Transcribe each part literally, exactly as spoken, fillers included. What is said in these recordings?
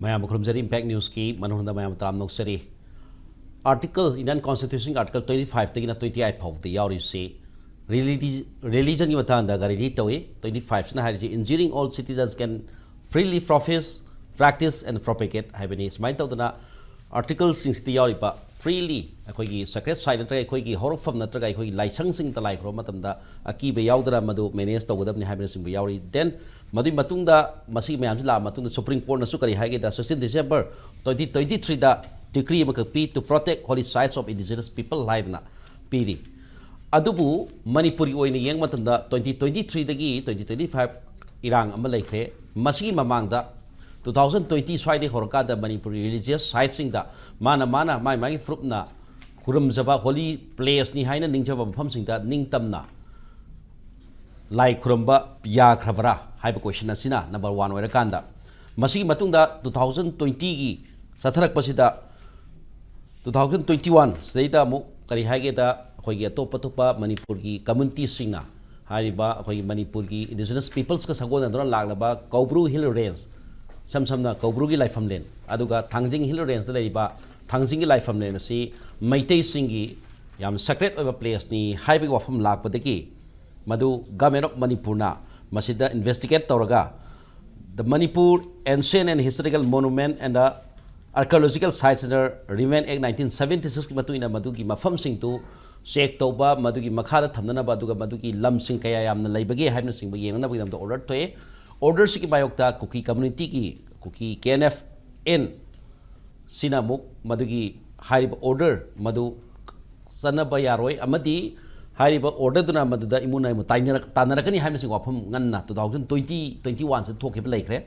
ꯃꯌꯥꯝꯕꯨ ꯈꯨꯔꯨꯝꯖꯔꯤ꯫ Impact Newsꯀꯤ ꯃꯅꯨꯡꯗ ꯃꯌꯥꯝ ꯇꯔꯥꯝꯅ ꯑꯣꯛꯆꯔꯤ꯫ Article, Indian Constitutionꯒꯤ Article twenty fiveꯇꯒꯤꯅ twenty eight ꯐꯥꯎꯕꯗ ꯌꯥꯎꯔꯤꯕꯁꯤ religion, religionꯒꯤ ꯃꯇꯥꯡꯗ guarantee ꯇꯧꯏ꯫ Twenty fiveꯁꯤꯅ ꯍꯥꯏꯔꯤꯁꯤ, "Ensuring all citizens can freely profess, practice and propagate" ꯍꯥꯏꯕꯅꯤ꯫ ꯁꯨꯃꯥꯏꯅ ꯇꯧꯗꯅ articleꯁꯤꯡꯁꯤꯗ ꯌꯥꯎꯔꯤꯕ freely ꯑꯩꯈꯣꯏꯒꯤ sacred site ꯅꯠꯇ꯭ꯔꯒ ꯑꯩꯈꯣꯏꯒꯤ ꯍꯧꯔꯛꯐꯝ ꯅꯠꯇ꯭ꯔꯒ ꯑꯩꯈꯣꯏꯒꯤ ꯂꯥꯏꯁꯪꯁꯤꯡꯗ ꯂꯥꯏ ꯈꯨꯔꯨꯝꯕ ꯃꯇꯝꯗ ꯑꯀꯤꯕ ꯌꯥꯎꯗꯅ ꯃꯗꯨ manage ꯇꯧꯒꯗꯕꯅꯤ ꯍꯥꯏꯕꯅꯆꯤꯡꯕ ꯌꯥꯎꯔꯤ꯫ Then ꯃꯗꯨꯒꯤ ꯃꯇꯨꯡꯗ ꯃꯁꯤꯒꯤ ꯃꯌꯥꯝꯁꯤ ꯂꯥꯛꯑ ꯃꯇꯨꯡꯗ Supreme Courtꯅꯁꯨ ꯀꯔꯤ ꯍꯥꯏꯒꯦꯗ, sixteen December twenty twenty threeꯗ decree ꯑꯃꯈꯛ ꯄꯤ, "To protect holy sites of indigenous people" ꯍꯥꯏꯗꯅ ꯄꯤꯔꯤ꯫ ꯑꯗꯨꯕꯨ ꯃꯅꯤꯄꯨꯔꯒꯤ ꯑꯣꯏꯅ ꯌꯦꯡꯕ ꯃꯇꯝꯗ twenty twenty threeꯗꯒꯤ twenty twenty five ꯏꯔꯥꯡ ꯑꯃ ꯂꯩꯈ꯭ꯔꯦ꯫ ꯃꯁꯤꯒꯤ ꯃꯃꯥꯡꯗ two thousand twenty ꯁ꯭ꯋꯥꯏꯗꯒꯤ ꯍꯧꯔꯀꯥꯟꯗ ꯃꯅꯤꯄꯨꯔꯒꯤ religious siteꯁꯤꯡꯗ ꯃꯥꯅ ꯃꯥꯅ ꯃꯥꯏ ꯃꯥꯒꯤ ꯐꯨꯔꯨꯞꯅ ꯈꯨꯔꯨꯝꯖꯕ holy placeꯅꯤ ꯍꯥꯏꯅ ꯅꯤꯡꯖꯕ ꯃꯐꯝꯁꯤꯡꯗ ꯅꯤꯡꯇꯝꯅ ꯂꯥꯏ ꯈꯨꯔꯨꯝꯕ ꯌꯥꯈ꯭ꯔꯕ꯭ꯔꯥ ꯍꯥꯏꯕ question ꯑꯁꯤꯅ number one ꯑꯣꯏꯔꯀꯥꯟꯗ, ꯃꯁꯤꯒꯤ ꯃꯇꯨꯡꯗ two thousand twentyꯒꯤ ꯆꯠꯊꯔꯛꯄꯁꯤꯗ two thousand twenty one ꯁꯤꯗꯩꯗ ꯑꯃꯨꯛ ꯀꯔꯤ ꯍꯥꯏꯒꯦꯗ, ꯑꯩꯈꯣꯏꯒꯤ ꯑꯇꯣꯞ ꯑꯇꯣꯞꯄ ꯃꯅꯤꯄꯨꯔꯒꯤ communityꯁꯤꯡꯅ ꯍꯥꯏꯔꯤꯕ ꯑꯩꯈꯣꯏꯒꯤ ꯃꯅꯤꯄꯨꯔꯒꯤ indigenous peoplesꯀ ꯁꯥꯒꯣꯟꯅꯗꯨꯅ ꯂꯥꯛꯂꯕ ꯀꯧꯕ꯭ꯔꯨ Hill Range, ꯏꯁꯝ ꯁꯝꯅ ꯀꯧꯕ꯭ꯔꯨꯒꯤ ꯂꯥꯏꯐꯝꯂꯦꯟ, ꯑꯗꯨꯒ ꯊꯥꯡꯖꯤꯡ Hill Rangeꯗ ꯂꯩꯔꯤꯕ ꯊꯥꯡꯖꯤꯡꯒꯤ ꯂꯥꯏꯐꯝꯂꯦꯟ ꯑꯁꯤ ꯃꯩꯇꯩꯁꯤꯡꯒꯤ ꯌꯥꯝ sacred ꯑꯣꯏꯕ placeꯅꯤ ꯍꯥꯏꯕꯒꯤ ꯋꯥꯐꯝ ꯂꯥꯛꯄꯗꯒꯤ ꯃꯗꯨ Government of Manipurꯅ ꯃꯁꯤꯗ investigate ꯇꯧꯔꯒ, "The Manipur Ancient and Historical Monument and the Archaeological Sites under Revamp Act nineteen seventy sixꯀꯤ ꯃꯇꯨꯡ ꯏꯟꯅ ꯃꯗꯨꯒꯤ ꯃꯐꯝꯁꯤꯡꯗꯨ check ꯇꯧꯕ, ꯃꯗꯨꯒꯤ ꯃꯈꯥꯗ ꯊꯝꯅꯅꯕ, ꯑꯗꯨꯒ ꯃꯗꯨꯒꯤ ꯂꯝꯁꯤꯡ ꯀꯌꯥ ꯌꯥꯝꯅ ꯂꯩꯕꯒꯦ ꯍꯥꯏꯕꯅꯆꯤꯡꯕ ꯌꯦꯡꯅꯅꯕꯒꯤꯗꯃꯛꯇ order ꯊꯣꯛꯑꯦ꯫ Orderꯁꯤꯒꯤ ꯃꯥꯌꯣꯛꯇ ꯀꯨꯀꯤ communityꯒꯤ, ꯀꯨꯀꯤ K N F N ꯁꯤꯅ ꯑꯃꯨꯛ ꯃꯗꯨꯒꯤ ꯍꯥꯏꯔꯤꯕ order ꯃꯗꯨ ꯆꯠꯅꯕ ꯌꯥꯔꯣꯏ ꯑꯃꯗꯤ ꯍꯥꯏꯔꯤꯕ orderꯗꯨꯅ ꯃꯗꯨꯗ ꯏꯃꯨꯡ ꯃꯅꯨꯡ ꯇꯥꯏꯅꯔꯛ-, ꯇꯥꯟꯅꯔꯛꯀꯅꯤ ꯍꯥꯏꯕꯅꯆꯤꯡꯕ ꯋꯥꯐꯝ ꯉꯟꯅ two thousand twenty twenty oneꯁꯤꯗ ꯊꯣꯛꯈꯤꯕ ꯂꯩꯈ꯭ꯔꯦ꯫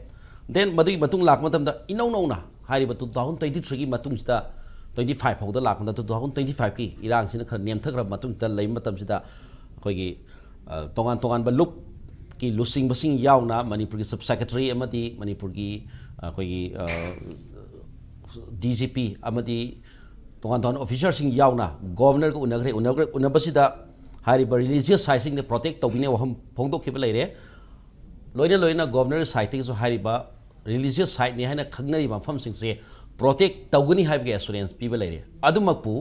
Then ꯃꯗꯨꯒꯤ ꯃꯇꯨꯡ ꯂꯥꯛꯄ ꯃꯇꯝꯗ ꯏꯅꯧ ꯅꯧꯅ ꯍꯥꯏꯔꯤꯕ two thousand twenty threeꯒꯤ ꯃꯇꯨꯡꯁꯤꯗ twenty five ꯐꯥꯎꯗ ꯂꯥꯛꯄꯗ two thousand twenty fiveꯀꯤ ꯏꯔꯥꯡꯁꯤꯅ ꯈꯔ ꯅꯦꯝꯊꯈ꯭ꯔꯕ ꯃꯇꯨꯡꯁꯤꯗ ꯂꯩꯕ ꯃꯇꯝꯁꯤꯗ ꯑꯩꯈꯣꯏꯒꯤ, ꯑ, ꯇꯣꯉꯥꯟ ꯇꯣꯉꯥꯟꯕ ꯂꯨꯞꯀꯤ ꯂꯨꯆꯤꯡꯕꯁꯤꯡ ꯌꯥꯎꯅ ꯃꯅꯤꯄꯨꯔꯒꯤ Chief Secretary ꯑꯃꯗꯤ ꯃꯅꯤꯄꯨꯔꯒꯤ, ꯑ, ꯑꯩꯈꯣꯏꯒꯤ, ꯑ, D G P ꯑꯃꯗꯤ ꯇꯣꯉꯥꯟ ꯇꯣꯉꯥꯟꯕ officerꯁꯤꯡ ꯌꯥꯎꯅ Governorꯒ ꯎꯅꯈ꯭ꯔꯦ꯫ ꯎꯅꯈ꯭ꯔꯦ, ꯎꯅꯕꯁꯤꯗ ꯍꯥꯏꯔꯤꯕ religious siteꯁꯤꯡꯗ protect ꯇꯧꯕꯤꯅꯕ ꯋꯥꯐꯝ ꯐꯣꯡꯗꯣꯛꯈꯤꯕ ꯂꯩꯔꯦ꯫ ꯂꯣꯏꯅ ꯂꯣꯏꯅ Governorꯒꯤ sideꯇꯒꯤꯁꯨ ꯍꯥꯏꯔꯤꯕ ꯔꯤꯂꯤꯖꯤꯌꯁ ꯁꯥꯏꯠꯅꯤ ꯍꯥꯏꯅ ꯈꯪꯅꯔꯤꯕ ꯃꯐꯝꯁꯤꯡꯁꯦ ꯄ꯭ꯔꯣꯇꯦꯛ ꯇꯧꯒꯅꯤ ꯍꯥꯏꯕꯒꯤ ꯑꯦꯁꯨꯔꯦꯟꯁ ꯄꯤꯕ ꯂꯩꯔꯦ꯫ ꯑꯗꯨꯃꯛꯄꯨ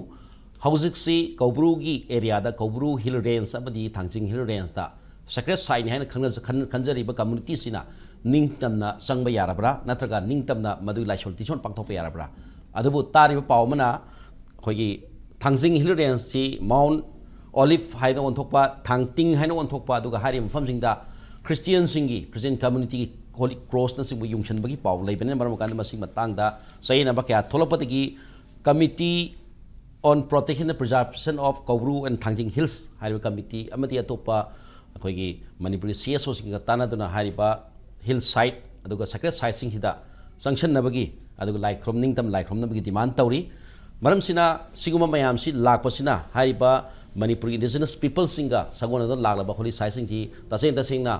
ꯍꯧꯖꯤꯛꯁꯤ ꯀꯧꯕ꯭ꯔꯨꯒꯤ ꯑꯦꯔꯤꯌꯥꯗ, ꯀꯧꯕ꯭ꯔꯨ ꯍꯤꯜ ꯔꯦꯟꯖ ꯑꯃꯗꯤ ꯊꯥꯡꯖꯤꯡ ꯍꯤꯜ ꯔꯦꯟꯖꯇ ꯁꯦꯀ꯭ꯔꯦꯠ ꯁꯥꯏꯠꯅꯤ ꯍꯥꯏꯅ ꯈꯪꯅ-, ꯈꯟ-, ꯈꯟꯖꯔꯤꯕ ꯀꯝꯃꯨꯅꯤꯇꯤꯁꯤꯅ ꯅꯤꯡꯇꯝꯅ ꯆꯪꯕ ꯌꯥꯔꯕ꯭ꯔꯥ, ꯅꯠꯇ꯭ꯔꯒ ꯅꯤꯡꯇꯝꯅ ꯃꯗꯨꯒꯤ ꯂꯥꯏꯁꯣꯟ ꯇꯤꯁꯣꯟ ꯄꯥꯡꯊꯣꯛꯄ ꯌꯥꯔꯕ꯭ꯔꯥ? ꯑꯗꯨꯕꯨ ꯇꯥꯔꯤꯕ ꯄꯥꯎ ꯑꯃꯅ ꯑꯩꯈꯣꯏꯒꯤ ꯊꯥꯡꯖꯤꯡ ꯍꯤꯜ ꯔꯦꯟꯖꯁꯤ ꯃꯥꯎꯟ ꯑꯣꯂꯤꯐ ꯍꯥꯏꯅ ꯑꯣꯟꯊꯣꯛꯄ, ꯊꯥꯡꯇꯤꯡ ꯍꯥꯏꯅ ꯑꯣꯟꯊꯣꯛꯄ, ꯑꯗꯨꯒ ꯍꯥꯏꯔꯤꯕ ꯃꯐꯝꯁꯤꯡꯗ ꯈ꯭ꯔꯤꯁꯇꯤꯌꯟꯁꯤꯡꯒꯤ, ꯈ꯭ꯔꯤꯁꯇꯤꯌꯟ ꯀꯝꯃꯨꯅꯤꯇꯤꯒꯤ ꯍꯣꯂꯤ ꯀ꯭ꯔꯣꯁꯅꯆꯤꯡꯕ ꯌꯨꯡꯁꯤꯟꯕꯒꯤ ꯄꯥꯎ ꯂꯩꯕꯅ ꯃꯔꯝ ꯑꯣꯏꯔꯀꯥꯟꯗ ꯃꯁꯤꯒꯤ ꯃꯇꯥꯡꯗ ꯆꯌꯦꯠꯅꯕ ꯀꯌꯥ ꯊꯣꯛꯂꯛꯄꯗꯒꯤ Committee on Protection and Preservation of Kaubru and Thangjing Hills ꯍꯥꯏꯔꯤꯕ ꯀꯃꯤꯇꯤ ꯑꯃꯗꯤ ꯑꯇꯣꯞꯄ ꯑꯩꯈꯣꯏꯒꯤ ꯃꯅꯤꯄꯨꯔꯒꯤ ꯁꯤ ꯑꯦꯁ ꯑꯣꯁꯤꯡꯒ ꯇꯥꯟꯅꯗꯨꯅ ꯍꯥꯏꯔꯤꯕ ꯍꯤꯜ ꯁꯥꯏꯠ ꯑꯗꯨꯒ ꯁꯦꯀ꯭ꯔꯦꯠ ꯁꯥꯏꯠꯁꯤꯡꯁꯤꯗ ꯆꯪꯁꯤꯟꯅꯕꯒꯤ, ꯑꯗꯨꯒ ꯂꯥꯏ ꯈꯨꯔꯨꯝ, ꯅꯤꯡꯇꯝ ꯂꯥꯏ ꯈꯨꯔꯨꯝꯅꯕꯒꯤ ꯗꯤꯃꯥꯟ ꯇꯧꯔꯤ꯫ ꯃꯔꯝꯁꯤꯅ ꯁꯤꯒꯨꯝꯕ ꯃꯌꯥꯝꯁꯤ ꯂꯥꯛꯄꯁꯤꯅ ꯍꯥꯏꯔꯤꯕ ꯃꯅꯤꯄꯨꯔꯒꯤ ꯏꯟꯗꯤꯖꯤꯅꯁ ꯄꯤꯄꯜꯁꯤꯡꯒ ꯁꯥꯒꯣꯟꯅꯗꯨꯅ ꯂꯥꯛꯂꯕ ꯍꯣꯂꯤ ꯁꯥꯏꯠꯁꯤꯡꯁꯤ ꯇꯁꯦꯡ ꯇꯁꯦꯡꯅ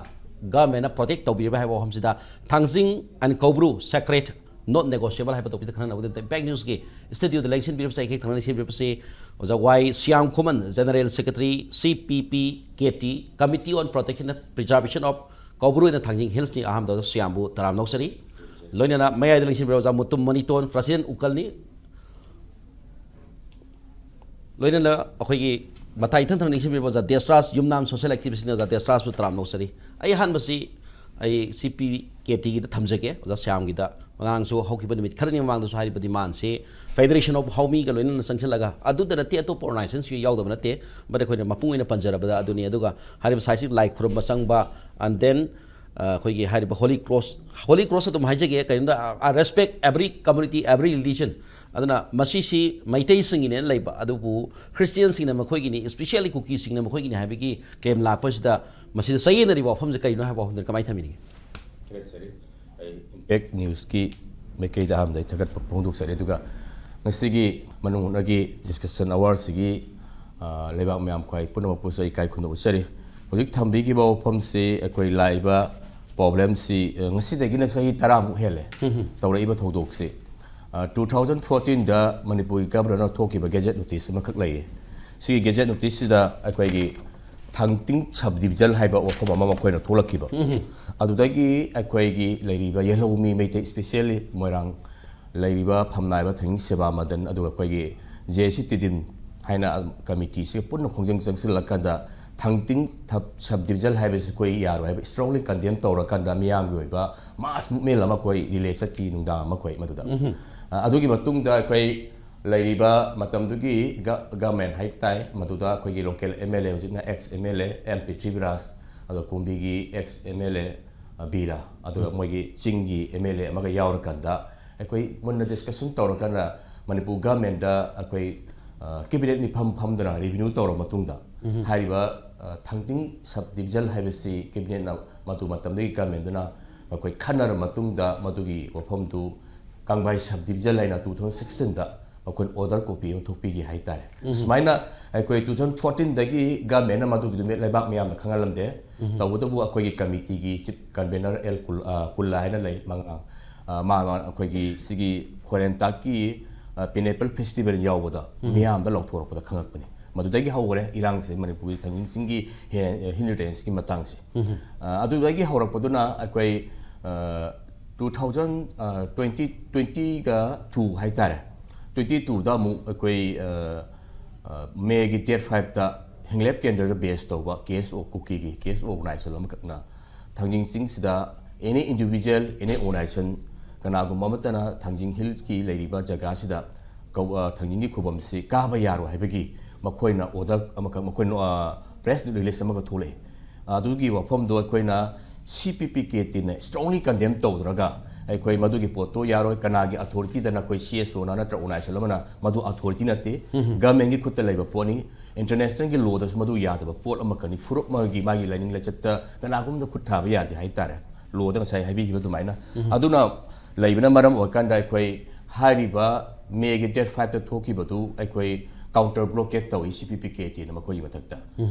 ꯒꯚꯔꯟꯃꯦꯟꯅ ꯄ꯭ꯔꯣꯇꯦꯛ ꯇꯧꯕꯤꯔꯤꯕ ꯍꯥꯏꯕ ꯋꯥꯐꯝꯁꯤꯗ ꯊꯥꯡꯖꯤꯡ ꯑꯦꯟ ꯀꯧꯕ꯭ꯔꯨ ꯁꯦꯀ꯭ꯔꯦꯠ ꯅꯣꯠ ꯅꯦꯒꯣꯁꯤꯌꯦꯕꯜ ꯍꯥꯏꯕ ꯇꯣꯄꯤꯛꯇ ꯈꯟꯅꯅꯕꯒꯤꯗꯃꯛꯇ ꯏꯝꯄꯦꯛ ꯅ꯭ꯌꯨꯁꯀꯤ ꯁ꯭ꯇꯨꯗꯤꯑꯣꯗ ꯂꯦꯡꯁꯤꯟꯕꯤꯔꯤꯕꯁꯦ, ꯑꯩꯈꯣꯏ ꯊꯪꯅ ꯂꯦꯡꯁꯤꯟꯕꯤꯔꯤꯕꯁꯤ ꯑꯣꯖꯥ Y Shyam Khuman, general secretary, C P P K T, Committee on Protection and Preservation of Koubru ꯑꯣꯏꯅ ꯊꯥꯡꯖꯤꯡ ꯍꯤꯜꯁꯅꯤ꯫ ꯑꯍꯥꯟꯕꯗ ꯁ꯭ꯌꯥꯝꯕꯨ ꯇꯔꯥꯝꯅ ꯑꯣꯛꯆꯔꯤ꯫ ꯂꯣꯏꯅꯅ ꯃꯌꯥꯏꯗ ꯂꯦꯡꯁꯤꯟꯕꯤꯔꯕ ꯑꯣꯖꯥ ꯃꯨꯇꯨꯝ ꯃꯅꯤꯇꯣꯟ, ꯄ꯭ꯔꯁꯤꯗꯦꯟ ꯎꯀꯜꯅꯤ꯫ ꯂꯣꯏꯅꯅ ꯑꯩꯈꯣꯏꯒꯤ ꯃꯇꯥꯏ ꯏꯊꯪ ꯊꯪꯅ ꯂꯦꯡꯁꯤꯟꯕꯤꯔꯕ ꯑꯣꯖꯥ ꯗꯦꯁꯔꯥꯖ ꯌꯨꯝꯅꯥꯝ, ꯁꯣꯁꯤꯌꯦꯜ ꯑꯦꯛꯇꯤꯚꯤꯁ꯭ꯠꯅꯤ꯫ ꯑꯣꯖꯥ ꯗꯦꯁꯔꯥꯖꯄꯨ ꯇꯔꯥꯝꯅ ꯑꯣꯛꯆꯔꯤ꯫ ꯑꯩ ꯑꯍꯥꯟꯕꯁꯤ ꯑꯩ ꯁꯤ ꯄꯤ ꯀꯦ ꯇꯤꯒꯤꯗ ꯊꯝꯖꯒꯦ, ꯑꯣꯖꯥ ꯁ꯭ꯌꯥꯝꯒꯤꯗ꯫ ꯉꯔꯥꯡꯁꯨ ꯍꯧꯈꯤꯕ ꯅꯨꯃꯤꯠ ꯈꯔꯅꯤ ꯃꯃꯥꯡꯗꯁꯨ ꯍꯥꯏꯔꯤꯕ ꯗꯤꯃꯥꯟꯁꯦ ꯐꯦꯗꯔꯦꯁꯟ ꯑꯣꯐ ꯍꯥꯎꯃꯤꯒ ꯂꯣꯏꯅꯅ ꯆꯪꯁꯤꯜꯂꯒ, ꯑꯗꯨꯗ ꯅꯠꯇꯦ ꯑꯇꯣꯞꯄ ꯑꯣꯔꯒꯅꯥꯏꯖꯦꯁꯟꯁꯨ ꯌꯥꯎꯗꯕ ꯅꯠꯇꯦ, but ꯑꯩꯈꯣꯏꯅ ꯃꯄꯨꯡ ꯑꯣꯏꯅ ꯄꯟꯖꯔꯕꯗ ꯑꯗꯨꯅꯤ꯫ ꯑꯗꯨꯒ ꯍꯥꯏꯔꯤꯕ ꯁꯥꯏꯠꯁꯤ ꯂꯥꯏ ꯈꯨꯔꯨꯝꯕ ꯆꯪꯕ, and then ꯑ, ꯑꯩꯈꯣꯏꯒꯤ ꯍꯥꯏꯔꯤꯕ ꯍꯣꯂꯤ ꯀ꯭ꯔꯣꯁ, ꯍꯣꯂꯤ ꯀ꯭ꯔꯣꯁ ꯑꯗꯨꯝ ꯍꯥꯏꯖꯒꯦ, ꯀꯔꯤꯒꯨꯝꯕꯗ, I respect every community, every religion꯫ ꯑꯗꯨꯅ ꯃꯁꯤꯁꯤ ꯃꯩꯇꯩꯁꯤꯡꯒꯤꯅꯦꯅ ꯂꯩꯕ, ꯑꯗꯨꯕꯨ ꯈ꯭ꯔꯤꯁꯇꯤꯌꯟꯁꯤꯡꯅ ꯃꯈꯣꯏꯒꯤꯅꯤ, especially ꯀꯨꯀꯤꯁꯤꯡꯅ ꯃꯈꯣꯏꯒꯤꯅꯤ ꯍꯥꯏꯕꯒꯤ ꯀ꯭ꯂꯦꯝ ꯂꯥꯛꯄꯁꯤꯗ ꯃꯁꯤꯗ ꯆꯌꯦꯠꯅꯔꯤꯕ ꯋꯥꯐꯝꯁꯦ ꯀꯔꯤꯅꯣ ꯍꯥꯏꯕ ꯋꯥꯐꯝꯗꯨ ꯀꯃꯥꯏꯅ ꯊꯝꯕꯤꯅꯤꯡꯉꯤ? ꯊꯥꯒꯠꯆꯔꯤ꯫ ꯑꯩ ꯏꯝꯄꯦꯛ ꯅ꯭ꯌꯨꯁꯀꯤ ꯃꯥꯏꯀꯩꯗ ꯑꯍꯥꯟꯕꯗ ꯑꯩ ꯊꯥꯒꯠꯄ ꯐꯣꯡꯗꯣꯛꯆꯔꯤ꯫ ꯑꯗꯨꯒ ꯉꯁꯤꯒꯤ ꯃꯅꯨꯡ ꯍꯨꯠꯅꯒꯤ ꯗꯤꯁꯀꯁꯟ ꯑꯋꯥꯔꯁꯤꯒꯤ, ꯑ, ꯂꯩꯕꯥꯛ ꯃꯌꯥꯝ ꯈ꯭ꯋꯥꯏ ꯄꯨꯝꯅꯃꯛꯄꯨꯁꯨ ꯑꯩ ꯏꯀꯥꯏ ꯈꯨꯝꯅꯕ ꯎꯠꯆꯔꯤ꯫ ꯍꯧꯖꯤꯛ ꯊꯝꯕꯤꯈꯤꯕ ꯋꯥꯐꯝꯁꯤ ꯑꯩꯈꯣꯏ ꯂꯥꯛꯏꯕ ꯄ꯭ꯔꯣꯕ꯭ꯂꯦꯝꯁꯤ, ꯑ, ꯉꯁꯤꯗꯒꯤꯅ ꯆꯍꯤ ꯇꯔꯥꯃꯨꯛ ꯍꯦꯜꯂꯦ ꯇꯧꯔꯛꯏꯕ ꯊꯧꯗꯣꯛꯁꯤ꯫ ꯑ, ꯇꯨ ꯊꯥꯎꯖꯟ ꯐꯣꯔꯇꯤꯟꯗ ꯃꯅꯤꯄꯨꯔꯒꯤ ꯒꯕꯔꯅꯔꯅ ꯊꯣꯛꯈꯤꯕ ꯒꯦꯖꯦꯠ ꯅꯣꯇꯤꯁ ꯑꯃꯈꯛ ꯂꯩꯌꯦ꯫ ꯁꯤꯒꯤ ꯒꯦꯖꯦꯠ ꯅꯣꯇꯤꯁꯁꯤꯗ ꯑꯩꯈꯣꯏꯒꯤ ꯊꯥꯡꯇꯤꯡ ꯁꯕ ꯗꯤꯕꯤꯖꯟ ꯍꯥꯏꯕ ꯋꯥꯐꯝ ꯑꯃ ꯃꯈꯣꯏꯅ ꯊꯣꯛꯂꯛꯈꯤꯕ꯫ ꯑꯗꯨꯗꯒꯤ ꯑꯩꯈꯣꯏꯒꯤ ꯂꯩꯔꯤꯕ ꯌꯦꯜꯍꯧꯃꯤ ꯃꯩꯇꯩ, specially ꯃꯣꯏꯔꯥꯡ ꯂꯩꯔꯤꯕ ꯐꯝꯅꯥꯏꯕ ꯊꯥꯡꯖꯤꯡ ꯁꯦꯕꯥ ꯃꯗꯟ, ꯑꯗꯨꯒ ꯑꯩꯈꯣꯏꯒꯤ ꯖꯦ ꯁꯤ ꯇꯤꯗꯤꯝ ꯍꯥꯏꯅ ꯀꯃꯤꯇꯤꯁꯤꯒ ꯄꯨꯟꯅ ꯈꯣꯡꯖꯪ ꯆꯪꯁꯤꯜꯂꯀꯥꯟꯗ ꯊꯥꯡꯇꯤꯡ ꯊꯞ-, ꯁꯕ ꯗꯤꯕꯤꯖꯟ ꯍꯥꯏꯕꯁꯤ ꯑꯩꯈꯣꯏ ꯌꯥꯔꯣꯏ ꯍꯥꯏꯕ strongly condemn ꯇꯧꯔꯀꯥꯟꯗ ꯃꯤꯌꯥꯝꯒꯤ ꯑꯣꯏꯕ mass movement ꯑꯃ ꯑꯩꯈꯣꯏ relay ꯆꯠꯈꯤ ꯅꯨꯡꯗꯥꯡ ꯑꯃ ꯑꯩꯈꯣꯏ ꯃꯗꯨꯗ꯫ ꯑ, ꯑꯗꯨꯒꯤ ꯃꯇꯨꯡꯗ ꯑꯩꯈꯣꯏ ꯂꯩꯔꯤꯕ ꯃꯇꯝꯗꯨꯒꯤ ꯒ-, government ꯍꯥꯏꯕ ꯇꯥꯏ, ꯃꯗꯨꯗ ꯑꯩꯈꯣꯏꯒꯤ local M L A, ꯍꯧꯖꯤꯛꯅ ex M L A M Prithviraj, ꯑꯗꯨꯒ ꯀꯨꯝꯕꯤꯒꯤ ex M L A, ꯑ, ꯕꯤꯔꯥ, ꯑꯗꯨꯒ ꯃꯣꯏꯒꯤ ꯆꯤꯡꯒꯤ M L A ꯑꯃꯒ ꯌꯥꯎꯔꯀꯥꯟꯗ ꯑꯩꯈꯣꯏ ꯃꯨꯟꯅ discussion ꯇꯧꯔꯀꯥꯟꯗ ꯃꯅꯤꯄꯨꯔ governmentꯇ ꯑꯩꯈꯣꯏ, ꯑ, cabinet ꯃꯤꯐꯝ ꯐꯝꯗꯨꯅ review ꯇꯧꯔꯕ ꯃꯇꯨꯡꯗ ꯍꯥꯏꯔꯤꯕ, ꯑ, ꯊꯥꯡꯇꯤꯡ sub division ꯍꯥꯏꯕꯁꯤ cabinetꯅ ꯃꯗꯨ ꯃꯇꯝꯗꯨꯒꯤ governmentꯗꯨꯅ ꯑꯩꯈꯣꯏ ꯈꯟꯅꯔꯕ ꯃꯇꯨꯡꯗ ꯃꯗꯨꯒꯤ ꯋꯥꯐꯝꯗꯨ ꯀꯥꯡꯕꯥꯏ sub division ꯍꯥꯏꯅ two thousand sixteenꯗ ꯑꯩꯈꯣꯏꯅ order copy ꯑꯃ ꯊꯣꯛꯄꯤꯈꯤ ꯍꯥꯏꯇꯥꯔꯦ꯫ ꯁꯨꯃꯥꯏꯅ ꯑꯩꯈꯣꯏ two thousand fourteenꯗꯒꯤ governmentꯅ ꯃꯗꯨꯒꯤꯗꯨ ꯂꯩꯕꯥꯛ ꯃꯤꯌꯥꯝꯗ ꯈꯪꯍꯜꯂꯝꯗꯦ꯫ ꯇꯧꯕꯇꯕꯨ ꯑꯩꯈꯣꯏꯒꯤ committeeꯒꯤ chief convener ꯑꯦꯜ ꯀꯨꯜ-, ꯑ, ꯀꯨꯜꯂꯥ ꯍꯥꯏꯅ ꯂꯩ, ꯃꯉꯥ, ꯑ, ꯃꯥ, ꯃꯥ ꯑꯩꯈꯣꯏꯒꯤ ꯁꯤꯒꯤ ꯈꯣꯏꯔꯦꯟꯇꯥꯛꯀꯤ, ꯑ, pineapple festival ꯌꯥꯎꯕꯗ ꯃꯤꯌꯥꯝꯗ ꯂꯥꯎꯊꯣꯔꯛꯄꯗ ꯈꯪꯉꯛꯄꯅꯤ꯫ ꯃꯗꯨꯗꯒꯤ ꯍꯧꯈꯔꯦ ꯏꯔꯥꯡꯁꯦ ꯃꯅꯤꯄꯨꯔꯒꯤ ꯊꯥꯡꯖꯤꯡ ꯆꯤꯡꯒꯤ ꯍꯦ-, hill rangeꯀꯤ ꯃꯇꯥꯡꯁꯦ꯫ ꯑ, ꯑꯗꯨꯗꯒꯤ ꯍꯧꯔꯛꯄꯗꯨꯅ ꯑꯩꯈꯣꯏ, ꯑ, two thousand, ꯑ, twenty, twenty-two ꯍꯥꯏꯇꯥꯔꯦ, twenty-twoꯗ ꯑꯃꯨꯛ ꯑꯩꯈꯣꯏ, ꯑ, ꯑ, Mayꯒꯤ date fiveꯇ ꯍꯤꯡꯂꯦꯞ ꯀꯦꯟꯗ꯭ꯔꯗ base ꯇꯧꯕ K S O, ꯀꯨꯀꯤꯒꯤ K S O organization ꯑꯃꯈꯛꯅ ꯊꯥꯡꯖꯤꯡ ꯆꯤꯡꯁꯤꯗ any individual, any organization, ꯀꯅꯥꯒꯨꯝꯕ ꯑꯃꯠꯇꯅ ꯊꯥꯡꯖꯤꯡ hillꯀꯤ ꯂꯩꯔꯤꯕ ꯖꯒꯥꯁꯤꯗ ꯀꯧ-, ꯑ, ꯊꯥꯡꯖꯤꯡꯒꯤ ꯈꯨꯕꯝꯁꯤ ꯀꯥꯕ ꯌꯥꯔꯣꯏ ꯍꯥꯏꯕꯒꯤ ꯃꯈꯣꯏꯅ order ꯑꯃꯈꯛ, ꯃꯈꯣꯏꯅ, ꯑ, press release ꯑꯃꯈꯛ ꯊꯣꯛꯂꯛꯑꯦ꯫ ꯑꯗꯨꯒꯤ ꯋꯥꯐꯝꯗꯣ ꯑꯩꯈꯣꯏꯅ C P P K Tꯅ strongly condemn ꯇꯧꯗ꯭ꯔꯒ ꯑꯩꯈꯣꯏ ꯃꯗꯨꯒꯤ ꯄꯣꯠꯇꯣ ꯌꯥꯔꯣꯏ, ꯀꯅꯥꯒꯤ authorityꯗꯅ ꯑꯩꯈꯣꯏ C S Oꯅ ꯅꯠꯇ꯭ꯔ organization ꯑꯃꯅ, ꯃꯗꯨ authorityꯅ ꯅꯠꯇꯦ, governmentꯀꯤ ꯈꯨꯠꯇ ꯂꯩꯕ ꯄꯣꯠꯅꯤ꯫ Internationalꯒꯤ lawꯗꯁꯨ ꯃꯗꯨ ꯌꯥꯗꯕ ꯄꯣꯠ ꯑꯃꯈꯛꯅꯤ꯫ ꯐꯨꯔꯨꯞ ꯑꯃꯒꯤ ꯃꯥꯒꯤ ꯂꯥꯏꯅꯤꯡ ꯂꯥꯏꯆꯠꯇ ꯀꯅꯥꯒꯨꯝꯕꯗ ꯈꯨꯠ ꯊꯥꯕ ꯌꯥꯗꯦ ꯍꯥꯏꯇꯥꯔꯦ, lawꯗ ꯉꯁꯥꯏ ꯍꯥꯏꯕꯤꯈꯤꯕ ꯑꯗꯨꯃꯥꯏꯅ꯫ ꯑꯗꯨꯅ ꯂꯩꯕꯅ ꯃꯔꯝ ꯑꯣꯏꯔꯀꯥꯟꯗ ꯑꯩꯈꯣꯏ ꯍꯥꯏꯔꯤꯕ Mayꯒꯤ date fiveꯇ ꯊꯣꯛꯈꯤꯕꯗꯨ ꯑꯩꯈꯣꯏ counter blockade ꯇꯧꯏ, C P P K Tꯅ ꯃꯈꯣꯏꯒꯤ ꯃꯊꯛꯇ꯫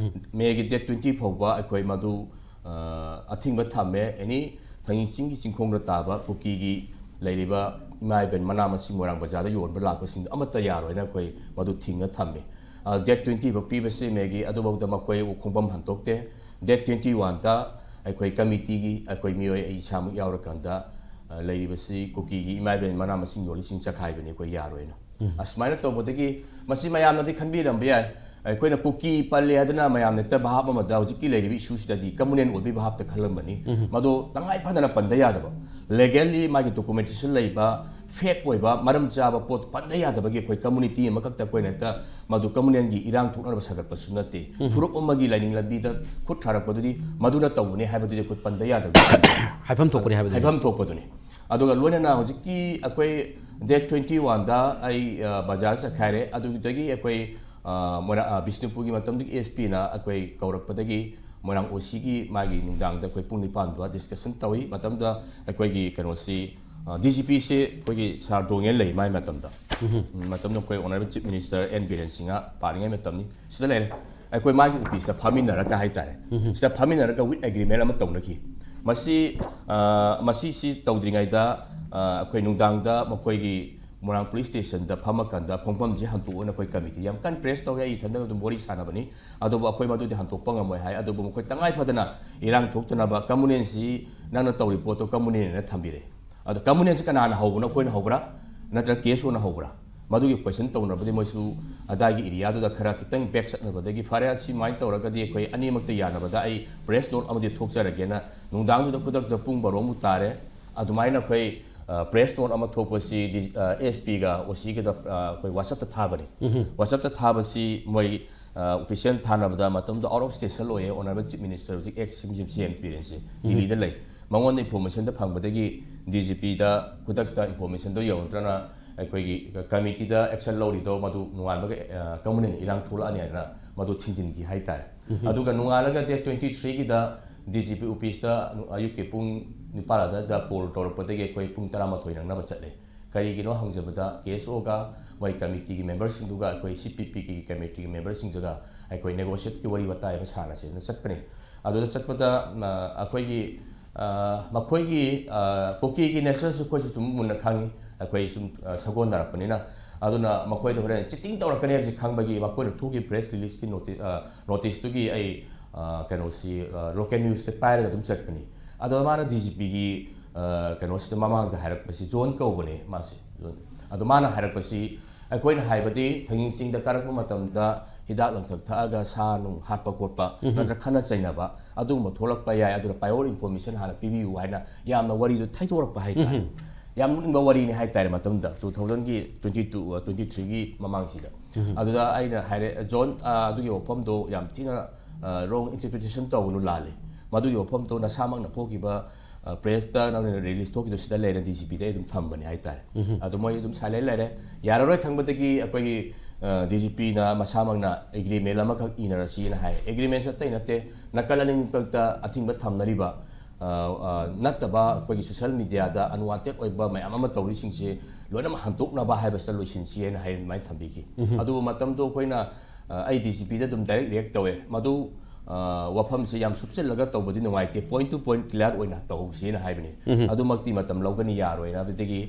Mayꯒꯤ date twenty ꯐꯥꯎꯕ ꯑꯩꯈꯣꯏ ꯃꯗꯨ, ꯑ, ꯑꯊꯤꯡꯕ ꯊꯝꯃꯦ꯫ Any ꯊꯥꯡꯖꯤꯡ ꯆꯤꯡꯒꯤ ꯆꯤꯡꯈꯣꯡꯗ ꯇꯥꯕ ꯀꯨꯀꯤꯒꯤ ꯂꯩꯔꯤꯕ ꯏꯃꯥ ꯏꯕꯦꯟ ꯃꯅꯥ ꯃꯁꯤꯡ ꯃꯣꯏꯔꯥꯡ ꯕꯖꯥꯔꯗ ꯌꯣꯟꯕ ꯂꯥꯛꯄꯁꯤꯡꯗꯣ ꯑꯃꯠꯇ ꯌꯥꯔꯣꯏꯅ ꯑꯩꯈꯣꯏ ꯃꯗꯨ ꯊꯤꯡꯉ ꯊꯝꯃꯦ꯫ ꯗꯦꯠ ꯇ꯭ꯋꯦꯟꯇꯤ ꯐꯥꯎ ꯄꯤꯕꯁꯤ ꯃꯦꯒꯤ ꯑꯗꯨꯐꯥꯎꯗ ꯃꯈꯣꯏ ꯈꯣꯡꯐꯝ ꯍꯟꯗꯣꯛꯇꯦ꯫ ꯗꯦꯠ ꯇ꯭ꯋꯦꯟꯇꯤ ꯋꯥꯟꯗ ꯑꯩꯈꯣꯏ ꯀꯃꯤꯇꯤꯒꯤ ꯑꯩꯈꯣꯏ ꯃꯤꯑꯣꯏ ꯑꯩ ꯏꯁꯥꯃꯛ ꯌꯥꯎꯔꯀꯥꯟꯗ ꯑ, ꯂꯩꯔꯤꯕꯁꯤ ꯀꯨꯀꯤꯒꯤ ꯏꯃꯥ ꯏꯕꯦꯟ ꯃꯅꯥ ꯃꯁꯤꯡ ꯌꯣꯜꯂꯤꯁꯤꯡ ꯆꯈꯥꯏꯕꯅꯤ, ꯑꯩꯈꯣꯏ ꯌꯥꯔꯣꯏꯅ꯫ ꯑꯁꯨꯃꯥꯏꯅ ꯇꯧꯕꯗꯒꯤ ꯃꯁꯤ ꯃꯌꯥꯝꯅꯗꯤ ꯈꯟꯕꯤꯔꯝꯕ ꯌꯥꯏ, ꯑꯩꯈꯣꯏꯅ ꯀꯨꯀꯤ ꯄꯜꯂꯦ ꯍꯥꯏꯗꯅ ꯃꯌꯥꯝꯅ ꯍꯦꯛꯇ ꯚꯥꯞ ꯑꯃꯗ ꯍꯧꯖꯤꯛꯀꯤ ꯂꯩꯔꯤꯕ ꯏꯁꯨꯁꯤꯗꯗꯤ ꯀꯃꯨꯅꯦꯜ ꯑꯣꯏꯕꯒꯤ ꯚꯥꯞꯇ ꯈꯜꯂꯝꯕꯅꯤ꯫ ꯃꯗꯨ ꯇꯉꯥꯏ ꯐꯗꯅ ꯄꯟꯗ ꯌꯥꯗꯕ, ꯂꯦꯒꯦꯜꯂꯤ ꯃꯥꯒꯤ ꯗꯣꯀꯨꯃꯦꯟꯇꯦꯁꯟ ꯂꯩꯕ, ꯐꯦꯛ ꯑꯣꯏꯕ, ꯃꯔꯝ ꯆꯥꯕ ꯄꯣꯠ ꯄꯟꯗ ꯌꯥꯗꯕꯒꯤ ꯑꯩꯈꯣꯏ ꯀꯝꯃꯨꯅꯤꯇꯤ ꯑꯃꯈꯛꯇ ꯑꯩꯈꯣꯏꯅ ꯍꯦꯛꯇ ꯃꯗꯨ ꯀꯝꯃꯨꯅꯦꯜꯒꯤ ꯏꯔꯥꯡ ꯊꯣꯛꯅꯅꯕ ꯁꯥꯒꯠꯄꯁꯨ ꯅꯠꯇꯦ꯫ ꯐꯨꯔꯨꯞ ꯑꯃꯒꯤ ꯂꯥꯏꯅꯤꯡ ꯂꯝꯕꯤꯗ ꯈꯨꯠ ꯊꯥꯔꯛꯄꯗꯨꯗꯤ ꯃꯗꯨꯅ ꯇꯧꯕꯅꯤ ꯍꯥꯏꯕꯗꯨꯗꯤ ꯑꯩꯈꯣꯏ ꯄꯟꯗ ꯌꯥꯗꯕ꯫ ꯍꯥꯏꯐꯝ ꯊꯣꯛꯄꯅꯤ ꯍꯥꯏꯕꯗꯨꯅꯤ꯫ ꯍꯥꯏꯐꯝ ꯊꯣꯛꯄꯗꯨꯅꯤ꯫ ꯑꯗꯨꯒ ꯂꯣꯏꯅꯅ ꯍꯧꯖꯤꯛꯀꯤ ꯑꯩꯈꯣꯏ ꯗꯦꯠ ꯇ꯭ꯋꯦꯟꯇꯤ ꯋꯥꯟꯗ ꯑꯩ, ꯑ, ꯕꯖꯥꯔ ꯆꯠꯈꯥꯏꯔꯦ꯫ ꯑꯗꯨꯗꯒꯤ ꯑꯩꯈꯣꯏ, ꯑ, ꯃꯣꯏꯔꯥ-, ꯑ, ꯕꯤꯁꯅꯨꯄꯨꯔꯒꯤ ꯃꯇꯝꯗꯨꯒꯤ ꯑꯦꯁ ꯄꯤꯅ ꯑꯩꯈꯣꯏ ꯀꯧꯔꯛꯄꯗꯒꯤ ꯃꯣꯏꯔꯥꯡ ꯑꯣ ꯁꯤꯒꯤ ꯃꯥꯒꯤ ꯅꯨꯡꯗꯥꯡꯗ ꯑꯩꯈꯣꯏ ꯄꯨꯡ ꯅꯤꯄꯥꯟꯗ ꯗꯤꯁꯀꯁꯟ ꯇꯧꯏ꯫ ꯃꯇꯝꯗ ꯑꯩꯈꯣꯏꯒꯤ ꯀꯩꯅꯣꯁꯤ, ꯑ, ꯗꯤ ꯖꯤ ꯄꯤꯁꯤ ꯑꯩꯈꯣꯏꯒꯤ ꯁꯥꯔ ꯗꯣꯉꯦꯜ ꯂꯩ ꯃꯥꯏ ꯃꯇꯝꯗ꯫ ꯎꯝ, ꯃꯇꯝꯗ ꯑꯩꯈꯣꯏ honourable chief minister N Biren Singh ꯄꯥꯔꯤꯉꯩ ꯃꯇꯝꯅꯤ꯫ ꯁꯤꯗ ꯂꯩꯔꯦ꯫ ꯑꯩꯈꯣꯏ ꯃꯥꯒꯤ ꯑꯣꯐꯤꯁꯇ ꯐꯝꯃꯤꯟꯅꯔꯒ ꯍꯥꯏꯇꯥꯔꯦ꯫ ꯁꯤꯗ ꯐꯝꯃꯤꯟꯅꯔꯒ ꯋꯤꯠ ꯑꯦꯒ꯭ꯔꯤꯃꯦꯟ ꯑꯃ ꯇꯧꯅꯈꯤ꯫ ꯃꯁꯤ, ꯑ, ꯃꯁꯤꯁꯤ ꯇꯧꯗ꯭ꯔꯤꯉꯩꯗ, ꯑ, ꯑꯩꯈꯣꯏ ꯅꯨꯡꯗꯥꯡꯗ ꯃꯈꯣꯏꯒꯤ ꯃꯣꯏꯔꯥꯡ ꯄꯨꯂꯤꯁ ꯁ꯭ꯇꯦꯁꯟꯗ ꯐꯝꯃꯀꯥꯟꯗ ꯈꯣꯡꯐꯝꯁꯤ ꯍꯟꯇꯣꯛꯑꯣꯅ ꯑꯩꯈꯣꯏ ꯀꯃꯤꯇꯤ ꯌꯥꯝ ꯀꯟꯅ ꯄ꯭ꯔꯦꯁ ꯇꯧꯋꯦ꯫ ꯑꯩ ꯏꯊꯟꯗ ꯑꯗꯨꯝ ꯋꯥꯔꯤ ꯁꯥꯟꯅꯕꯅꯤ꯫ ꯑꯗꯨꯕꯨ ꯑꯩꯈꯣꯏ ꯃꯗꯨꯗꯤ ꯍꯟꯇꯣꯛꯄ ꯉꯝꯃꯣꯏ ꯍꯥꯏ꯫ ꯑꯗꯨꯕꯨ ꯃꯈꯣꯏ ꯇꯉꯥꯏ ꯐꯗꯅ ꯏꯔꯥꯡ ꯊꯣꯛꯇꯅꯕ ꯀꯝꯃꯨꯅꯦꯜꯁꯤ ꯅꯪꯅ ꯇꯧꯔꯤ ꯄꯣꯠꯇꯣ ꯀꯝꯃꯨꯅꯦꯜꯅ ꯊꯝꯕꯤꯔꯦ꯫ ꯑꯗꯣ ꯀꯝꯃꯨꯅꯦꯜꯁꯤ ꯀꯅꯥꯅ ꯍꯧꯕꯅꯣ, ꯑꯩꯈꯣꯏꯅ ꯍꯧꯕ꯭ꯔꯥ ꯅꯠꯇ꯭ꯔꯒ ꯀꯦ ꯑꯦꯁ ꯑꯣꯅ ꯍꯧꯕ꯭ꯔꯥ? ꯃꯗꯨꯒꯤ ꯀꯣꯏꯁꯟ ꯇꯧꯅꯕꯗꯤ ꯃꯣꯏꯁꯨ ꯑꯗꯥꯏꯒꯤ ꯑꯦꯔꯤꯌꯥꯗꯨꯗ ꯈꯔ ꯈꯤꯇꯪ ꯕꯦꯛ ꯆꯠꯅꯕꯗꯒꯤ ꯐꯔꯦ, ꯁꯤꯃꯥꯏꯅ ꯇꯧꯔꯒꯗꯤ ꯑꯩꯈꯣꯏ ꯑꯅꯤꯃꯛꯇ ꯌꯥꯅꯕꯗ ꯑꯩ ꯄ꯭ꯔꯦꯁ ꯅꯣꯠ ꯑꯃꯗꯤ ꯊꯣꯛꯆꯔꯒꯦꯅ ꯅꯨꯡꯗꯥꯡꯗꯨꯗ ꯈꯨꯗꯛꯇ ꯄꯨꯡ ꯕꯥꯔꯣꯃꯨꯛ ꯇꯥꯔꯦ꯫ ꯑꯗꯨꯃꯥꯏꯅ ꯑꯩꯈꯣꯏ, ꯑ, ꯄ꯭ꯔꯦꯁ ꯅꯣꯠ ꯑꯃ ꯊꯣꯛꯄꯁꯤ ꯗꯤ-, ꯑ, ꯑꯦꯁ ꯄꯤꯒ ꯑꯣ ꯁꯤꯒꯗ, ꯑ, ꯑꯩꯈꯣꯏ ꯋꯥꯆꯞꯇ ꯊꯥꯕꯅꯤ꯫ ꯋꯥꯆꯞꯇ ꯊꯥꯕꯁꯤ ꯃꯣꯏ, ꯑ, ꯑꯣꯐꯤꯁꯤꯌꯦꯜ ꯊꯥꯅꯕꯗ ꯃꯇꯝꯗꯨꯗ ꯑꯥꯎꯠ ꯑꯣꯐ ꯁ꯭ꯇꯦꯁꯟ ꯑꯣꯏꯌꯦ꯫ ꯑꯣꯅꯔꯦꯕꯜ ꯆꯤꯐ ꯃꯤꯅꯤꯁꯇꯔ ꯍꯧꯖꯤꯛ ꯑꯦꯛꯁ ꯁꯤ ꯑꯦꯝ ꯕꯤꯔꯦꯟꯁꯤ ꯗꯤꯜꯂꯤꯗ ꯂꯩ꯫ ꯃꯉꯣꯟꯗ ꯏꯟꯐꯣꯔꯃꯦꯁꯟꯗ ꯐꯪꯕꯗꯒꯤ ꯗꯤ ꯖꯤ ꯄꯤꯗ ꯈꯨꯗꯛꯇ ꯏꯟꯐꯣꯔꯃꯦꯁꯟꯗꯣ ꯌꯧꯔꯛꯇ꯭ꯔꯅ ꯑꯩꯈꯣꯏꯒꯤ ꯀꯃꯤꯇꯤꯗ ꯑꯦꯛꯁꯟ ꯂꯧꯔꯤꯗꯣ ꯃꯗꯨ ꯅꯣꯡꯉꯥꯟꯕꯒ, ꯑ, ꯀꯝꯃꯨꯅꯦꯜ ꯏꯔꯥꯡ ꯊꯣꯛꯂꯛꯑꯅꯤ ꯍꯥꯏꯅ ꯃꯗꯨ ꯊꯤꯡꯖꯤꯟꯈꯤ ꯍꯥꯏꯇꯥꯔꯦ꯫ ꯑꯗꯨꯒ ꯅꯣꯡꯉꯥꯜꯂꯒ date twenty ꯊ꯭ꯔꯤꯒꯤꯗ D G P ꯑꯣꯐꯤꯁꯇ ꯑꯌꯨꯛꯀꯤ ꯄꯨꯡ ꯅꯤꯄꯥꯜ ꯑꯗꯨꯋꯥꯏꯗ ꯀꯣꯜ ꯇꯧꯔꯛꯄꯗꯒꯤ ꯑꯩꯈꯣꯏ ꯄꯨꯡ ꯇꯔꯥꯃꯥꯊꯣꯏ ꯅꯪꯅꯕ ꯆꯠꯂꯦ꯫ ꯀꯔꯤꯒꯤꯅꯣ ꯍꯪꯖꯕꯗ ꯀꯦ ꯑꯦꯁ ꯑꯣꯒ ꯃꯣꯏ ꯀꯃꯤꯇꯤꯒꯤ ꯃꯦꯝꯕꯔꯁꯤꯡꯗꯨꯒ ꯑꯩꯈꯣꯏ ꯁꯤ ꯄꯤ ꯄꯤꯒꯤ ꯀꯃꯤꯇꯤꯒꯤ ꯃꯦꯝꯕꯔꯁꯤꯡꯗꯨꯒ ꯑꯩꯈꯣꯏ ꯅꯦꯒꯣꯁꯤꯌꯦꯠꯀꯤ ꯋꯥꯔꯤ ꯋꯥꯇꯥꯏ ꯑꯃ ꯁꯥꯟꯅꯁꯦꯅ ꯆꯠꯄꯅꯤ꯫ ꯑꯗꯨꯗ ꯆꯠꯄꯗ, ꯑ, ꯑꯩꯈꯣꯏꯒꯤ, ꯑ, ꯃꯈꯣꯏꯒꯤ, ꯑ, ꯀꯨꯀꯤꯒꯤ ꯅꯦꯆꯔꯁꯨ ꯑꯩꯈꯣꯏꯁꯨ ꯑꯗꯨꯝ ꯃꯨꯟꯅ ꯈꯪꯉꯤ, ꯑꯩꯈꯣꯏ ꯁꯨꯝ, ꯑ, ꯁꯒꯣꯜꯅꯔꯛꯄꯅꯤꯅ꯫ ꯑꯗꯨꯅ ꯃꯈꯣꯏꯗ ꯍꯣꯔꯦꯟ ꯆꯤꯇꯤꯡ ꯇꯧꯔꯛꯀꯅꯤ ꯍꯥꯏꯕꯁꯤ ꯈꯪꯕꯒꯤ ꯃꯈꯣꯏꯅ ꯊꯣꯛꯈꯤꯕ ꯄ꯭ꯔꯦꯁ ꯔꯤꯂꯤꯁꯀꯤ ꯅꯣꯇꯤꯁꯇꯨꯒꯤ ꯑꯩ ꯀꯩꯅꯣꯁꯤ ꯂꯣꯀꯦꯜ ꯅ꯭ꯌꯨꯁꯇ ꯄꯥꯏꯔꯒ ꯑꯗꯨꯝ ꯆꯠꯄꯅꯤ꯫ ꯑꯗꯣ ꯃꯥꯅ ꯗꯤ ꯖꯤ ꯄꯤꯒꯤ ꯀꯩꯅꯣꯁꯤꯗ ꯃꯃꯥꯡꯗ ꯍꯥꯏꯔꯛꯄꯁꯤ ꯖꯣꯟ ꯀꯧꯕꯅꯦ ꯃꯥꯁꯦ꯫ ꯑꯗꯣ ꯃꯥꯅ ꯍꯥꯏꯔꯛꯄꯁꯤ ꯑꯩꯈꯣꯏꯅ ꯍꯥꯏꯕꯗꯤ ꯊꯥꯡꯖꯤꯡ ꯆꯤꯡꯗ ꯀꯥꯔꯛꯄ ꯃꯇꯝꯗ ꯍꯤꯗꯥꯛ ꯂꯥꯡꯊꯛ ꯊꯛꯑꯒ ꯁꯥ ꯅꯨꯡ ꯍꯥꯠꯄ ꯈꯣꯠꯄ ꯅꯠꯇ꯭ꯔꯒ ꯈꯠꯅ ꯆꯩꯅꯕ ꯑꯗꯨꯒꯨꯝꯕ ꯊꯣꯛꯂꯛꯄ ꯌꯥꯏ, ꯑꯗꯨꯅ prior information ꯍꯥꯟꯅ ꯄꯤꯕꯤꯌꯨ ꯍꯥꯏꯅ ꯌꯥꯝꯅ ꯋꯥꯔꯤꯗꯨ ꯊꯩꯗꯣꯔꯛꯄ ꯍꯥꯏꯇꯥꯔꯦ꯫ ꯌꯥꯝ ꯅꯣꯛꯅꯤꯡꯕ ꯋꯥꯔꯤꯅꯤ ꯍꯥꯏꯇꯥꯔꯦ꯫ ꯃꯇꯝꯗ two thousand twenty two twenty three ꯒꯤ ꯃꯃꯥꯡꯁꯤꯗ ꯑꯗꯨꯗ ꯑꯩꯅ ꯍꯥꯏꯔꯦ, "ꯖꯣꯟ, ꯑꯗꯨꯒꯤ ꯋꯥꯐꯝꯗꯣ ꯌꯥꯝ ꯊꯤꯅ wrong interpretation ꯇꯧꯒꯅꯨ, ꯂꯥꯜꯂꯤ꯫ ꯃꯗꯨꯒꯤ ꯋꯥꯐꯝꯗꯣ ꯅꯁꯥꯃꯛꯅ ꯄꯣꯛꯈꯤꯕ ꯄ꯭ꯔꯦꯁꯇ ꯅꯪꯅ ꯔꯤꯂꯤꯁ ꯊꯣꯛꯈꯤꯗꯣ ꯁꯤꯗ ꯂꯩꯔꯦ, ꯗꯤ ꯖꯤ ꯄꯤꯗ ꯑꯩ ꯑꯗꯨꯝ ꯊꯝꯕꯅꯤ" ꯍꯥꯏꯇꯥꯔꯦ꯫ ꯑꯗꯣ ꯃꯣꯏ ꯑꯗꯨꯝ ꯁꯥꯏꯂꯦꯟ ꯂꯩꯔꯦ꯫ ꯌꯥꯔꯔꯣꯏ ꯈꯪꯕꯗꯒꯤ ꯑꯩꯈꯣꯏꯒꯤ ꯗꯤ ꯖꯤ ꯄꯤꯅ ꯃꯁꯥꯃꯛꯅ ꯑꯦꯒ꯭ꯔꯤꯃꯦꯟ ꯑꯃꯈꯛ ꯏꯅꯔꯁꯤꯅ ꯍꯥꯏ꯫ ꯑꯦꯒ꯭ꯔꯤꯃꯦꯟꯁꯦ ꯑꯇꯩ ꯅꯠꯇꯦ, ꯅꯥꯀꯜ ꯑꯅꯤꯃꯛꯇ ꯑꯊꯤꯡꯕ ꯊꯝꯅꯔꯤꯕ ꯅꯠꯇꯕ ꯑꯩꯈꯣꯏꯒꯤ ꯁꯣꯁꯤꯌꯦꯜ ꯃꯤꯗꯤꯌꯥꯗ ꯑꯟꯋꯥꯟꯇꯦꯗ ꯑꯣꯏꯕ ꯃꯌꯥꯝ ꯑꯃ ꯇꯧꯔꯤꯁꯤꯡꯁꯦ ꯂꯣꯏꯅꯃꯛ ꯍꯟꯗꯣꯛꯅꯕ ꯍꯥꯏꯕꯁꯤꯗ ꯂꯣꯏꯁꯤꯟꯁꯤ ꯍꯥꯏꯅ ꯍꯥꯏ, ꯑꯗꯨꯃꯥꯏꯅ ꯊꯝꯕꯤꯈꯤ꯫ ꯑꯗꯨꯕꯨ ꯃꯇꯝꯗꯣ ꯑꯩꯈꯣꯏꯅ ꯑꯩ ꯗꯤ ꯖꯤ ꯄꯤꯗ ꯑꯗꯨꯝ ꯗꯥꯏꯔꯦꯛ ꯔꯤꯌꯦꯛ ꯇꯧꯋꯦ꯫ ꯃꯗꯨ ꯋꯥꯐꯝꯁꯤ ꯌꯥꯝ ꯁꯨꯞꯆꯤꯜꯂꯒ ꯇꯧꯕꯗꯤ ꯅꯨꯡꯉꯥꯏꯇꯦ, ꯄꯣꯏꯟꯠ ꯇꯨ ꯄꯣꯏꯟꯠ ꯀ꯭ꯂꯤꯌꯥꯔ ꯑꯣꯏꯅ ꯇꯧꯍꯧꯁꯦꯅ ꯍꯥꯏꯕꯅꯤ꯫ ꯑꯗꯨꯃꯛꯇꯤ ꯃꯇꯝ ꯂꯧꯒꯅꯤ, ꯌꯥꯔꯣꯏꯅ꯫ ꯑꯗꯨꯗꯒꯤ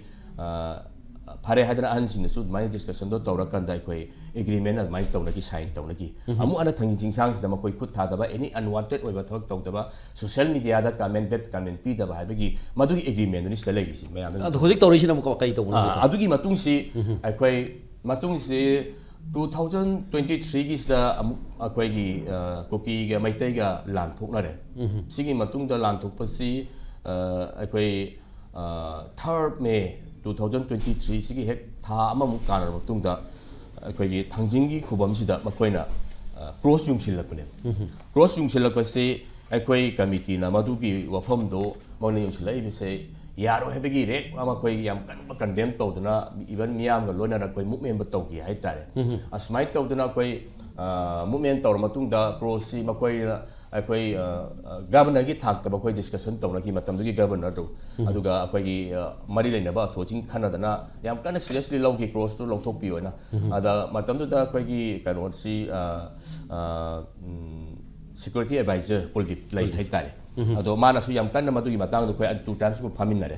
ꯐꯔꯦ ꯍꯥꯏꯗꯅ ꯑꯍꯟꯁꯤꯡꯅꯁꯨ ꯑꯗꯨꯃꯥꯏꯅ ꯗꯤꯁꯀꯁꯟꯗꯣ ꯇꯧꯔꯀꯥꯟꯗ ꯑꯩꯈꯣꯏ ꯑꯦꯒ꯭ꯔꯤꯃꯦꯟ ꯑꯗꯨꯃꯥꯏꯅ ꯇꯧꯅꯈꯤ, ꯁꯥꯏꯟ ꯇꯧꯅꯈꯤ꯫ ꯑꯃꯨꯛ ꯍꯟꯅ ꯊꯥꯡꯖꯤꯡ ꯆꯤꯡꯁꯥꯡꯁꯤꯗ ꯃꯈꯣꯏ ꯈꯨꯠ ꯊꯥꯗꯕ, ꯑꯦꯅꯤ ꯑꯟꯋꯥꯟꯇꯦꯗ ꯑꯣꯏꯕ ꯊꯕꯛ ꯇꯧꯗꯕ, ꯁꯣꯁꯤꯌꯦꯜ ꯃꯤꯗꯤꯌꯥꯗ ꯀꯃꯦꯟ, ꯕꯦꯗ ꯀꯃꯦꯟ ꯄꯤꯗꯕ ꯍꯥꯏꯕꯒꯤ ꯃꯗꯨꯒꯤ ꯑꯦꯒ꯭ꯔꯤꯃꯦꯟꯗꯨꯅꯤ ꯁꯤꯗ ꯂꯩꯔꯤꯁꯤ ꯃꯌꯥꯝꯅ꯫ ꯑꯗꯣ ꯍꯧꯖꯤꯛ ꯇꯧꯔꯤꯁꯤꯅ ꯑꯃꯨꯛ ꯀꯩ ꯇꯧꯕꯅꯣ? ꯑꯥ, ꯑꯗꯨꯒꯤ ꯃꯇꯨꯡꯁꯤ ꯑꯩꯈꯣꯏ ꯃꯇꯨꯡꯁꯤ two thousand twenty three ꯒꯤꯁꯤꯗ ꯑꯃꯨꯛ ꯑꯩꯈꯣꯏꯒꯤ ꯀꯨꯀꯤꯒ ꯃꯩꯇꯩꯒ ꯂꯥꯟ ꯊꯣꯛꯅꯔꯦ꯫ ꯁꯤꯒꯤ ꯃꯇꯨꯡꯗ ꯂꯥꯟ ꯊꯣꯛꯄꯁꯤ ꯑꯩꯈꯣꯏ third May two thousand twenty three ꯁꯤꯒꯤ ꯍꯦꯛ ꯊꯥ ꯑꯃꯃꯨꯛ ꯀꯥꯟꯅꯔꯕ ꯃꯇꯨꯡꯗ ꯑꯩꯈꯣꯏꯒꯤ ꯊꯥꯡꯖꯤꯡꯒꯤ ꯈꯨꯕꯝꯁꯤꯗ ꯃꯈꯣꯏꯅ ꯀ꯭ꯔꯣꯁ ꯌꯨꯡꯁꯤꯜꯂꯛꯄꯅꯦ꯫ ꯀ꯭ꯔꯣꯁ ꯌꯨꯡꯁꯤꯜꯂꯛꯄꯁꯤ ꯑꯩꯈꯣꯏ ꯀꯃꯤꯇꯤꯅ ꯃꯗꯨꯒꯤ ꯋꯥꯐꯝꯗꯨ ꯃꯣꯏꯅ ꯌꯨꯡꯁꯤꯜꯂꯛꯏꯕꯁꯦ ꯌꯥꯔꯣꯏ ꯍꯥꯏꯕꯒꯤ ꯔꯦꯛ ꯑꯃ ꯑꯩꯈꯣꯏ ꯌꯥꯝ ꯀꯟꯕ ꯀꯟꯗꯦꯝ ꯇꯧꯗꯅ, ꯏꯚꯟ ꯃꯤꯌꯥꯝꯒ ꯂꯣꯏꯅꯅ ꯑꯩꯈꯣꯏ ꯃꯨꯞꯃꯦꯟꯕ ꯇꯧꯈꯤ ꯍꯥꯏꯇꯥꯔꯦ꯫ ꯑꯁꯨꯃꯥꯏꯅ ꯇꯧꯗꯅ ꯑꯩꯈꯣꯏ ꯃꯨꯞꯃꯦꯟ ꯇꯧꯔ ꯃꯇꯨꯡꯗ ꯀ꯭ꯔꯣꯁꯁꯤ ꯃꯈꯣꯏꯅ ꯑꯩꯈꯣꯏ ꯒꯕꯔꯅꯔꯒꯤ ꯊꯥꯛꯇ ꯃꯈꯣꯏ ꯗꯤꯁꯀꯁꯟ ꯇꯧꯅꯈꯤ ꯃꯇꯝꯗꯨꯒꯤ ꯒꯕꯔꯅꯔꯗꯨ꯫ ꯑꯗꯨꯒ ꯑꯩꯈꯣꯏꯒꯤ ꯃꯔꯤ ꯂꯩꯅꯕ ꯑꯊꯣꯔꯤꯇꯤꯁꯤꯡ ꯈꯟꯅꯗꯅ ꯌꯥꯝ ꯀꯟꯅ ꯁꯤꯔꯤꯌꯁꯂꯤ ꯂꯧꯈꯤ ꯀ꯭ꯔꯣꯁꯇꯨ ꯂꯧꯊꯣꯛꯄꯤꯌꯣꯅ꯫ ꯑꯗ ꯃꯇꯝꯗꯨꯗ ꯑꯩꯈꯣꯏꯒꯤ ꯀꯩꯅꯣꯁꯤ ꯁꯦꯀ꯭ꯌꯨꯔꯤꯇꯤ ꯑꯦꯗꯚꯥꯏꯖꯔ ꯀꯨꯜꯗꯤꯞ ꯂꯩ ꯍꯥꯏꯇꯥꯔꯦ꯫ ꯑꯗꯣ ꯃꯥꯅꯁꯨ ꯌꯥꯝ ꯀꯟꯅ ꯃꯗꯨꯒꯤ ꯃꯇꯥꯡꯗ ꯑꯩꯈꯣꯏ two times ꯀꯨꯝꯕ ꯐꯝꯃꯤꯟꯅꯔꯦ꯫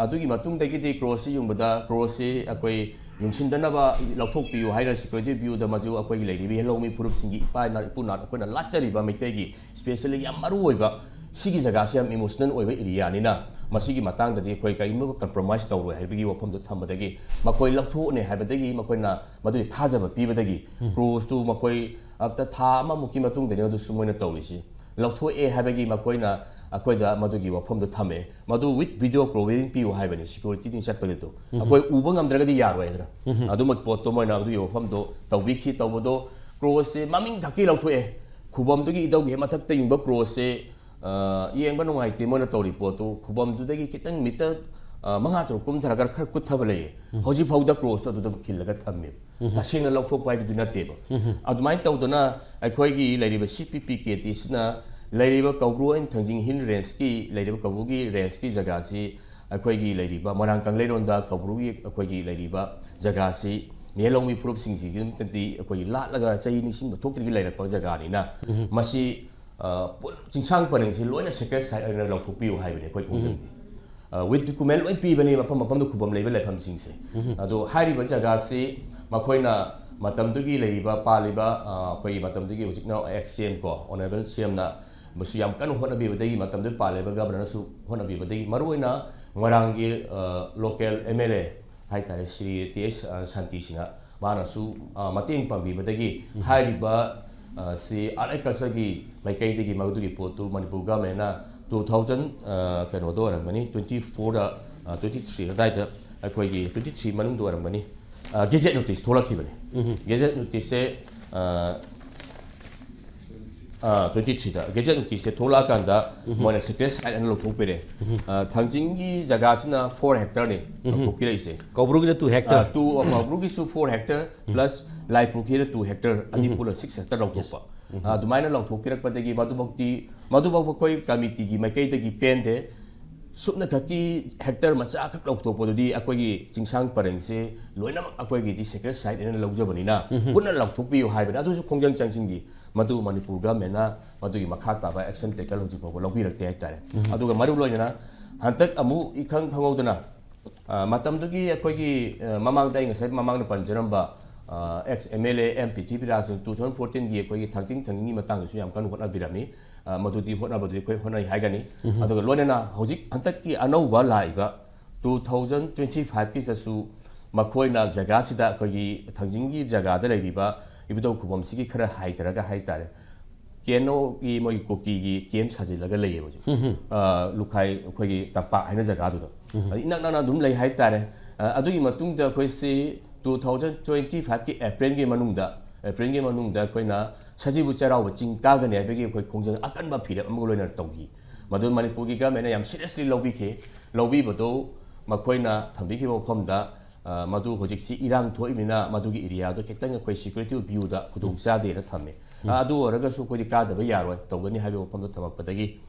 ꯑꯗꯨꯒꯤ ꯃꯇꯨꯡꯗꯒꯤꯗꯤ ꯀ꯭ꯔꯣꯁꯁꯤ ꯌꯨꯡꯕꯗ ꯀ꯭ꯔꯣꯁꯁꯤ ꯑꯩꯈꯣꯏ ꯌꯨꯝꯁꯤꯟꯗꯅꯕ ꯂꯧꯊꯣꯛꯄꯤꯌꯨ ꯍꯥꯏꯅ ꯁꯦꯀ꯭ꯌꯨꯔꯤꯇꯤ ꯄꯤꯌꯨꯗ, ꯃꯗꯨ ꯑꯩꯈꯣꯏꯒꯤ ꯂꯩꯔꯤꯕ ꯍꯤꯌꯥꯂꯧꯃꯤ ꯐꯨꯔꯨꯞꯁꯤꯡꯒꯤ ꯏꯄꯥ ꯏꯅꯥ ꯏꯄꯨ ꯅꯥꯠ ꯑꯩꯈꯣꯏꯅ ꯂꯥꯠꯆꯔꯤꯕ ꯃꯩꯇꯩꯒꯤ ꯏꯁꯄꯦꯁꯦꯜꯂꯤ ꯌꯥꯝ ꯃꯔꯨ ꯑꯣꯏꯕ ꯁꯤꯒꯤ ꯖꯒꯥꯁꯤ ꯌꯥꯝ ꯏꯃꯣꯁꯅꯦꯜ ꯑꯣꯏꯕ ꯑꯦꯔꯤꯌꯥꯅꯤꯅ ꯃꯁꯤꯒꯤ ꯃꯇꯥꯡꯗꯗꯤ ꯑꯩꯈꯣꯏ ꯀꯔꯤꯒꯨꯝꯕ ꯀꯝꯄ꯭ꯔꯣꯃꯥꯏꯁ ꯇꯧꯔꯣꯏ ꯍꯥꯏꯕꯒꯤ ꯋꯥꯐꯝꯗꯣ ꯊꯝꯕꯗꯒꯤ ꯃꯈꯣꯏ ꯂꯧꯊꯣꯛꯑꯅꯤ ꯍꯥꯏꯕꯗꯒꯤ ꯃꯈꯣꯏꯅ ꯃꯗꯨꯒꯤ ꯊꯥꯖꯕ ꯄꯤꯕꯗꯒꯤ ꯀ꯭ꯔꯣꯁꯇꯨ ꯃꯈꯣꯏ ꯍꯞꯇꯥ ꯊꯥ ꯑꯃꯃꯨꯛꯀꯤ ꯃꯇꯨꯡꯗꯅꯤ ꯑꯗꯨꯁꯨ ꯃꯣꯏꯅ ꯇꯧꯔꯤꯁꯤ꯫ ꯂꯧꯊꯣꯛꯑꯦ ꯍꯥꯏꯕꯒꯤ ꯃꯈꯣꯏꯅ ꯑꯩꯈꯣꯏꯗ ꯃꯗꯨꯒꯤ ꯋꯥꯐꯝꯗꯣ ꯊꯝꯃꯦ꯫ ꯃꯗꯨ with video covering ꯄꯤꯌꯨ ꯍꯥꯏꯕꯅꯤ ꯁꯦꯀ꯭ꯌꯨꯔꯤꯇꯤꯁꯤꯡ ꯆꯠꯄꯒꯤꯗꯣ꯫ ꯑꯩꯈꯣꯏ ꯎꯕ ꯉꯝꯗ꯭ꯔꯒꯗꯤ ꯌꯥꯔꯣꯏ ꯍꯥꯏꯗꯅ ꯑꯗꯨꯃꯛ ꯄꯣꯠꯇꯣ ꯃꯣꯏꯅ ꯑꯗꯨꯒꯤ ꯋꯥꯐꯝꯗꯣ ꯇꯧꯕꯤꯈꯤ꯫ ꯇꯧꯕꯗꯣ ꯀ꯭ꯔꯣꯁꯁꯦ ꯃꯃꯤꯡ ꯈꯛꯀꯤ ꯂꯧꯊꯣꯛꯑꯦ꯫ ꯈꯨꯕꯝꯗꯨꯒꯤ ꯏꯙꯧꯒꯤ ꯍꯦꯛ ꯃꯊꯛꯇ ꯌꯨꯡꯕ ꯀ꯭ꯔꯣꯁꯁꯦ, ꯑ, ꯌꯦꯡꯕ ꯅꯨꯡꯉꯥꯏꯇꯦ ꯃꯣꯏꯅ ꯇꯧꯔꯤ ꯄꯣꯠꯇꯨ꯫ ꯈꯨꯕꯝꯗꯨꯗꯒꯤ ꯈꯤꯇꯪ ꯃꯤꯇꯔ, ꯑ, ꯃꯉꯥ ꯇꯔꯨꯛ ꯀꯨꯝꯊꯔꯒ ꯈꯔ ꯀꯨꯠꯊꯕ ꯂꯩꯌꯦ꯫ ꯍꯧꯖꯤꯛꯐꯥꯎꯗ ꯀ꯭ꯔꯣꯁꯇꯣ ꯑꯗꯨꯗ ꯈꯤꯜꯂꯒ ꯊꯝꯃꯦꯕ꯫ ꯇꯁꯦꯡꯅ ꯂꯧꯊꯣꯛꯄ ꯍꯥꯏꯕꯗꯨ ꯅꯠꯇꯦꯕ꯫ ꯑꯗꯨꯃꯥꯏꯅ ꯇꯧꯗꯅ ꯑꯩꯈꯣꯏꯒꯤ ꯂꯩꯔꯤꯕ C P P K T ꯁꯤꯅ ꯂꯩꯔꯤꯕ ꯀꯧꯕ꯭ꯔꯨ and ꯊꯥꯡꯖꯤꯡ ꯍꯤꯜ ꯔꯦꯟꯖꯀꯤ ꯂꯩꯔꯤꯕ ꯀꯧꯕ꯭ꯔꯨꯒꯤ ꯔꯦꯟꯖꯀꯤ ꯖꯒꯥꯁꯤ ꯑꯩꯈꯣꯏꯒꯤ ꯂꯩꯔꯤꯕ ꯃꯣꯏꯔꯥꯡ ꯀꯪꯂꯩꯔꯣꯟꯗ ꯀꯧꯕ꯭ꯔꯨꯒꯤ ꯑꯩꯈꯣꯏꯒꯤ ꯂꯩꯔꯤꯕ ꯖꯒꯥꯁꯤ ꯃꯤꯍꯦꯟꯂꯧꯃꯤ ꯐꯨꯔꯨꯞꯁꯤꯡꯁꯤꯒꯤꯗꯃꯛꯇꯗꯤ ꯑꯩꯈꯣꯏꯒꯤ ꯂꯥꯠꯂꯒ ꯆꯍꯤ ꯅꯤꯡꯁꯤꯡꯕ ꯊꯣꯛꯇ꯭ꯔꯤꯉꯩ ꯂꯩꯔꯛꯄ ꯖꯒꯥꯅꯤꯅ ꯃꯁꯤ, ꯑ, ꯄꯨ-, ꯆꯤꯡꯁꯥꯡ ꯄꯔꯦꯡꯁꯤ ꯂꯣꯏꯅ ꯁꯦꯀ꯭ꯔꯦꯠ ꯁꯥꯏꯠ ꯑꯣꯏꯅ ꯂꯥꯎꯊꯣꯛꯄꯤꯌꯨ ꯍꯥꯏꯕꯅꯤ ꯑꯩꯈꯣꯏ ꯈꯣꯡꯖꯪꯗꯤ꯫ ꯑ, with document ꯂꯣꯏ ꯄꯤꯕꯅꯤ ꯃꯐꯝ ꯃꯐꯝꯗ ꯈꯨꯕꯝ ꯂꯩꯕ ꯂꯩꯐꯝꯁꯤꯡꯁꯦ꯫ ꯑꯗꯣ ꯍꯥꯏꯔꯤꯕ ꯖꯒꯥꯁꯤ ꯃꯈꯣꯏꯅ ꯃꯇꯝꯗꯨꯒꯤ ꯂꯩꯔꯤꯕ ꯄꯥꯜꯂꯤꯕ, ꯑ, ꯑꯩꯈꯣꯏꯒꯤ ꯃꯇꯝꯗꯨꯒꯤ ꯍꯧꯖꯤꯛꯅ ex C M ꯀꯣ, Honourable C M ꯅ ꯃꯁꯤ ꯌꯥꯝ ꯀꯟꯅ ꯍꯣꯠꯅꯕꯤꯕꯗꯒꯤ ꯃꯇꯝꯗꯨ ꯄꯥꯜꯂꯤꯕ ꯒꯕꯔꯅꯔꯁꯨ ꯍꯣꯠꯅꯕꯤꯕꯗꯒꯤ ꯃꯔꯨꯑꯣꯏꯅ ꯃꯣꯏꯔꯥꯡꯒꯤ, ꯑ, local M L A ꯍꯥꯏꯇꯥꯔꯦ, ꯁ꯭ꯔꯤ ꯇꯤ ꯑꯦꯁ ꯁꯥꯟꯇꯤ ꯁꯤꯡꯍ ꯃꯥꯅꯁꯨ, ꯑ, ꯃꯇꯦꯡ ꯄꯥꯡꯕꯤꯕꯗꯒꯤ ꯍꯥꯏꯔꯤꯕ, ꯑ, ꯁꯤ art and culture ꯒꯤ ꯃꯥꯏꯀꯩꯗꯒꯤ ꯃꯗꯨꯒꯤ ꯄꯣꯠꯇꯨ ꯃꯅꯤꯄꯨꯔ ꯒꯚꯔꯟꯃꯦꯟꯅ two thousand, ꯑ, ꯀꯩꯅꯣꯗ ꯑꯣꯏꯔꯝꯒꯅꯤ, twenty four ꯗ, ꯑ, twenty three ꯑꯗꯨꯋꯥꯏꯗ ꯑꯩꯈꯣꯏꯒꯤ twenty three ꯃꯅꯨꯡꯗ ꯑꯣꯏꯔꯝꯒꯅꯤ, ꯑ, ꯒꯦꯖꯦꯠ ꯅꯣꯇꯤꯁ ꯊꯣꯛꯂꯛꯈꯤꯕꯅꯤ꯫ ꯒꯦꯖꯦꯠ ꯅꯣꯇꯤꯁꯁꯦ, ꯑ, ꯑ, twenty three ꯗ ꯒꯦꯖꯦꯠ ꯅꯣꯇꯤꯁꯁꯦ ꯊꯣꯛꯂꯛꯑꯀꯥꯟꯗ ꯃꯣꯏꯅ ꯁꯦꯀ꯭ꯔꯦꯠ ꯁꯥꯏꯠ ꯑꯅ ꯂꯧꯊꯣꯛꯄꯤꯔꯦ꯫ ꯑ, ꯊꯥꯡꯖꯤꯡꯒꯤ ꯖꯒꯥꯁꯤꯅ four hectare ꯅꯤ ꯂꯧꯊꯣꯛꯄꯤꯔꯛꯏꯁꯦ꯫ ꯀꯧꯕ꯭ꯔꯨꯒꯤꯅ two hectare꯫ ꯑ, two, ꯑ, ꯀꯧꯕ꯭ꯔꯨꯒꯤꯁꯨ four hectare plus ꯂꯥꯏꯄꯨꯔꯈꯤꯅ two hectare, ꯑꯅꯤ ꯄꯨꯂ six hectare ꯂꯧꯊꯣꯛꯄ꯫ ꯑ, ꯑꯗꯨꯃꯥꯏꯅ ꯂꯧꯊꯣꯛꯄꯤꯔꯛꯄꯗꯒꯤ ꯃꯗꯨꯃꯛꯇꯤ, ꯃꯗꯨꯐꯥꯎ ꯑꯩꯈꯣꯏ ꯀꯃꯤꯇꯤꯒꯤ ꯃꯥꯏꯀꯩꯗꯒꯤ ꯄꯦꯟꯗꯦ꯫ ꯁꯨꯞꯅꯈꯛꯀꯤ hectare ꯃꯆꯥꯈꯛ ꯂꯧꯊꯣꯛꯄꯗꯨꯗꯤ ꯑꯩꯈꯣꯏꯒꯤ ꯆꯤꯡꯁꯥꯡ ꯄꯔꯦꯡꯁꯦ ꯂꯣꯏꯅꯃꯛ ꯑꯩꯈꯣꯏꯒꯤꯗꯤ ꯁꯦꯀ꯭ꯔꯦꯠ ꯁꯥꯏꯠ ꯍꯥꯏꯅ ꯂꯧꯖꯕꯅꯤꯅ ꯄꯨꯟꯅ ꯂꯧꯊꯣꯛꯄꯤꯌꯨ ꯍꯥꯏꯕꯅꯤ꯫ ꯑꯗꯨꯁꯨ ꯈꯣꯡꯖꯪ ꯆꯪꯁꯤꯟꯈꯤ꯫ ꯃꯗꯨ ꯃꯅꯤꯄꯨꯔ ꯒꯚꯔꯟꯃꯦꯟꯅ ꯃꯗꯨꯒꯤ ꯃꯈꯥ ꯇꯥꯕ action taken ꯍꯧꯖꯤꯛ ꯐꯥꯎꯕ ꯂꯧꯕꯤꯔꯛꯇꯦ ꯍꯥꯏꯇꯥꯔꯦ꯫ ꯑꯗꯨꯒ ꯃꯔꯨ ꯑꯣꯏꯅ ꯍꯟꯗꯛ ꯑꯃꯨꯛ ꯏꯈꯪ ꯈꯪꯍꯧꯗꯅ ꯑ, ꯃꯇꯝꯗꯨꯒꯤ ꯑꯩꯈꯣꯏꯒꯤ, ꯑ, ꯃꯃꯥꯡꯗ ꯑꯩ ꯉꯁꯥꯏ ꯃꯃꯥꯡꯗ ꯄꯟꯖꯔꯝꯕ, ꯑ, ex M L A M Prithviraj two thousand fourteen ꯒꯤ ꯑꯩꯈꯣꯏꯒꯤ ꯊꯥꯡꯖꯤꯡ ꯊꯥꯡꯖꯤꯡꯒꯤ ꯃꯇꯥꯡꯗꯁꯨ ꯌꯥꯝ ꯀꯟꯅ ꯍꯣꯠꯅꯕꯤꯔꯝꯃꯤ꯫ ꯑ, ꯃꯗꯨꯗꯤ ꯍꯣꯠꯅꯕꯗꯨꯗꯤ ꯑꯩꯈꯣꯏ ꯍꯣꯠꯅꯩ ꯍꯥꯏꯒꯅꯤ꯫ ꯑꯗꯨꯒ ꯂꯣꯏꯅꯅ ꯍꯧꯖꯤꯛ ꯍꯟꯗꯛꯀꯤ ꯑꯅꯧꯕ ꯂꯥꯛꯏꯕ two thousand twenty five ꯀꯤꯗꯁꯨ ꯃꯈꯣꯏꯅ ꯖꯒꯥꯁꯤꯗ, ꯑꯩꯈꯣꯏꯒꯤ ꯊꯥꯡꯖꯤꯡꯒꯤ ꯖꯒꯥꯗ ꯂꯩꯔꯤꯕ ꯏꯕꯨꯙꯧ ꯈꯨꯕꯝꯁꯤꯒꯤ ꯈꯔ ꯍꯥꯏꯊꯔꯒ ꯍꯥꯏꯇꯥꯔꯦ, ꯀꯦꯅꯣꯒꯤ ꯃꯣꯏꯒꯤ ꯀꯨꯀꯤꯒꯤ camp ꯁꯥꯖꯤꯜꯂꯒ ꯂꯩꯌꯦꯕ ꯍꯧꯖꯤꯛ꯫ ꯑ, ꯂꯨꯈꯥꯏ ꯑꯩꯈꯣꯏꯒꯤ ꯇꯝꯄꯥꯛ ꯍꯥꯏꯅ ꯖꯒꯥꯗꯨꯗ꯫ ꯑꯗ ꯏꯅꯛ ꯅꯛꯅ ꯑꯗꯨꯝ ꯂꯩ ꯍꯥꯏꯇꯥꯔꯦ꯫ ꯑ, ꯑꯗꯨꯒꯤ ꯃꯇꯨꯡꯗ ꯑꯩꯈꯣꯏꯁꯤ two thousand twenty five ꯀꯤ April ꯒꯤ ꯃꯅꯨꯡꯗ, April ꯒꯤ ꯃꯅꯨꯡꯗ ꯑꯩꯈꯣꯏꯅ ꯁꯖꯤꯕꯨ ꯆꯩꯔꯥꯎꯕ ꯆꯤꯡ ꯀꯥꯒꯅꯤ ꯍꯥꯏꯕꯒꯤ ꯑꯩꯈꯣꯏ ꯈꯣꯡꯖꯪ ꯑꯀꯟꯕ ꯐꯤꯔꯦꯞ ꯑꯃꯒ ꯂꯣꯏꯅꯅ ꯇꯧꯈꯤ꯫ ꯃꯗꯨ ꯃꯅꯤꯄꯨꯔꯒꯤ government ꯅ ꯌꯥꯝ seriously ꯂꯧꯕꯤꯈꯤ꯫ ꯂꯧꯕꯤꯕꯗꯨ ꯃꯈꯣꯏꯅ ꯊꯝꯕꯤꯈꯤꯕ ꯃꯐꯝꯗ, ꯑ, ꯃꯗꯨ ꯍꯧꯖꯤꯛꯁꯤ ꯏꯔꯥꯡ ꯊꯣꯛꯏꯕꯅꯤꯅ ꯃꯗꯨꯒꯤ area ꯗꯣ ꯈꯤꯇꯪ ꯑꯩꯈꯣꯏ security view ꯗ ꯈꯨꯗꯣꯡ ꯆꯥꯗꯦꯅ ꯊꯝꯃꯦ꯫ ꯑ, ꯑꯗꯨ ꯑꯣꯏꯔꯒꯁꯨ ꯑꯩꯈꯣꯏꯗꯤ ꯀꯥꯗꯕ ꯌꯥꯔꯣꯏ, ꯇꯧꯒꯅꯤ ꯍꯥꯏꯕ ꯋꯥꯐꯝꯗꯣ ꯊꯝꯃꯛꯄꯗꯒꯤ,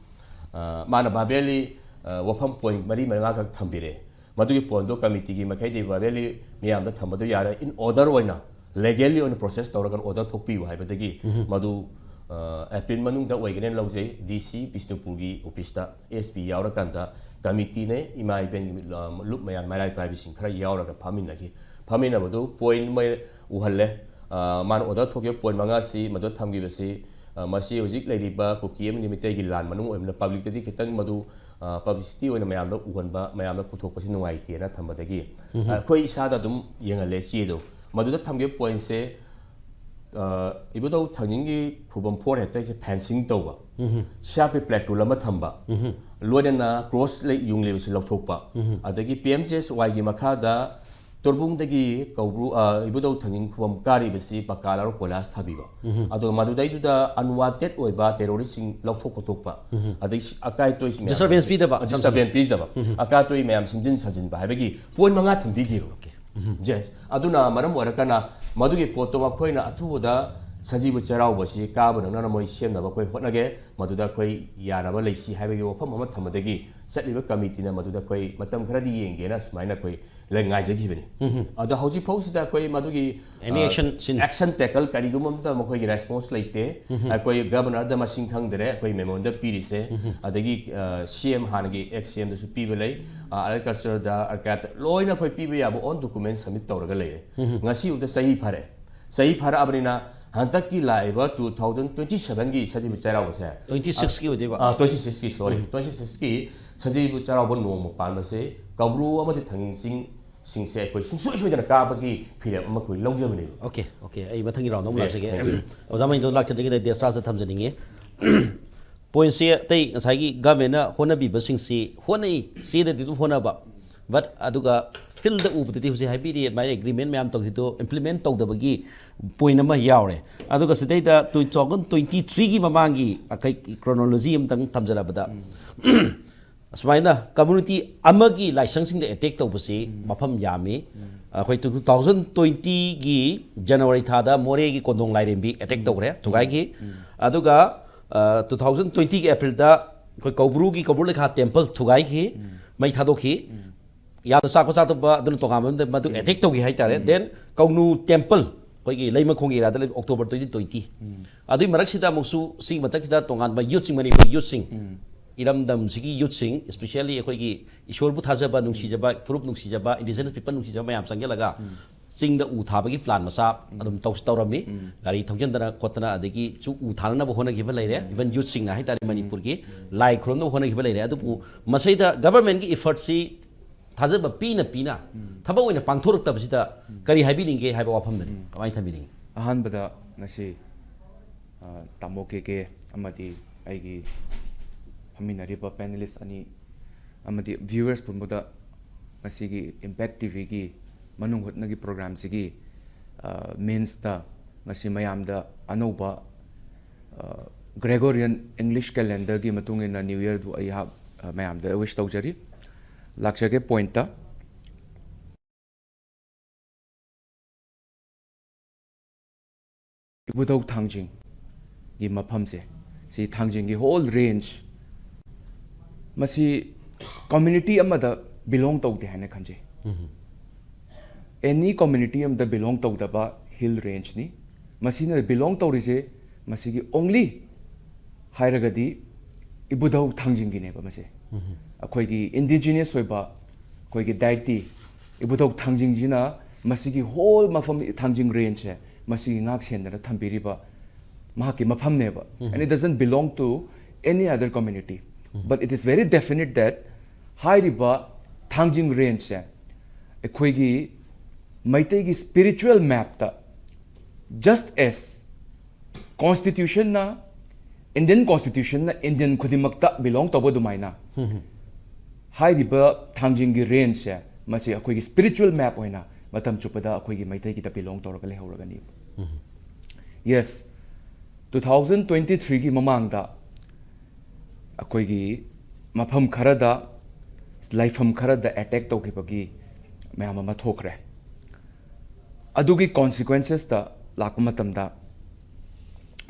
ꯑ, ꯃꯥꯅ verbally, ꯑ, ꯋꯥꯐꯝ point ꯃꯔꯤ ꯃꯉꯥꯈꯛ ꯊꯝꯕꯤꯔꯛꯑꯦ꯫ ꯃꯗꯨꯒꯤ point ꯗꯣ committee ꯒꯤ ꯃꯥꯏꯀꯩꯗꯒꯤ verbally ꯃꯤꯌꯥꯝꯗ ꯊꯝꯕꯗꯣ ꯌꯥꯔꯦ, in order ꯑꯣꯏꯅ, legally ꯑꯣꯏꯅ process ꯇꯧꯔꯒ order ꯊꯣꯛꯄꯤꯌꯨ ꯍꯥꯏꯕꯗꯒꯤ ꯃꯗꯨ, ꯑ, April ꯃꯅꯨꯡꯗ ꯑꯣꯏꯒꯅꯦꯅ ꯂꯧꯖꯩ꯫ D C ꯕꯤꯁꯅꯨꯄꯨꯔꯒꯤ office ꯇ S P ꯌꯥꯎꯔꯀꯥꯟꯗ committee ꯅꯦ, ꯏꯃꯥ ꯏꯕꯦꯟꯒꯤ, ꯑ, ꯂꯨꯞ ꯃꯌꯥꯝ ꯃꯩꯔꯥ ꯄꯥꯏꯕꯤꯁꯤꯡ ꯈꯔ ꯌꯥꯎꯔꯒ ꯐꯝꯃꯤꯟꯅꯈꯤ꯫ ꯐꯝꯃꯤꯟꯅꯕꯗꯨ point ꯃꯩ ꯎꯍꯜꯂꯦ꯫ ꯑ, ꯃꯥꯅ order ꯊꯣꯛꯈꯤꯕ point ꯃꯉꯥꯁꯤ ꯃꯗꯨ ꯊꯝꯈꯤꯕꯁꯤ, ꯑ, ꯃꯁꯤ ꯍꯧꯖꯤꯛ ꯂꯩꯔꯤꯕ ꯀꯨꯀꯤ ꯑꯃꯗꯤ ꯃꯤꯇꯩꯒꯤ ꯂꯥꯟ ꯃꯅꯨꯡ ꯑꯣꯏꯕꯅ public ꯇꯗꯤ ꯈꯤꯇꯪ ꯃꯗꯨ, ꯑ, publicity ꯑꯣꯏꯅ ꯃꯌꯥꯝꯗ ꯎꯍꯟꯕ, ꯃꯌꯥꯝꯗ ꯄꯨꯊꯣꯛꯄꯁꯤ ꯅꯨꯡꯉꯥꯏꯇꯦꯅ ꯊꯝꯕꯗꯒꯤ, ꯑ, ꯑꯩꯈꯣꯏ ꯏꯁꯥꯗ ꯑꯗꯨꯝ ꯌꯦꯡꯍꯜꯂꯦ ꯆꯦꯗꯣ꯫ ꯃꯗꯨꯗ ꯊꯝꯈꯤꯕ point ꯁꯦ, ꯑ, ꯏꯕꯨꯙꯧ ꯊꯥꯡꯖꯤꯡꯒꯤ ꯈꯨꯕꯝ ꯐꯣꯔ ꯍꯦꯛꯇꯔꯁꯦ fencing ꯇꯧꯕ, C R P platoon ꯑꯃ ꯊꯝꯕ, ꯂꯣꯏꯅꯅ cross ꯂꯩ-, ꯌꯨꯡꯂꯤꯕꯁꯤ ꯂꯧꯊꯣꯛꯄ, ꯑꯗꯒꯤ P M G S Y ꯒꯤ ꯃꯈꯥꯗ ꯇꯣꯔꯕꯨꯡꯗꯒꯤ ꯀꯧꯕ꯭ꯔꯨ, ꯑ, ꯏꯕꯨꯙꯧ ꯊꯥꯡꯖꯤꯡ ꯈꯨꯕꯝ ꯀꯥꯔꯤꯕꯁꯤ ꯄꯛꯀꯥ ꯂꯧꯔ ꯀꯣꯏꯂꯥꯁ ꯊꯥꯕꯤꯕ, ꯑꯗꯨꯒ ꯃꯗꯨꯗꯩꯗꯨꯗ unwanted ꯑꯣꯏꯕ terrorist ꯁꯤꯡ ꯂꯧꯊꯣꯛ ꯈꯣꯠꯇꯣꯛꯄ, ꯑꯗꯩ ꯁꯤ-, ꯑꯀꯥꯏ ꯑꯇꯣꯏ ꯃꯌꯥꯝ disturbance ꯄꯤꯗꯕ, ꯑ, disturbance ꯄꯤꯗꯕ, ꯑꯀꯥꯏ ꯑꯇꯣꯏ ꯃꯌꯥꯝ ꯁꯤꯟꯖꯤꯟ ꯁꯥꯖꯤꯟꯕ ꯍꯥꯏꯕꯒꯤ point ꯃꯉꯥ ꯊꯝꯕꯤꯈꯤꯕ꯫ Yes, ꯑꯗꯨꯅ ꯃꯔꯝ ꯑꯣꯏꯔꯀꯥꯟꯗ ꯃꯗꯨꯒꯤ ꯄꯣꯠꯇꯣ ꯃꯈꯣꯏꯅ ꯑꯊꯨꯕꯗ ꯁꯖꯤꯕꯨ ꯆꯩꯔꯥꯎꯕꯁꯤ ꯀꯥꯕ ꯅꯪꯅꯅ ꯃꯣꯏ ꯁꯦꯝꯅꯕ ꯑꯩꯈꯣꯏ ꯍꯣꯠꯅꯒꯦ꯫ ꯃꯗꯨꯗ ꯑꯩꯈꯣꯏ ꯌꯥꯅꯕ ꯂꯩꯁꯤ ꯍꯥꯏꯕꯒꯤ ꯋꯥꯐꯝ ꯑꯃ ꯊꯝꯕꯗꯒꯤ ꯆꯠꯂꯤꯕ ꯀꯃꯤꯇꯤꯅ ꯃꯗꯨꯗ ꯑꯩꯈꯣꯏ ꯃꯇꯝ ꯈꯔꯗꯤ ꯌꯦꯡꯒꯦꯅ ꯁꯨꯃꯥꯏꯅ ꯑꯩꯈꯣꯏ ꯂꯩ-, ꯉꯥꯏꯖꯈꯤꯕꯅꯤ꯫ ꯑꯗꯣ ꯍꯧꯖꯤꯛ ꯐꯥꯎꯁꯤꯗ ꯑꯩꯈꯣꯏ ꯃꯗꯨꯒꯤ Any action seen? Action tackle ꯀꯔꯤꯒꯨꯝꯕ ꯑꯃꯇ ꯃꯈꯣꯏꯒꯤ ꯔꯦꯁꯄꯣꯟꯁ ꯂꯩꯇꯦ꯫ ꯑꯩꯈꯣꯏ ꯒꯕꯔꯅꯔꯗ ꯃꯁꯤꯡ ꯈꯪꯗ꯭ꯔꯦ ꯑꯩꯈꯣꯏ ꯃꯦꯃꯣꯟꯗ ꯄꯤꯔꯤꯁꯦ꯫ ꯑꯗꯒꯤ ꯁꯤ ꯑꯦꯝ, ꯍꯥꯟꯅꯒꯤ ꯑꯦꯛꯁ ꯁꯤ ꯑꯦꯝꯗꯁꯨ ꯄꯤꯕ ꯂꯩ, ꯑꯦꯒ꯭ꯔꯤꯀꯜꯆꯔꯗ, ꯑꯥꯔꯀꯥꯏꯞꯇ ꯂꯣꯏꯅ ꯑꯩꯈꯣꯏ ꯄꯤꯕ ꯌꯥꯕ ꯑꯣꯟ ꯗꯣꯀꯨꯃꯦꯟ ꯁꯕꯃꯤꯠ ꯇꯧꯔꯒ ꯂꯩꯔꯦ꯫ ꯉꯁꯤ ꯎꯗ ꯆꯍꯤ ꯐꯔꯦ꯫ ꯆꯍꯤ ꯐꯔꯛꯑꯕꯅꯤꯅ ꯍꯟꯗꯛꯀꯤ ꯂꯥꯛꯏꯕ two thousand twenty sevenꯒꯤ ꯁꯖꯤꯕꯨ ꯆꯩꯔꯥꯎꯕꯁꯦ, Twenty sixꯀꯤ ꯑꯣꯏꯗꯣꯏꯕ꯫ ꯑꯥ, twenty sixꯀꯤ, sorry, twenty sixꯀꯤ ꯁꯖꯤꯕꯨ ꯆꯩꯔꯥꯎꯕ ꯅꯣꯡꯃ ꯄꯥꯟꯕꯁꯦ ꯀꯧꯕ꯭ꯔꯨ ꯑꯃꯗꯤ ꯊꯥꯡꯖꯤꯡ ꯆꯤꯡꯁꯦ ꯑꯩꯈꯣꯏ ꯁꯨꯡꯁꯣꯏ ꯁꯣꯏꯗꯅ ꯀꯥꯕꯒꯤ ꯐꯤꯔꯦꯞ ꯑꯃ ꯑꯩꯈꯣꯏ ꯂꯧꯖꯕꯅꯦꯕ꯫ ꯑꯣꯀꯦ, ꯑꯣꯀꯦ, ꯑꯩ ꯃꯊꯪꯒꯤ ꯔꯥꯎꯟꯗ ꯑꯃꯨꯛ Yes, ꯂꯥꯛꯆꯒꯦ꯫ thank you. ꯑꯣꯖꯥ ꯃꯍꯤꯟꯗ꯭ꯔ ꯂꯥꯛꯆꯗ꯭ꯔꯤꯉꯩꯗ ꯗꯦꯁꯔꯥꯖꯇ ꯊꯝꯖꯅꯤꯡꯉꯤ꯫ ꯄꯣꯏꯟꯁꯦ ꯑꯇꯩ ꯉꯁꯥꯏꯒꯤ ꯒꯚꯔꯟꯃꯦꯟꯅ ꯍꯣꯠꯅꯕꯤꯕꯁꯤꯡꯁꯤ ꯍꯣꯠꯅꯩ, ꯆꯦꯗꯗꯤ ꯑꯗꯨꯝ ꯍꯣꯠꯅꯕ, ꯕꯠ ꯑꯗꯨꯒ ꯐꯤꯜꯗ ꯎꯕꯗꯗꯤ ꯍꯧꯖꯤꯛ ꯍꯥꯏꯕꯤꯔꯤ ꯑꯗꯨꯃꯥꯏꯅ ꯑꯦꯒ꯭ꯔꯤꯃꯦꯟ ꯃꯌꯥꯝ ꯇꯧꯈꯤꯗꯣ ꯏꯝꯄ꯭ꯂꯤꯃꯦꯟ ꯇꯧꯗꯕꯒꯤ ꯄꯣꯏꯟ ꯑꯃ ꯌꯥꯎꯔꯦ꯫ ꯑꯗꯨꯒ ꯁꯤꯗꯩꯗ two thousand twenty threeꯒꯤ ꯃꯃꯥꯡꯒꯤ ꯑꯩꯈꯣꯏ ꯀ꯭ꯔꯣꯅꯣꯂꯣꯖꯤ ꯑꯃꯇꯪ ꯊꯝꯖꯔꯕꯗ, ꯑꯁꯨꯃꯥꯏꯅ ꯀꯝꯃ꯭ꯌꯨꯅꯤꯇꯤ ꯑꯃꯒꯤ ꯂꯥꯏꯁꯪꯁꯤꯡꯗ ꯑꯦꯇꯦꯛ ꯇꯧꯕꯁꯤ ꯃꯐꯝ ꯌꯥꯝꯃꯤ꯫ ꯑꯩꯈꯣꯏ two thousand twentyꯒꯤ ꯖꯅꯋꯥꯔꯤ ꯊꯥꯗ ꯃꯣꯔꯦꯒꯤ ꯀꯣꯟꯗꯣꯡ ꯂꯥꯏꯔꯦꯝꯕꯤ ꯑꯦꯇꯦꯛ ꯇꯧꯈ꯭ꯔꯦ, ꯊꯨꯒꯥꯏꯈꯤ꯫ ꯑꯗꯨꯒ two thousand twentyꯒꯤ ꯑꯦꯄ꯭ꯔꯤꯜꯗ ꯑꯩꯈꯣꯏ ꯀꯧꯕ꯭ꯔꯨꯒꯤ ꯀꯧꯕ꯭ꯔꯨ ꯂꯩꯈꯥ ꯇꯦꯝꯄꯜ ꯊꯨꯒꯥꯏꯈꯤ, ꯃꯩ ꯊꯥꯗꯣꯛꯈꯤ꯫ ꯌꯥꯝꯅ ꯆꯥꯛꯄ ꯆꯥꯗꯕ ꯑꯗꯨꯅ ꯇꯣꯉꯥꯟꯕ ꯑꯃꯗ ꯃꯗꯨ ꯑꯦꯇꯦꯛ ꯇꯧꯈꯤ ꯍꯥꯏꯇꯥꯔꯦ꯫ ꯗꯦꯟ ꯀꯧꯅꯨ ꯇꯦꯝꯄꯜ ꯑꯩꯈꯣꯏꯒꯤ ꯂꯩꯃꯈꯣꯡꯒꯤ ꯑꯦꯔꯤꯌꯥꯗ ꯂꯩꯕ ꯑꯣꯛꯇꯣꯕꯔ twenty twenty꯫ ꯑꯗꯨꯒꯤ ꯃꯔꯛꯁꯤꯗ ꯑꯃꯨꯛꯁꯨ ꯁꯤꯒꯤ ꯃꯊꯛꯁꯤꯗ ꯇꯣꯉꯥꯟꯕ ꯌꯨꯠꯁꯤꯡ, ꯃꯅꯤꯄꯨꯔ ꯌꯨꯠꯁꯤꯡ, ꯏꯔꯝꯗꯝꯁꯤꯒꯤ ꯌꯨꯠꯁꯤꯡ, especially ꯑꯩꯈꯣꯏꯒꯤ ꯏꯁꯣꯔꯕꯨ ꯊꯥꯖꯕ, ꯅꯨꯡꯁꯤꯖꯕ, ꯐꯨꯔꯨꯞ ꯅꯨꯡꯁꯤꯖꯕ, indigenous people ꯅꯨꯡꯁꯤꯖꯕ ꯃꯌꯥꯝ ꯆꯪꯁꯤꯜꯂꯒ ꯆꯤꯡꯗ ꯎ ꯊꯥꯕꯒꯤ ꯄ꯭ꯂꯥꯟ ꯃꯆꯥ ꯑꯗꯨꯝ ꯇꯧꯁꯨ ꯇꯧꯔꯝꯃꯤ꯫ ꯒꯥꯔꯤ ꯊꯧꯖꯤꯟꯗꯅ ꯈꯣꯠꯇꯅ ꯑꯗꯒꯤ ꯆꯨ ꯎ ꯊꯥꯅꯅꯕ ꯍꯣꯠꯅꯈꯤꯕ ꯂꯩꯔꯦ꯫ ꯏꯚꯟ ꯌꯨꯠꯁꯤꯡꯅ ꯍꯥꯏꯇꯥꯔꯦ, ꯃꯅꯤꯄꯨꯔꯒꯤ ꯂꯥꯏ ꯈꯨꯔꯨꯝꯅꯕ ꯍꯣꯠꯅꯈꯤꯕ ꯂꯩꯔꯦ꯫ ꯑꯗꯨꯕꯨ ꯃꯁꯤꯗ ꯒꯚꯔꯟꯃꯦꯟꯒꯤ ꯏꯐꯔꯠꯁꯤ ꯊꯥꯖꯕ ꯄꯤꯅ ꯄꯤꯅ ꯊꯕꯛ ꯑꯣꯏꯅ ꯄꯥꯡꯊꯣꯔꯛꯇꯕꯁꯤꯗ ꯀꯔꯤ ꯍꯥꯏꯕꯤꯅꯤꯡꯒꯦ ꯍꯥꯏꯕ ꯋꯥꯐꯝꯗꯅꯤ꯫ ꯀꯃꯥꯏꯅ ꯊꯝꯕꯤꯅꯤꯡꯉꯤ? ꯑꯍꯥꯟꯕꯗ ꯉꯁꯤ, ꯑ, ꯇꯥꯃꯣ ꯀꯦ ꯀꯦ ꯑꯃꯗꯤ ꯑꯩꯒꯤ ꯐꯝꯃꯤꯟꯅꯔꯤꯕ ꯄꯦꯅꯦꯂꯤꯁ ꯑꯅꯤ ꯑꯃꯗꯤ ꯚ꯭ꯌꯨꯋꯔꯁ ꯄꯨꯝꯕꯗ ꯉꯁꯤꯒꯤ ꯏꯝꯄꯦꯛ ꯇꯤ ꯚꯤꯒꯤ ꯃꯅꯨꯡ ꯍꯨꯠꯅꯒꯤ ꯄ꯭ꯔꯣꯒ꯭ꯔꯥꯝꯁꯤꯒꯤ, ꯑ, ꯃꯤꯟꯁꯇ ꯉꯁꯤ ꯃꯌꯥꯝꯗ ꯑꯅꯧꯕ, ꯑ, ꯒ꯭ꯔꯦꯒꯣꯔꯤꯌꯟ ꯏꯪꯂꯤꯁ ꯀꯦꯂꯦꯟꯗꯔꯒꯤ ꯃꯇꯨꯡ ꯏꯟꯅ ꯅ꯭ꯌꯨ ꯌꯔꯗꯨ ꯑꯩꯍꯥꯛ, ꯑ, ꯃꯌꯥꯝꯗ ꯋꯤꯁ ꯇꯧꯖꯔꯤ꯫ ꯂꯥꯛꯆꯒꯦ ꯄꯣꯏꯟꯠꯇ꯫ ꯏꯕꯨꯙꯧ ꯊꯥꯡꯖꯤꯡꯒꯤ ꯃꯐꯝꯁꯦ, ꯁꯤ ꯊꯥꯡꯖꯤꯡꯒꯤ ꯍꯣꯜ ꯔꯦꯟꯖ, ꯃꯁꯤ ꯀꯝꯃ꯭ꯌꯨꯅꯤꯇꯤ ꯑꯃꯗ ꯕꯤꯂꯣꯡ ꯇꯧꯗꯦ ꯍꯥꯏꯅ ꯈꯟꯖꯩ꯫ ꯑꯦꯅꯤ ꯀꯝꯃ꯭ꯌꯨꯅꯤꯇꯤ ꯑꯃꯗ ꯕꯤꯂꯣꯡ ꯇꯧꯗꯕ ꯍꯤꯜ ꯔꯦꯟꯖꯅꯤ꯫ ꯃꯁꯤꯅ ꯕꯤꯂꯣꯡ ꯇꯧꯔꯤꯁꯦ ꯃꯁꯤꯒꯤ ꯑꯣꯡꯂꯤ ꯍꯥꯏꯔꯒꯗꯤ ꯏꯕꯨꯙꯧ ꯊꯥꯡꯖꯤꯡꯒꯤꯅꯦꯕ ꯃꯁꯦ꯫ ꯑꯩꯈꯣꯏꯒꯤ ꯏꯟꯗꯤꯖꯤꯅꯁ ꯑꯣꯏꯕ ꯑꯩꯈꯣꯏꯒꯤ ꯗꯥꯏꯇꯤ ꯏꯕꯨꯙꯧ ꯊꯥꯡꯖꯤꯡꯁꯤꯅ ꯃꯁꯤꯒꯤ ꯍꯣꯜ ꯃꯐꯝ ꯊꯥꯡꯖꯤꯡ ꯔꯦꯟꯖꯁꯦ ꯃꯁꯤꯒꯤ ꯉꯥꯛ ꯁꯦꯟꯗꯅ ꯊꯝꯕꯤꯔꯤꯕ ꯃꯍꯥꯛꯀꯤ ꯃꯐꯝꯅꯦꯕ꯫ And it doesn't belong to any other community. But it is very definite that ꯍꯥꯏꯔꯤꯕ ꯊꯥꯡꯖꯤꯡ ꯔꯦꯟꯖꯁꯦ ꯑꯩꯈꯣꯏꯒꯤ ꯃꯩꯇꯩꯒꯤ ꯁ꯭ꯄꯤꯔꯤꯆꯨꯋꯦꯜ ꯃꯦꯞꯇ just as ꯀꯣꯟꯁꯇꯤꯇ꯭ꯌꯨꯁꯟꯅ, ꯏꯟꯗꯤꯌꯟ ꯀꯣꯟꯁꯇꯤꯇ꯭ꯌꯨꯁꯟꯅ ꯏꯟꯗꯤꯌꯟ ꯈꯨꯗꯤꯡꯃꯛꯇ ꯕꯤꯂꯣꯡ ꯇꯧꯕ ꯑꯗꯨꯃꯥꯏꯅ ꯍꯥꯏꯔꯤꯕ ꯊꯥꯡꯖꯤꯡꯒꯤ ꯔꯦꯟꯖꯁꯦ ꯃꯁꯤ ꯑꯩꯈꯣꯏꯒꯤ ꯁ꯭ꯄꯤꯔꯤꯆꯨꯋꯦꯜ ꯃꯦꯞ ꯑꯣꯏꯅ ꯃꯇꯝ ꯆꯨꯞꯄꯗ ꯑꯩꯈꯣꯏꯒꯤ ꯃꯩꯇꯩꯒꯤꯗ ꯕꯤꯂꯣꯡ ꯇꯧꯔꯒ ꯂꯩꯍꯧꯔꯒꯅꯤ꯫ ꯌꯦꯁ, ꯇꯨ ꯊꯥꯎꯖꯟ ꯇ꯭ꯋꯦꯟꯇꯤ ꯊ꯭ꯔꯤꯒꯤ ꯃꯃꯥꯡꯗ ꯑꯩꯈꯣꯏꯒꯤ ꯃꯐꯝ ꯈꯔꯗ, ꯂꯥꯏꯐꯝ ꯈꯔꯗ ꯑꯦꯇꯦꯛ ꯇꯧꯈꯤꯕꯒꯤ ꯃꯌꯥꯝ ꯑꯃ ꯊꯣꯛꯈ꯭ꯔꯦ꯫ ꯑꯗꯨꯒꯤ ꯀꯣꯟꯁꯤꯀ꯭ꯋꯦꯟꯁꯦꯁꯇ ꯂꯥꯛꯄ ꯃꯇꯝꯗ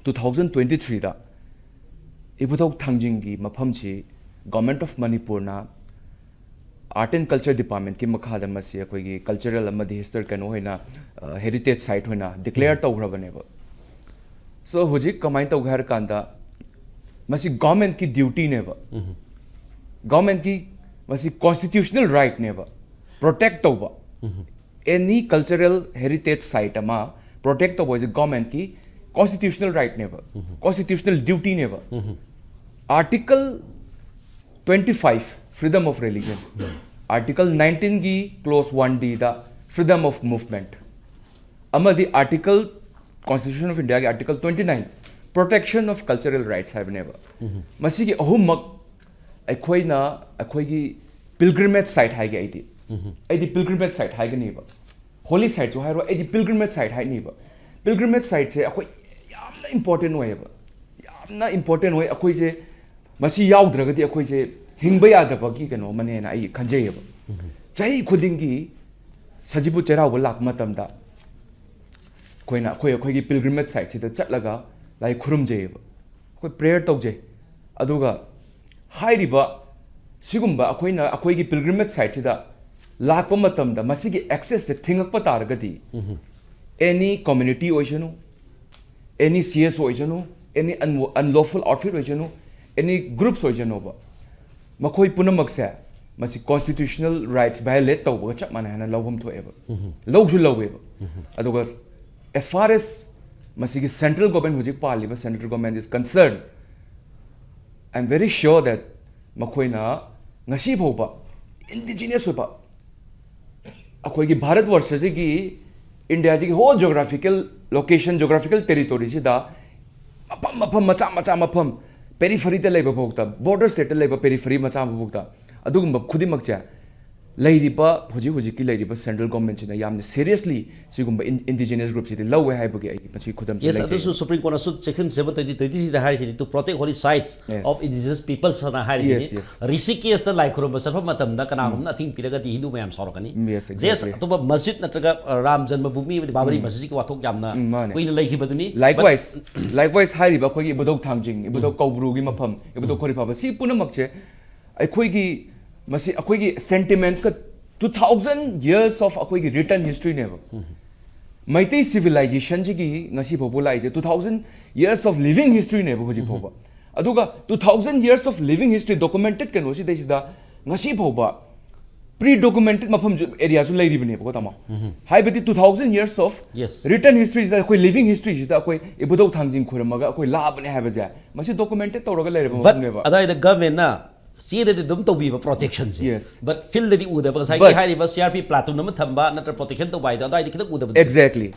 ꯇꯨ ꯊꯥꯎꯖꯟ ꯇ꯭ꯋꯦꯟꯇꯤ ꯊ꯭ꯔꯤꯗ ꯏꯕꯨꯙꯧ ꯊꯥꯡꯖꯤꯡꯒꯤ ꯃꯐꯝꯁꯤ ꯒꯣꯔꯃꯦꯟꯠ ꯑꯣꯐ ꯃꯅꯤꯄꯨꯔꯅ ꯑꯥꯔꯠ ꯑꯦꯟ ꯀꯜꯆꯔ ꯗꯤꯄꯥꯔꯠꯃꯦꯟꯠꯀꯤ ꯃꯈꯥꯗ ꯃꯁꯤ ꯑꯩꯈꯣꯏꯒꯤ ꯀꯜꯆꯔꯦꯜ ꯑꯃꯗꯤ ꯍꯤꯁꯇꯣꯔꯤꯀꯦꯜ ꯑꯣꯏꯅ, ꯑ, ꯍꯦꯔꯤꯇꯦꯖ ꯁꯥꯏꯠ ꯑꯣꯏꯅ ꯗꯤꯀ꯭ꯂꯦꯌꯔ ꯇꯧꯈ꯭ꯔꯕꯅꯦꯕ꯫ ꯁꯣ ꯍꯧꯖꯤꯛ ꯀꯃꯥꯏꯅ ꯇꯧꯒꯦ ꯍꯥꯏꯔ ꯀꯥꯟꯗ ꯃꯁꯤ ꯒꯣꯔꯃꯦꯟꯠꯀꯤ ꯗ꯭ꯌꯨꯇꯤꯅꯦꯕ꯫ ꯒꯣꯔꯃꯦꯟꯠꯀꯤ ꯃꯁꯤ ꯀꯣꯟꯁꯇꯤꯇ꯭ꯌꯨꯁꯅꯦꯜ ꯔꯥꯏꯠꯅꯦꯕ ꯄ꯭ꯔꯣꯇꯦꯛ ꯇꯧꯕ꯫ ꯑꯦꯅꯤ ꯀꯜꯆꯔꯦꯜ ꯍꯦꯔꯤꯇꯦꯖ ꯁꯥꯏꯠ ꯑꯃ ꯄ꯭ꯔꯣꯇꯦꯛ ꯇꯧꯕ ꯍꯥꯏꯁꯦ ꯒꯣꯔꯃꯦꯟꯠꯀꯤ ꯀꯣꯟꯁꯇꯤꯇ꯭ꯌꯨꯁꯅꯦꯜ ꯔꯥꯏꯠꯅꯦꯕ꯫ ꯀꯣꯟꯁꯇꯤꯇ꯭ꯌꯨꯁꯅꯦꯜ ꯗ꯭ꯌꯨꯇꯤꯅꯦꯕ꯫ Article twenty five, freedom of religion, article ꯅꯥꯏꯟꯇꯤꯟꯒꯤ ꯀ꯭ꯂꯣꯖ ꯋꯥꯟ ꯗꯤꯗ freedom of movement ꯑꯃꯗꯤ ꯑꯥꯔꯇꯤꯀꯜ, ꯀꯣꯟꯁꯇꯤꯇ꯭ꯌꯨꯁꯟ ꯑꯣꯐ ꯏꯟꯗꯤꯌꯥꯒꯤ article twenty nine, protection of cultural rights ꯍꯥꯏꯕꯅꯦꯕ꯫ ꯃꯁꯤꯒꯤ ꯑꯍꯨꯝꯃꯛ ꯑꯩꯈꯣꯏꯅ ꯑꯩꯈꯣꯏꯒꯤ ꯄꯤꯜꯒ꯭ꯔꯤꯃꯦꯖ ꯁꯥꯏꯠ ꯍꯥꯏꯒꯦ ꯑꯩꯗꯤ꯫ ꯑꯩꯗꯤ ꯄꯤꯜꯒ꯭ꯔꯤꯃꯦꯖ ꯁꯥꯏꯠ ꯍꯥꯏꯒꯅꯤꯕ꯫ ꯍꯣꯂꯤ ꯁꯥꯏꯠꯁꯨ ꯍꯥꯏꯔꯣꯏ, ꯑꯩꯗꯤ ꯄꯤꯜꯒ꯭ꯔꯤꯃꯦꯖ ꯁꯥꯏꯠ ꯍꯥꯏꯅꯤꯕ꯫ ꯄꯤꯜꯒ꯭ꯔꯤꯃꯦꯖ ꯁꯥꯏꯠꯁꯦ ꯑꯩꯈꯣꯏ ꯌꯥꯝꯅ ꯏꯝꯄꯣꯔꯇꯦꯟ ꯑꯣꯏꯌꯦꯕ꯫ ꯌꯥꯝꯅ ꯏꯝꯄꯣꯔꯇꯦꯟ ꯑꯣꯏ꯫ ꯑꯩꯈꯣꯏꯁꯦ ꯃꯁꯤ ꯌꯥꯎꯗ꯭ꯔꯒꯗꯤ ꯑꯩꯈꯣꯏꯁꯦ ꯍꯤꯡꯕ ꯌꯥꯗꯕꯒꯤ ꯀꯩꯅꯣ ꯑꯃꯅꯦꯅ ꯑꯩ ꯈꯟꯖꯩꯌꯦꯕ꯫ ꯆꯍꯤ ꯈꯨꯗꯤꯡꯒꯤ ꯁꯖꯤꯕꯨ ꯆꯩꯔꯥꯎꯕ ꯂꯥꯛꯄ ꯃꯇꯝꯗ ꯑꯩꯈꯣꯏꯅ ꯑꯩꯈꯣꯏ, ꯑꯩꯈꯣꯏꯒꯤ ꯄꯤꯜꯒ꯭ꯔꯤꯃꯦꯖ ꯁꯥꯏꯠꯁꯤꯗ ꯆꯠꯂꯒ ꯂꯥꯏ ꯈꯨꯔꯨꯝꯖꯩꯌꯦꯕ꯫ ꯑꯩꯈꯣꯏ ꯄ꯭ꯔꯦꯌꯔ ꯇꯧꯖꯩ꯫ ꯑꯗꯨꯒ ꯍꯥꯏꯔꯤꯕ ꯁꯤꯒꯨꯝꯕ ꯑꯩꯈꯣꯏꯅ ꯑꯩꯈꯣꯏꯒꯤ pilgrimage siteꯁꯤꯗ ꯂꯥꯛꯄ ꯃꯇꯝꯗ ꯃꯁꯤꯒꯤ accessꯁꯦ ꯊꯤꯡꯉꯛꯄ ꯇꯥꯔꯒꯗꯤ, any community ꯑꯣꯏꯁꯅꯨ, any C S O ꯑꯣꯏꯁꯅꯨ, any unlawful outfit ꯑꯣꯏꯁꯅꯨ, any groups ꯑꯣꯏꯁꯅꯨꯕ, ꯃꯈꯣꯏ ꯄꯨꯝꯅꯃꯛꯁꯦ ꯃꯁꯤ constitutional rights violate ꯇꯧꯕꯒ ꯆꯞ ꯃꯥꯟꯅꯩ ꯍꯥꯏꯅ ꯂꯧꯐꯝ ꯊꯣꯛꯑꯦꯕ, ꯂꯧꯁꯨ ꯂꯧꯋꯦꯕ꯫ ꯑꯗꯨꯒ as far as ꯃꯁꯤꯒꯤ central government, ꯍꯧꯖꯤꯛ ꯄꯥꯜꯂꯤꯕ central government is concerned, I am very sure that ꯃꯈꯣꯏꯅ ꯉꯁꯤ ꯐꯥꯎꯕ indigenous ꯑꯣꯏꯕ ꯑꯩꯈꯣꯏꯒꯤ Bharat ꯋꯔꯁꯁꯤꯒꯤ, ꯏꯟꯗꯤꯌꯥꯁꯤꯒꯤ whole geographical location, geographical territoryꯁꯤꯗ ꯃꯐꯝ ꯃꯐꯝ ꯃꯆꯥ ꯃꯆꯥ, ꯃꯐꯝ peripheryꯗ ꯂꯩꯕ ꯐꯥꯎꯗ, border stateꯇ ꯂꯩꯕ periphery ꯃꯆꯥ ꯐꯥꯎꯗ, ꯑꯗꯨꯒꯨꯝꯕ ꯈꯨꯗꯤꯡꯃꯛꯁꯦ ꯂꯩꯔꯤꯕ, ꯍꯧꯖꯤꯛ ꯍꯧꯖꯤꯛꯀꯤ ꯂꯩꯔꯤꯕ central governmentꯁꯤꯅ ꯌꯥꯝꯅ seriously ꯁꯤꯒꯨꯝꯕ in- indigenous groupꯁꯤꯗꯤ ꯂꯧꯋꯦ ꯍꯥꯏꯕꯒꯤ ꯑꯩꯒꯤ ꯃꯁꯤ ꯈꯨꯗꯝꯁꯤ Yes, ꯂꯩꯖꯩ꯫ ꯑꯗꯨꯁꯨ Supreme Courtꯅꯁꯨ section seven twenty twenty threeꯗ ꯍꯥꯏꯔꯤꯁꯤꯗꯤ, "To protect holy sites Yes. of indigenous peoples" ꯑꯅ ꯍꯥꯏꯔꯤꯁꯤꯗꯤ, Yes, yes. ꯔꯤꯁꯤꯀꯦꯁꯇ ꯂꯥꯏ ꯈꯨꯔꯨꯝꯕ ꯆꯠꯄ ꯃꯇꯝꯗ ꯀꯅꯥꯒꯨꯝꯕꯅ ꯑꯊꯤꯡ ꯄꯤꯔꯒꯗꯤ ꯍꯤꯟꯗꯨ ꯃꯌꯥꯝ ꯁꯥꯎꯔꯛꯀꯅꯤ꯫ Yes, Yes, exactly. ꯑꯇꯣꯞꯄ ꯃꯁꯖꯤꯗ ꯅꯠꯇ꯭ꯔꯒ, ꯑ, ꯔꯥꯝ ꯖꯟꯃ ꯚꯨꯃꯤ ꯑꯃꯗꯤ ꯕꯥꯕꯔꯤ ꯃꯁꯖꯤꯗꯀꯤ ꯋꯥꯊꯣꯛ ꯌꯥꯝꯅ ꯎꯝ, ꯃꯥꯅꯦ꯫ ꯀꯨꯏꯅ ꯂꯩꯈꯤꯕꯗꯨꯅꯤ꯫ Likewise, likewise ꯍꯥꯏꯔꯤꯕ ꯑꯩꯈꯣꯏꯒꯤ ꯏꯕꯨꯙꯧ ꯊꯥꯡꯖꯤꯡ, ꯏꯕꯨꯙꯧ ꯀꯧꯕ꯭ꯔꯨꯒꯤ ꯃꯐꯝ, ꯏꯕꯨꯙꯧ ꯈꯣꯏꯔꯤꯐꯥꯕ, ꯁꯤ ꯄꯨꯝꯅꯃꯛꯁꯦ ꯑꯩꯈꯣꯏꯒꯤ, ꯃꯁꯤ ꯑꯩꯈꯣꯏꯒꯤ sentimentꯀ two thousand years of ꯑꯩꯈꯣꯏꯒꯤ written historyꯅꯦꯕ꯫ ꯃꯩꯇꯩ civilizationꯁꯤꯒꯤ ꯉꯁꯤ ꯐꯥꯎꯕ ꯂꯥꯛꯏꯁꯦ two thousand years of living historyꯅꯦꯕ ꯍꯧꯖꯤꯛ ꯐꯥꯎꯕ꯫ ꯑꯗꯨꯒ two thousand years of living history documented ꯀꯩꯅꯣꯁꯤꯗꯩꯁꯤꯗ ꯉꯁꯤ ꯐꯥꯎꯕ pre documented ꯃꯐꯝꯁꯨ, areaꯁꯨ ꯂꯩꯔꯤꯕꯅꯦꯕꯀꯣ, ꯇꯥꯃꯣ꯫ ꯍꯥꯏꯕꯗꯤ two thousand years of Yes. written historyꯁꯤꯗ, ꯑꯩꯈꯣꯏ living historyꯁꯤꯗ ꯑꯩꯈꯣꯏ ꯏꯕꯨꯙꯧ ꯊꯥꯡꯖꯤꯡ ꯈꯣꯏꯔꯝꯃꯒ ꯑꯩꯈꯣꯏ ꯂꯥꯛꯑꯕꯅꯦ ꯍꯥꯏꯕꯁꯦ ꯃꯁꯤ documented ꯇꯧꯔꯒ ꯂꯩꯔꯕ But ꯃꯐꯝꯅꯦꯕ꯫ ꯑꯗꯥꯏꯗ governmentꯅ ꯆꯦꯗꯗꯤ ꯑꯗꯨꯝ ꯇꯧꯕꯤꯕ protectionꯁꯦ꯫ Yes. But fieldꯗꯗꯤ ꯎꯗꯕ, ꯉꯁꯥꯏꯒꯤ But ꯍꯥꯏꯔꯤꯕ C R P platoon ꯑꯃ ꯊꯝꯕ ꯅꯠꯇ꯭ꯔ protection ꯇꯧꯕ ꯍꯥꯏꯗꯣ ꯑꯗꯥꯏꯗꯤ ꯈꯤꯇꯪ ꯎꯗꯕ꯫ Exactly.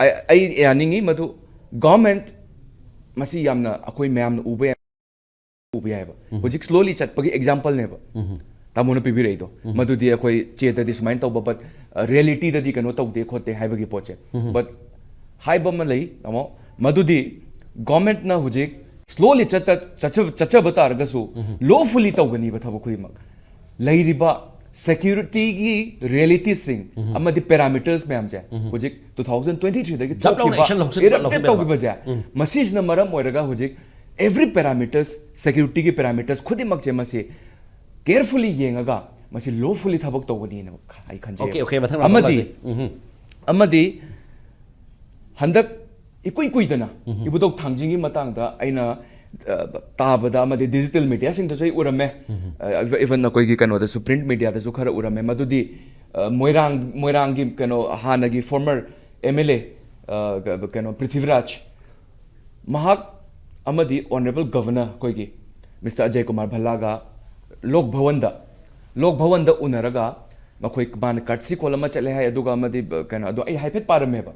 ꯑꯩ, ꯑꯩ ꯌꯥꯅꯤꯡꯉꯤ ꯃꯗꯨ government ꯃꯁꯤ ꯌꯥꯝꯅ ꯑꯩꯈꯣꯏ ꯃꯌꯥꯝꯅ ꯎꯕ ꯌꯥꯏ, ꯎꯕ ꯌꯥꯏꯕ꯫ ꯍꯧꯖꯤꯛ slowly ꯆꯠꯄꯒꯤ exampleꯅꯦꯕ ꯇꯥꯃꯣꯅ ꯄꯤꯕꯤꯔꯛꯏꯗꯣ꯫ ꯃꯗꯨꯗꯤ ꯑꯩꯈꯣꯏ ꯆꯦꯗꯗꯤ ꯁꯨꯃꯥꯏꯅ ꯇꯧꯕ, but, ꯑ, realityꯗꯗꯤ ꯀꯩꯅꯣ ꯇꯧꯗꯦ ꯈꯣꯠꯇꯦ ꯍꯥꯏꯕꯒꯤ ꯄꯣꯠꯁꯦ꯫ But ꯍꯥꯏꯕ ꯑꯃ ꯂꯩ, ꯇꯥꯃꯣ, ꯃꯗꯨꯗꯤ governmentꯅ ꯍꯧꯖꯤꯛ slowly ꯆꯠꯇ-, ꯆꯠꯆ-, ꯆꯠꯆꯕ ꯇꯥꯔꯒꯁꯨ lawfully ꯇꯧꯒꯅꯤꯕ ꯊꯕꯛ ꯈꯨꯗꯤꯡꯃꯛ꯫ ꯂꯩꯔꯤꯕ securityꯒꯤ realityꯁꯤꯡ ꯑꯃꯗꯤ parameters ꯃꯌꯥꯝꯁꯦ ꯍꯧꯖꯤꯛ two thousand twenty threeꯗꯒꯤ ꯖꯞ ꯂꯥꯎꯅ ꯊꯣꯛꯈꯤꯕ, action ꯂꯧꯁꯤꯟꯕ, erupted ꯂꯧꯁꯤꯟꯕ꯫ ꯇꯧꯈꯤꯕꯁꯦ, ꯃꯁꯤꯁꯤꯅ ꯃꯔꯝ ꯑꯣꯏꯔꯒ ꯍꯧꯖꯤꯛ every parameters, securityꯒꯤ parameters ꯈꯨꯗꯤꯡꯃꯛꯁꯦ ꯃꯁꯤ ꯀꯦꯌꯔꯐꯨꯜꯂꯤ ꯌꯦꯡꯉꯒ ꯃꯁꯤ ꯂꯣꯐꯨꯜꯂꯤ ꯊꯕꯛ ꯇꯧꯒꯅꯤꯅ ꯑꯩ ꯈꯟꯖꯩ꯫ Okay, okay, ꯃꯊꯪ ꯑꯃꯗꯤ ꯂꯥꯛꯄ ꯎꯝ, ꯎꯝ. ꯑꯃꯗꯤ ꯍꯟꯗꯛ ꯏꯀꯨꯏ ꯀꯨꯏꯗꯅ ꯏꯕꯨꯙꯧ ꯊꯥꯡꯖꯤꯡꯒꯤ ꯃꯇꯥꯡꯗ ꯑꯩꯅ ꯑ, ꯇꯥꯕꯗ ꯑꯃꯗꯤ ꯗꯤꯖꯤꯇꯦꯜ ꯃꯦꯗꯤꯌꯥꯁꯤꯡꯗꯁꯨ ꯑꯩ ꯎꯔꯝꯃꯦ꯫ ꯏꯚꯟ ꯑꯩꯈꯣꯏꯒꯤ ꯀꯩꯅꯣꯗꯁꯨ, ꯄ꯭ꯔꯤꯟꯠ ꯃꯦꯗꯤꯌꯥꯗꯁꯨ ꯈꯔ ꯎꯔꯝꯃꯦ꯫ ꯃꯗꯨꯗꯤ ꯑ, ꯃꯣꯏꯔꯥꯡ ꯃꯣꯏꯔꯥꯡꯒꯤ ꯀꯩꯅꯣ ꯍꯥꯟꯅꯒꯤ ꯐꯣꯔꯃꯔ ꯑꯦꯝ ꯑꯦꯜ ꯑꯦ ꯀꯩꯅꯣ ꯄ꯭ꯔꯤꯊꯤꯕꯤꯔꯥꯖ, ꯃꯍꯥꯛ ꯑꯃꯗꯤ ꯑꯣꯅꯔꯦꯕꯜ ꯒꯕꯔꯅꯔ ꯑꯩꯈꯣꯏꯒꯤ ꯃꯤꯁꯇꯔ ꯑꯖꯌ ꯀꯨꯃꯥꯔ ꯚꯜꯂꯥꯒ ꯂꯣꯛ ꯚꯋꯟꯗ ꯂꯣꯛ ꯚꯋꯟꯗ ꯎꯅꯔꯒ ꯃꯈꯣꯏ, ꯃꯥꯅ ꯀꯔꯠꯁꯤ ꯀꯣꯜ ꯑꯃ ꯆꯠꯂꯦ ꯍꯥꯏ꯫ ꯑꯗꯨꯒ ꯑꯃꯗꯤ ꯕ-, ꯀꯩꯅꯣ, ꯑꯗꯣ ꯑꯩ ꯍꯥꯏꯐꯦꯠ ꯄꯥꯔꯝꯃꯦꯕ꯫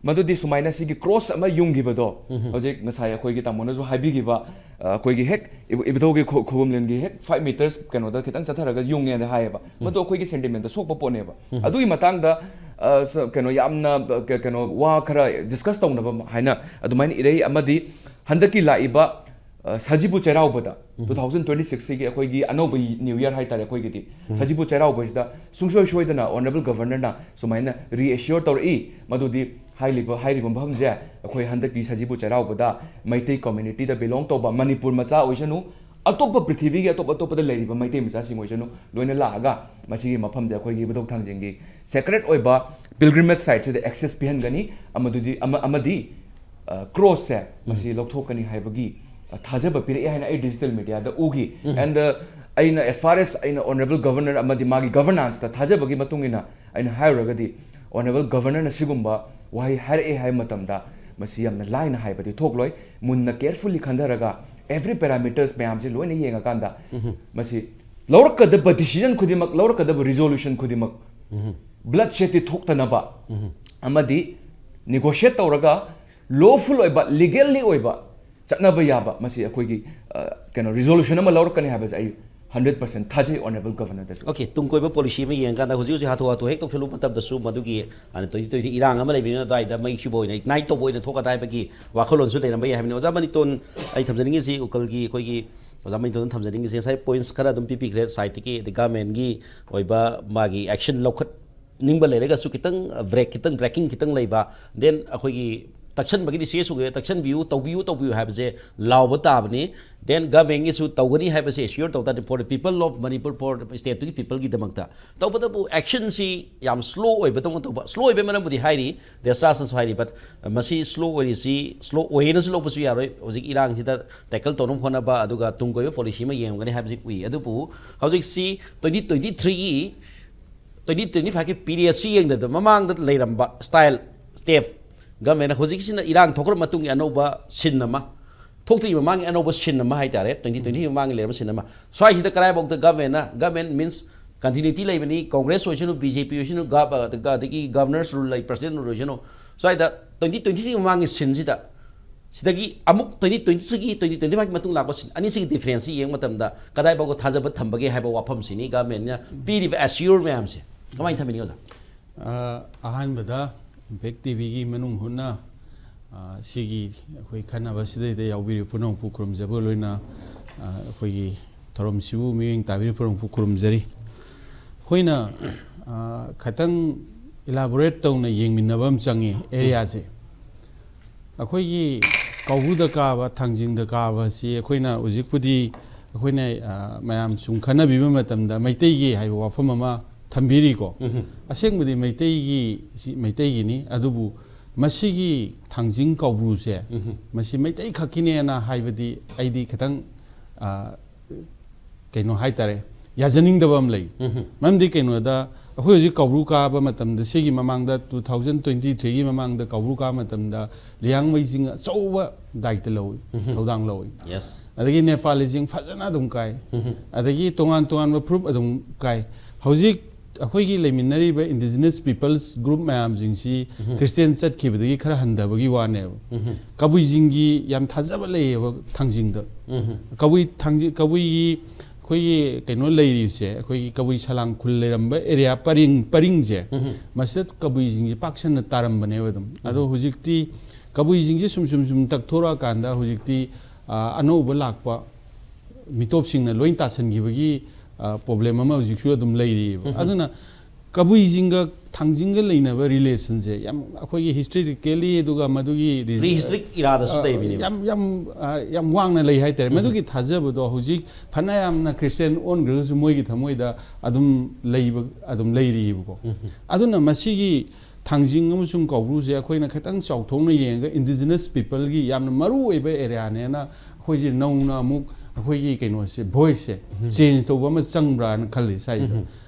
ꯃꯗꯨꯗꯤ ꯁꯨꯃꯥꯏꯅ ꯁꯤꯒꯤ ꯀ꯭ꯔꯣꯁ ꯑꯃ ꯌꯨꯡꯈꯤꯕꯗꯣ, ꯍꯧꯖꯤꯛ ꯉꯁꯥꯏ ꯑꯩꯈꯣꯏꯒꯤ ꯇꯥꯃꯣꯅꯁꯨ ꯍꯥꯏꯕꯤꯈꯤꯕ, ꯑ, ꯑꯩꯈꯣꯏꯒꯤ ꯍꯦꯛ ꯏꯕ-, ꯏꯕꯨꯙꯧꯒꯤ ꯈꯨ-, ꯈꯨꯕꯝꯂꯦꯟꯒꯤ ꯍꯦꯛ ꯐꯥꯏꯚ ꯃꯤꯇꯔꯁ ꯀꯩꯅꯣꯗ ꯈꯤꯇꯪ ꯆꯠꯊꯔꯒ ꯌꯨꯡꯉꯦꯅ ꯍꯥꯏꯌꯦꯕ꯫ ꯃꯗꯨ ꯑꯩꯈꯣꯏꯒꯤ ꯁꯦꯟꯇꯤꯃꯦꯟꯇ ꯁꯣꯛꯄ ꯄꯣꯠꯅꯦꯕ꯫ ꯑꯗꯨꯒꯤ ꯃꯇꯥꯡꯗ, ꯑ, ꯁ-, ꯀꯩꯅꯣ, ꯌꯥꯝꯅ, ꯑ, ꯀ-, ꯀꯩꯅꯣ, ꯋꯥ ꯈꯔ ꯗꯤꯁꯀꯁ ꯇꯧꯅꯕ ꯍꯥꯏꯅ ꯑꯗꯨꯃꯥꯏꯅ ꯏꯔꯩ꯫ ꯑꯃꯗꯤ ꯍꯟꯗꯛꯀꯤ ꯂꯥꯛꯏꯕ, ꯑ, ꯁꯖꯤꯕꯨ ꯆꯩꯔꯥꯎꯕꯗ, ꯇꯨ ꯊꯥꯎꯖꯟ ꯇ꯭ꯋꯦꯟꯇꯤ ꯁꯤꯛꯁ ꯁꯤꯒꯤ ꯑꯩꯈꯣꯏꯒꯤ ꯑꯅꯧꯕ ꯅ꯭ꯌꯨ ꯏꯌꯔ ꯍꯥꯏꯇꯥꯔꯦ ꯑꯩꯈꯣꯏꯒꯤꯗꯤ, ꯁꯖꯤꯕꯨ ꯆꯩꯔꯥꯎꯕꯁꯤꯗ ꯁꯨꯡꯁꯣꯏ ꯁꯣꯏꯗꯅ ꯑꯣꯅꯔꯦꯕꯜ ꯒꯕꯔꯅꯔꯅ ꯁꯨꯃꯥꯏꯅ ꯔꯤꯑꯦꯁ꯭ꯌꯣꯔ ꯇꯧꯔꯛꯏ꯫ ꯃꯗꯨꯗꯤ ꯍꯥꯏꯔꯤꯕ, ꯍꯥꯏꯔꯤꯕ ꯃꯐꯝꯁꯦ ꯑꯩꯈꯣꯏ ꯍꯟꯗꯛꯀꯤ ꯁꯖꯤꯕꯨ ꯆꯩꯔꯥꯎꯕꯗ ꯃꯩꯇꯩ ꯀꯝꯃ꯭ꯌꯨꯅꯤꯇꯤꯗ ꯕꯤꯂꯣꯡ ꯇꯧꯕ, ꯃꯅꯤꯄꯨꯔ ꯃꯆꯥ ꯑꯣꯏꯁꯅꯨ, ꯑꯇꯣꯞꯄ ꯄ꯭ꯔꯤꯊꯤꯕꯤꯒꯤ ꯑꯇꯣꯞ ꯑꯇꯣꯞꯄꯗ ꯂꯩꯔꯤꯕ ꯃꯩꯇꯩ ꯃꯆꯥꯁꯤꯡ ꯑꯣꯏꯁꯅꯨ, ꯂꯣꯏꯅ ꯂꯥꯛꯑꯒ ꯃꯁꯤꯒꯤ ꯃꯐꯝꯁꯦ ꯑꯩꯈꯣꯏꯒꯤ ꯏꯕꯨꯙꯧ ꯊꯥꯡꯖꯤꯡꯒꯤ ꯁꯦꯀ꯭ꯔꯦꯠ ꯑꯣꯏꯕ ꯄꯤꯜꯒ꯭ꯔꯤꯃꯦꯖ ꯁꯥꯏꯠꯁꯤꯗ ꯑꯦꯛꯁꯦꯁ ꯄꯤꯍꯟꯒꯅꯤ꯫ ꯑꯃꯗꯨꯗꯤ, ꯑꯃ-, ꯑꯃꯗꯤ, ꯑ, ꯀ꯭ꯔꯣꯁꯁꯦ ꯃꯁꯤ ꯂꯧꯊꯣꯛꯀꯅꯤ ꯍꯥꯏꯕꯒꯤ, ꯑ, ꯊꯥꯖꯕ ꯄꯤꯔꯛꯑꯦ ꯍꯥꯏꯅ ꯑꯩ ꯗꯤꯖꯤꯇꯦꯜ ꯃꯦꯗꯤꯌꯥꯗ ꯎꯈꯤ꯫ ꯑꯦꯟꯗ ꯑꯩꯅ, ꯑꯦꯁ ꯐꯥꯔ ꯑꯦꯁ ꯑꯩꯅ ꯑꯣꯅꯔꯦꯕꯜ ꯒꯕꯔꯅꯔ ꯑꯃꯗꯤ ꯃꯥꯒꯤ ꯒꯕꯔꯅꯥꯟꯁꯇ ꯊꯥꯖꯕꯒꯤ ꯃꯇꯨꯡ ꯏꯟꯅ ꯑꯩꯅ ꯍꯥꯏꯔꯨꯔꯒꯗꯤ, ꯑꯣꯅꯔꯦꯕꯜ ꯒꯕꯔꯅꯔꯅ ꯁꯤꯒꯨꯝꯕ ꯋꯥꯍꯩ ꯍꯥꯏꯔꯛꯑꯦ ꯍꯥꯏꯕ ꯃꯇꯝꯗ ꯃꯁꯤ ꯌꯥꯝꯅ ꯂꯥꯏꯅ ꯍꯥꯏꯕꯗꯤ ꯊꯣꯛꯂꯣꯏ꯫ ꯃꯨꯟꯅ ꯀꯦꯌꯔꯐꯨꯜꯂꯤ ꯈꯟꯊꯔꯒ ꯑꯦꯚ꯭ꯔꯤ ꯄꯦꯔꯥꯃꯤꯇꯔꯁ ꯃꯌꯥꯝꯁꯦ ꯂꯣꯏꯅ ꯌꯦꯡꯉꯀꯥꯟꯗ ꯃꯁꯤ ꯂꯧꯔꯛꯀꯗꯕ ꯗꯤꯁꯤꯖꯟ ꯈꯨꯗꯤꯡꯃꯛ, ꯂꯧꯔꯛꯀꯗꯕ ꯔꯤꯖꯣꯂꯨꯁꯟ ꯈꯨꯗꯤꯡꯃꯛ ꯕ꯭ꯂꯗ ꯁꯦꯗꯇꯤ ꯊꯣꯛꯇꯅꯕ ꯑꯃꯗꯤ ꯅꯤꯒꯣꯁꯤꯌꯦꯠ ꯇꯧꯔꯒ ꯂꯣꯐꯨꯜ ꯑꯣꯏꯕ, ꯂꯤꯒꯦꯜꯂꯤ ꯑꯣꯏꯕ ꯆꯠꯅꯕ ꯌꯥꯕ, ꯃꯁꯤ ꯑꯩꯈꯣꯏꯒꯤ, ꯑ, ꯀꯩꯅꯣ, ꯔꯤꯖꯣꯂꯨꯁꯟ ꯑꯃ ꯂꯧꯔꯛꯀꯅꯤ ꯍꯥꯏꯕꯁꯦ ꯑꯩ ꯍꯟꯗ꯭ꯔꯦꯠ ꯄꯥꯔꯁꯦꯟ ꯊꯥꯖꯩ ꯑꯣꯅꯔꯦꯕꯜ ꯒꯕꯔꯅꯔꯗꯁꯨ꯫ Okay, ꯇꯨꯡ ꯀꯣꯏꯕ ꯄꯣꯂꯤꯁꯤ ꯑꯃ ꯌꯦꯡꯉꯀꯥꯟꯗ ꯍꯧꯖꯤꯛ ꯍꯧꯖꯤꯛ ꯍꯥꯊꯨ ꯍꯥꯊꯨ ꯍꯦꯛ ꯇꯧꯁꯜꯂꯨꯕ ꯃꯇꯝꯗꯁꯨ ꯃꯗꯨꯒꯤ ꯍꯥꯟꯅ ꯇ꯭ꯋꯦꯟꯇꯤ ꯇ꯭ꯋꯦꯟꯇꯤ ꯏꯔꯥꯡ ꯑꯃ ꯂꯩꯕꯅꯤꯅ ꯑꯗꯨꯋꯥꯏꯗ ꯃꯩ ꯁꯤꯕ ꯑꯣꯏꯅ ꯏꯒꯅꯥꯏꯠ ꯇꯧꯕ ꯑꯣꯏꯅ ꯊꯣꯛꯀꯗ꯭ꯔꯥ ꯍꯥꯏꯕꯒꯤ ꯋꯥꯈꯜꯂꯣꯟꯁꯨ ꯂꯩꯔꯝꯕ ꯌꯥꯏ ꯍꯥꯏꯕꯅꯤ꯫ ꯑꯣꯖꯥ ꯃꯅꯤꯇꯣꯟ, ꯑꯩ ꯊꯝꯖꯅꯤꯡꯉꯤꯁꯤ ꯎꯀꯜꯒꯤ ꯑꯩꯈꯣꯏꯒꯤ ꯑꯣꯖꯥ ꯃꯅꯤꯇꯣꯟꯅ ꯊꯝꯖꯅꯤꯡꯉꯤꯁꯤ ꯉꯁꯥꯏ ꯄꯣꯏꯟꯠꯁ ꯈꯔ ꯑꯗꯨꯝ ꯄꯤꯕꯤꯈ꯭ꯔꯦ ꯁꯥꯏꯠꯇꯒꯤ, ꯑꯗꯩ ꯒꯚꯔꯟꯃꯦꯟꯠꯀꯤ ꯑꯣꯏꯕ ꯃꯥꯒꯤ ꯑꯦꯛꯁꯟ ꯂꯧꯈꯠꯅꯤꯡꯕ ꯂꯩꯔꯒꯁꯨ ꯈꯤꯇꯪ ꯕ꯭ꯔꯦꯛ, ꯈꯤꯇꯪ ꯕ꯭ꯔꯦꯀꯤꯡ ꯈꯤꯇꯪ ꯂꯩꯕ, ꯗꯦꯟ ꯑꯩꯈꯣꯏꯒꯤ ꯇꯛꯁꯟꯕꯒꯤꯗꯤ ꯁꯤ ꯑꯦꯁ ꯑꯣꯒꯤ ꯇꯛꯁꯟꯕꯤꯌꯨ, ꯇꯧꯕꯤꯌꯨ, ꯇꯧꯕꯤꯌꯨ ꯍꯥꯏꯕꯁꯦ ꯂꯥꯎꯕ ꯇꯥꯕꯅꯤ꯫ Then government ꯀꯤꯁꯨ ꯇꯧꯒꯅꯤ ꯍꯥꯏꯕꯁꯦ assure ꯇꯧ ꯇꯥꯔꯗꯤ, for the people of Manipur, for state ꯇꯨꯒꯤ people ꯒꯤꯗꯃꯛꯇ꯫ ꯇꯧꯕꯇꯕꯨ action ꯁꯤ ꯌꯥꯝ slow ꯑꯣꯏꯕꯗꯧꯅ ꯇꯧꯕ꯫ Slow ꯑꯣꯏꯕꯒꯤ ꯃꯔꯝꯕꯨꯗꯤ ꯍꯥꯏꯔꯤ, ꯗꯦꯁꯔꯥꯖꯅꯁꯨ ꯍꯥꯏꯔꯤ, but ꯃꯁꯤ slow ꯑꯣꯏꯔꯤꯁꯤ slow ꯑꯣꯏꯌꯦꯅꯁꯨ ꯂꯧꯕꯁꯨ ꯌꯥꯔꯣꯏ꯫ ꯍꯧꯖꯤꯛ ꯏꯔꯥꯡꯁꯤꯗ tackle ꯇꯧꯅꯕ ꯍꯣꯠꯅꯕ, ꯑꯗꯨꯒ ꯇꯨꯡ ꯀꯣꯏꯕ policy ꯑꯃ ꯌꯦꯡꯉꯝꯒꯅꯤ ꯍꯥꯏꯕꯁꯤ ꯎꯏ꯫ ꯑꯗꯨꯕꯨ ꯍꯧꯖꯤꯛꯁꯤ twenty twenty three ꯒꯤ twenty twenty five ꯀꯤ period ꯁꯤ ꯌꯦꯡꯗꯕꯗ, ꯃꯃꯥꯡꯗ ꯂꯩꯔꯝꯕ style, step, government ꯅ ꯍꯧꯖꯤꯛꯁꯤꯅ ꯏꯔꯥꯡ ꯊꯣꯛꯈ꯭ꯔ ꯃꯇꯨꯡꯒꯤ ꯑꯅꯧꯕ scene ꯑꯃ, ꯊꯣꯛꯇ꯭ꯔꯤꯉꯩ ꯃꯃꯥꯡꯒꯤ ꯑꯅꯧꯕ scene ꯑꯃ ꯍꯥꯏꯇꯥꯔꯦ, twenty twenty ꯃꯃꯥꯡꯒꯤ ꯂꯩꯔꯝꯕ scene ꯑꯃ, ꯁ꯭ꯋꯥꯏꯁꯤꯗ ꯀꯗꯥꯏꯐꯥꯎꯗ government ꯅ, government means continuity ꯂꯩꯕꯅꯤ, Congress ꯑꯣꯏꯁꯅꯨ, B J P ꯑꯣꯏꯁꯅꯨ, gov-, ꯑꯗꯒꯤ governor's rule ꯂꯩ, president rule ꯑꯣꯏꯁꯅꯨ, ꯁ꯭ꯋꯥꯏꯗ twenty twenty three ꯃꯃꯥꯡꯒꯤ scene ꯁꯤꯗ, ꯁꯤꯗꯒꯤ ꯑꯃꯨꯛ twenty twenty three ꯒꯤ, twenty twenty five ꯀꯤ ꯃꯇꯨꯡ ꯂꯥꯛꯄ scene ꯑꯅꯤꯁꯤꯒꯤ difference ꯁꯤ ꯌꯦꯡꯕ ꯃꯇꯝꯗ ꯀꯗꯥꯏꯐꯥꯎꯕ ꯊꯥꯖꯕ ꯊꯝꯕꯒꯦ ꯍꯥꯏꯕ ꯋꯥꯐꯝꯁꯤꯅꯤ government ꯅ ꯄꯤꯔꯤꯕ assure ꯃꯌꯥꯝꯁꯦ꯫ ꯀꯃꯥꯏꯅ ꯊꯝꯕꯤꯅꯤ, ꯑꯣꯖꯥ? ꯑ, ꯑꯍꯥꯟꯕꯗ Impact T V ꯒꯤ ꯃꯅꯨꯡ ꯍꯨꯠꯅ, ꯑ, ꯁꯤꯒꯤ ꯑꯩꯈꯣꯏ ꯈꯟꯅꯕ ꯁꯤꯗꯩꯗ ꯌꯥꯎꯕꯤꯔꯤꯕ ꯄꯨꯝꯅꯃꯛꯄꯨ ꯈꯨꯔꯨꯝꯖꯕ ꯂꯣꯏꯅ, ꯑ, ꯑꯩꯈꯣꯏꯒꯤ ꯊꯧꯔꯝꯁꯤꯕꯨ ꯃꯤꯠꯌꯦꯡ ꯇꯥꯕꯤꯔꯤꯕ ꯄꯨꯝꯅꯃꯛꯄꯨ ꯈꯨꯔꯨꯝꯖꯔꯤ꯫ ꯑꯩꯈꯣꯏꯅ, ꯑ, ꯈꯤꯇꯪ elaborate ꯇꯧꯅ ꯌꯦꯡꯃꯤꯟꯅꯕ ꯑꯃ ꯆꯪꯉꯤ area ꯁꯦ꯫ ꯑꯩꯈꯣꯏꯒꯤ ꯀꯧꯕ꯭ꯔꯨꯗ ꯀꯥꯕ, ꯊꯥꯡꯖꯤꯡꯗ ꯀꯥꯕ ꯑꯁꯤ ꯑꯩꯈꯣꯏꯅ ꯍꯧꯖꯤꯛꯄꯨꯗꯤ ꯑꯩꯈꯣꯏꯅ, ꯑ, ꯃꯌꯥꯝ ꯁꯨꯝ ꯈꯟꯅꯕꯤꯕ ꯃꯇꯝꯗ ꯃꯩꯇꯩꯒꯤ ꯍꯥꯏꯕ ꯋꯥꯐꯝ ꯑꯃ ꯊꯝꯕꯤꯔꯤꯀꯣ꯫ ꯎꯝꯍꯨꯝ꯫ ꯑꯁꯦꯡꯕꯗꯤ ꯃꯩꯇꯩꯒꯤ, ꯁꯤ ꯃꯩꯇꯩꯒꯤꯅꯤ, ꯑꯗꯨꯕꯨ ꯃꯁꯤꯒꯤ ꯊꯥꯡꯖꯤꯡ ꯀꯧꯕ꯭ꯔꯨꯁꯦ, ꯎꯝꯍꯨꯝ꯫ ꯃꯁꯤ ꯃꯩꯇꯩ ꯈꯛꯀꯤꯅꯦꯅ ꯍꯥꯏꯕꯗꯤ ꯑꯩꯗꯤ ꯈꯤꯇꯪ, ꯑ, ꯀꯩꯅꯣ ꯍꯥꯏꯇꯥꯔꯦ, ꯌꯥꯖꯅꯤꯡꯗꯕ ꯑꯃ ꯂꯩ꯫ ꯎꯝꯍꯨꯝ꯫ ꯃꯔꯝꯗꯤ ꯀꯩꯅꯣꯗ, ꯑꯩꯈꯣꯏ ꯍꯧꯖꯤꯛ ꯀꯧꯕ꯭ꯔꯨ ꯀꯥꯕ ꯃꯇꯝꯗ, ꯁꯤꯒꯤ ꯃꯃꯥꯡꯗ two thousand twenty three ꯒꯤ ꯃꯃꯥꯡꯗ ꯀꯧꯕ꯭ꯔꯨ ꯀꯥꯕ ꯃꯇꯝꯗ ꯂꯤꯌꯥꯡꯃꯩ ꯆꯤꯡ ꯑꯆꯧꯕ ꯗꯥꯏꯇ ꯂꯧꯏ, ꯎꯝꯍꯨꯝ꯫ ꯊꯧꯗꯥꯡ ꯂꯧꯏ꯫ Yes꯫ ꯑꯗꯒꯤ ꯅꯦꯄꯥꯂꯤ ꯆꯤꯡ ꯐꯖꯅ ꯑꯗꯨꯝ ꯀꯥꯏ꯫ ꯎꯝꯍꯨꯝ꯫ ꯑꯗꯒꯤ ꯇꯣꯉꯥꯟ ꯇꯣꯉꯥꯟꯕ ꯐꯨꯔꯨꯞ ꯑꯗꯨꯝ ꯀꯥꯏ꯫ ꯍꯧꯖꯤꯛ ꯑꯩꯈꯣꯏꯒꯤ ꯂꯩꯃꯤꯟꯅꯔꯤꯕ indigenous peoples group ꯃꯌꯥꯝꯁꯤꯡꯁꯤ ꯎꯝꯍꯨꯝ꯫ Christian ꯆꯠꯈꯤꯕꯗꯒꯤ ꯈꯔ ꯍꯟꯊꯕꯒꯤ ꯋꯥꯅꯦꯕ꯫ ꯎꯝꯍꯨꯝ꯫ ꯀꯕꯨꯏꯁꯤꯡꯒꯤ ꯌꯥꯝ ꯊꯥꯖꯕ ꯂꯩꯌꯦꯕ ꯊꯥꯡꯖꯤꯡꯗ꯫ ꯎꯝꯍꯨꯝ꯫ ꯀꯕꯨꯏ ꯊꯥꯡꯖꯤꯡ, ꯀꯕꯨꯏꯒꯤ ꯑꯩꯈꯣꯏꯒꯤ ꯀꯩꯅꯣ ꯂꯩꯔꯤꯁꯦ, ꯑꯩꯈꯣꯏꯒꯤ ꯀꯕꯨꯏ ꯁꯂꯥꯡ ꯈꯨꯜ ꯂꯩꯔꯝꯕ area ꯄꯔꯤꯡ, ꯄꯔꯤꯡꯁꯦ, ꯎꯝꯍꯨꯝ꯫ ꯃꯁꯤꯗ ꯀꯕꯨꯏꯁꯤꯡꯁꯦ ꯄꯥꯛ ꯁꯟꯅ ꯇꯥꯔꯝꯕꯅꯦꯕ ꯑꯗꯨꯝ꯫ ꯑꯗꯣ ꯎꯝ꯫ ꯍꯧꯖꯤꯛꯇꯤ ꯀꯕꯨꯏꯁꯤꯡꯁꯦ ꯁꯨꯝ, ꯁꯨꯝ, ꯁꯨꯝ ꯇꯛꯊꯣꯔꯛꯑꯀꯥꯟꯗ ꯍꯧꯖꯤꯛꯇꯤ, ꯑ, ꯑꯅꯧꯕ ꯂꯥꯛꯄ ꯃꯤꯇꯣꯞꯁꯤꯡꯅ ꯂꯣꯏ ꯇꯥꯁꯟꯈꯤꯕꯒꯤ, ꯑ, problem ꯑꯃ ꯍꯧꯖꯤꯛꯁꯨ ꯑꯗꯨꯝ ꯂꯩꯔꯤꯑꯕ꯫ ꯎꯝꯍꯨꯝ꯫ ꯑꯗꯨꯅ ꯀꯕꯨꯏꯁꯤꯡꯒ ꯊꯥꯡꯖꯤꯡꯒ ꯂꯩꯅꯕ ꯔꯤꯂꯦꯁꯟꯁꯦ ꯌꯥꯝ ꯑꯩꯈꯣꯏꯒꯤ ꯍꯤꯁꯇꯣꯔꯤꯀꯦꯂꯤ, ꯑꯗꯨꯒ ꯃꯗꯨꯒꯤ ꯄ꯭ꯔꯤ ꯍꯤꯁꯇ꯭ꯔꯤꯛ ꯏꯔꯥꯗꯁꯨ ꯑ, ꯂꯩꯕꯅꯦꯕ꯫ ꯌꯥꯝ ꯌꯥꯝ ꯑ, ꯌꯥꯝ ꯋꯥꯡꯅ ꯂꯩ ꯍꯥꯏꯇꯥꯔꯦ꯫ ꯃꯗꯨꯒꯤ ꯊꯥꯖꯕꯗꯣ ꯍꯧꯖꯤꯛ ꯐꯅ ꯌꯥꯝꯅ ꯈ꯭ꯔꯤꯁꯇꯤꯌꯥꯟ ꯑꯣꯟꯈ꯭ꯔꯒꯁꯨ ꯃꯣꯏꯒꯤ ꯊꯃꯣꯏꯗ ꯑꯗꯨꯝ ꯂꯩꯕ, ꯑꯗꯨꯝ ꯂꯩꯔꯤꯑꯕꯀꯣ꯫ ꯑꯗꯨꯅ ꯃꯁꯤꯒꯤ ꯊꯥꯡꯖꯤꯡ ꯑꯃꯁꯨꯡ ꯀꯧꯕ꯭ꯔꯨꯁꯦ ꯑꯩꯈꯣꯏꯅ ꯈꯤꯇꯪ ꯆꯥꯎꯊꯣꯛꯅ ꯌꯦꯡꯉꯒ ꯏꯟꯗꯤꯖꯤꯅꯁ ꯄꯤꯄꯜꯒꯤ ꯌꯥꯝꯅ ꯃꯔꯨ ꯑꯣꯏꯕ ꯑꯦꯔꯤꯌꯥꯅꯦꯅ ꯑꯩꯈꯣꯏꯁꯦ ꯅꯧꯅ ꯑꯃꯨꯛ ꯑꯩꯈꯣꯏꯒꯤ ꯀꯩꯅꯣꯁꯦ, ꯚꯣꯏꯁꯁꯦ ꯆꯦꯟꯖ ꯇꯧꯕ ꯑꯃ ꯆꯪꯕ꯭ꯔꯥꯅ ꯈꯜꯂꯤ ꯁ꯭ꯋꯥꯏꯁꯤꯗ꯫